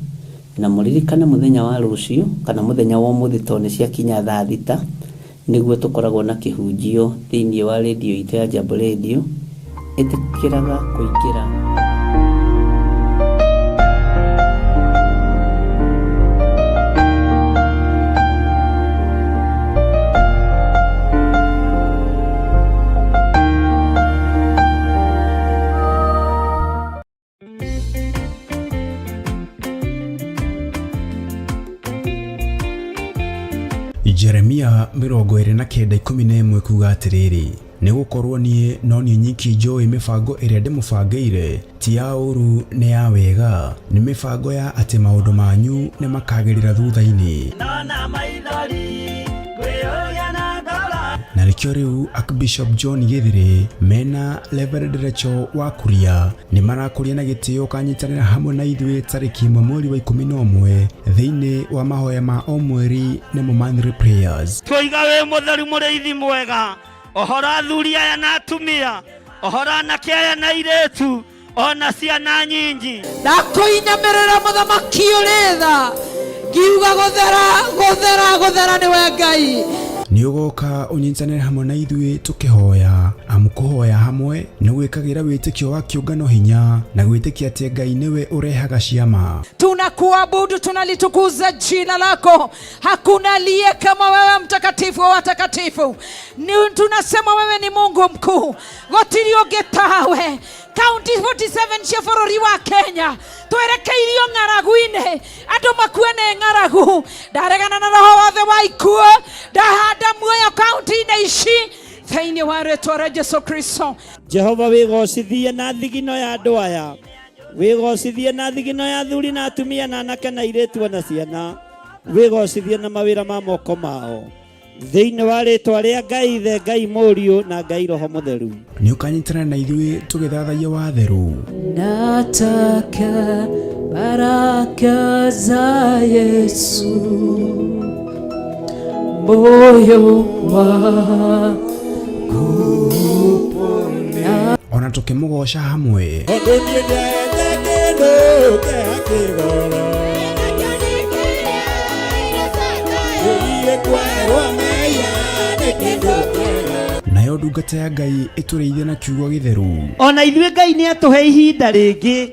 Na mũririkane mũthenya wa rũciũ kana mũthenya wa ũmũthĩ tondũ nĩ ciakinya thaa thita, nĩguo tũkoragwo na kĩhunjio thĩinĩ wa rĩndiũ itũ ya Jambo Radio, ĩtĩkĩraga kũingĩra. Jeremia 29:11 kuga atĩrĩrĩ, nĩ gũkorwo niĩ no niĩ nyiki njũĩ mĩbango ĩrĩa ndĩmũbangĩire, ti ya ũũru nĩ ya wega, nĩ mĩbango ya atĩ maũndũ manyu nĩ makagĩrĩra thutha-inĩ. Na nĩkĩo rĩu Archbishop John Gĩthĩrĩ mena Reverend Rachel wa Kuria nĩ marakũria na gĩtĩo ũkanyitanĩra hamwe na ithuĩ tarĩki 1 mweri wa 11 thĩinĩ wa mahoya ma o mweri nĩmo monthly prayers. Twoiga wĩ mũtheru mũrĩithi mwega, ũhoro athuri aya na atumia, ũhoro anake aya na airĩtu, ona ciana nyinyi. Ndakũinamĩrĩra mũthamaki ũrĩ tha, ngiuga gũthera gũthera gũthera nĩwe Ngai. Nĩ ũgoka ũnyitanĩre hamwe na ithuĩ tũkĩhoya, amu kũhoya hamwe nĩ gwĩkagĩra wĩtĩkio wa kĩũngano hinya na gwĩtĩkia atĩ Ngai nĩwe ũrehaga ciama. Tunakuabudu, tunalitukuza jina lako. Hakuna aliye kama wewe, mtakatifu wa watakatifu. Tunasema wewe ni Mungu mkuu, gũtirĩ ũngĩ tawe. County 47 cia bũrũri wa Kenya twerekeirio ng'aragu-inĩ, andũ makue nĩ ng'aragu. Ndaregana na roho wothe wa ikuũ, ndahanda muoyo kaunti-inĩ ici thĩinĩ wa rĩtwa rĩa Jesu Kristo. Jehova wĩgocithie na thigino ya andũ aya, wĩgocithie na thigino ya athuri na atumia na anake na airĩtu ona ciana, wĩgocithie na mawĩra ma moko mao thĩinĩ wa rĩtwa rĩa Ngai Ithe, Ngai Mũriũ na Ngai Roho Mũtheru. Nĩ ũkanyitanĩra na ithuĩ tũgĩthathaiya watheru. Nataka baraka za Yesu, moyo wangu upone. Ona tũkĩmũgoca hamwe. Tondũ niĩ ndĩaete kĩndũ kĩa kĩgoro. Nayo ndungata ya Ngai ĩtũrĩithie na kiugo gĩtheru. Ona ithuĩ Ngai nĩ atũhe ihinda rĩngĩ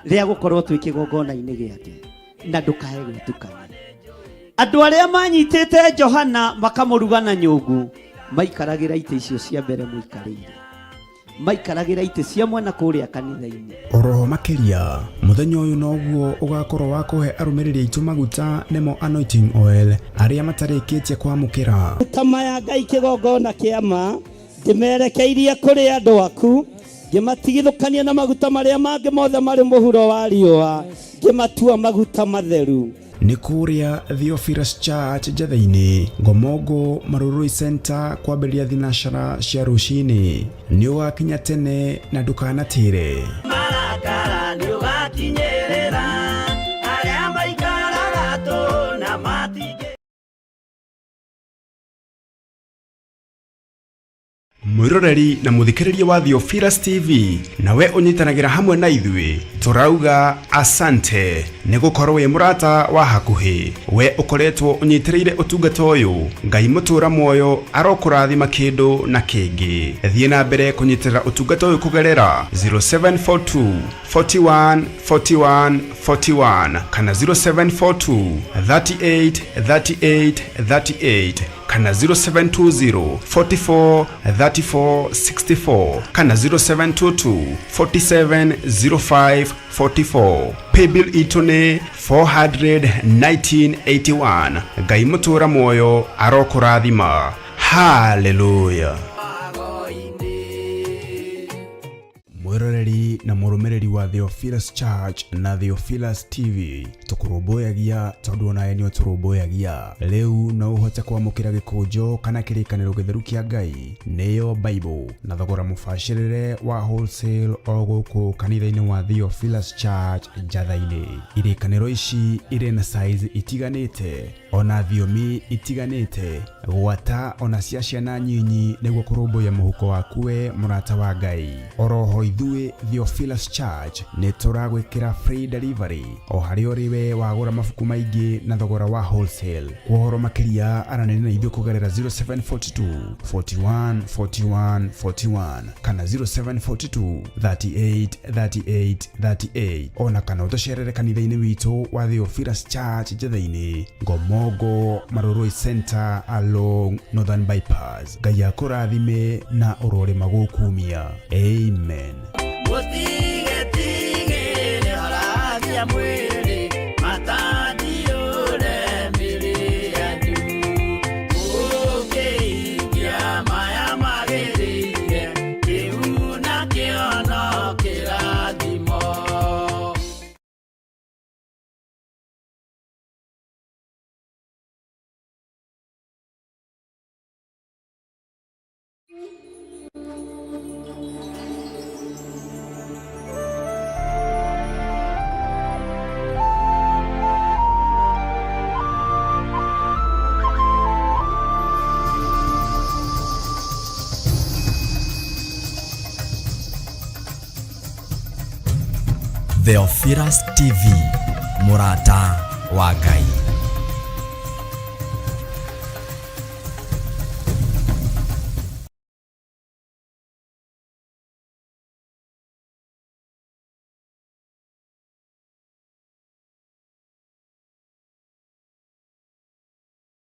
rĩa gũkorwo twĩ kĩgongona-inĩ gĩake, na ndũkae gwĩtukania. Andũ arĩa manyitĩte Johana makamũruga na nyũngũ maikaragĩra itĩ icio cia mbere mũikarĩire, maikaragĩra itĩ cia mwena kũrĩa kanitha-inĩ. Oroho makĩria mũthenya ũyũ noguo ũgakorwo wa kũhe arũmĩrĩri aitũ maguta nĩmo anointing oil arĩa matarĩkĩtie kwamũkĩra. Maguta maya Ngai kĩgongona kĩa ma ndĩmerekeirie kũrĩ andũ aku, ngĩmatigithũkania na maguta marĩa mangĩ mothe marĩ mũhuro wa riũa, ngĩmatua maguta matheru. Nĩ kũrĩa Theophilus Church Njatheinĩ, Ngomongo Marurui Center kwambĩrĩria thinacara cia rũcinĩ. Nĩ ũgakinya tene na ndũkanatĩre. Marakara nĩ ũgakinya. Mwĩroreri na mũthikĩrĩria wa Theophilus TV, nawe ũnyitanagĩra hamwe na ithuĩ, tũrauga asante nĩ gũkorwo wĩ mũrata wa hakuhĩ. We ũkoretwo ũnyitĩrĩire ũtungata ũyũ, Ngai mũtũra muoyo arokũrathima kĩndũ na kĩngĩ. Thiĩ na mbere kũnyitĩrĩra ũtungata ũyũ kũgerera 0742 41 41 41 kana 0742 38 38 38 kana 0720 44 34 64 kana 0722 47 05 44. Paybill itũ nĩ 41981. Ngai mũtũra muoyo arokũrathima. Haleluya. Mwĩroreri na mũrũmĩrĩri wa Theophilus Church na Theophilus TV, tũkũrũmbũyagia tondũ onawe nĩ ũtũrũmbũyagia. Rĩu no ũhote kwamũkĩra gĩkũnjo kana kĩrĩkanĩro gĩtheru kĩa Ngai, nĩyo Bible, na thogora mũbacĩrĩre wa wholesale o gũkũ kanitha-inĩ wa Theophilus Church Njatha-inĩ. Irĩkanĩro ici irĩ na size itiganĩte ona thiomi itiganĩte, gwata ona cia ciana nyinyi, nĩguo kũrũmbũiya mũhuko waku we mũrata wa Ngai. Oroho ithuĩ Theophilus Church nĩ tũragwĩkĩra free delivery o harĩa ũrĩ we wagũra mabuku maingĩ na thogora wa wholesale. Kwa ũhoro makĩria aranĩria na ithuĩ kũgerera 0742 41 41 41 kana 0742 38 38 38, ona kana ũtũcerere kanitha-inĩ witũ wa Theophilus Church Njatha-inĩ, Ngomongo Marurui Center along Northern Bypass. Ngai akũrathime na ũrorĩma gũkumia. Amen. Mũtigetigĩre harathia mwĩrĩ matandiũre mĩrĩ yanyu mũkĩikia maya magĩrĩire kĩu nakĩo no kĩrathimo. Theophilus TV, mũrata wa Ngai.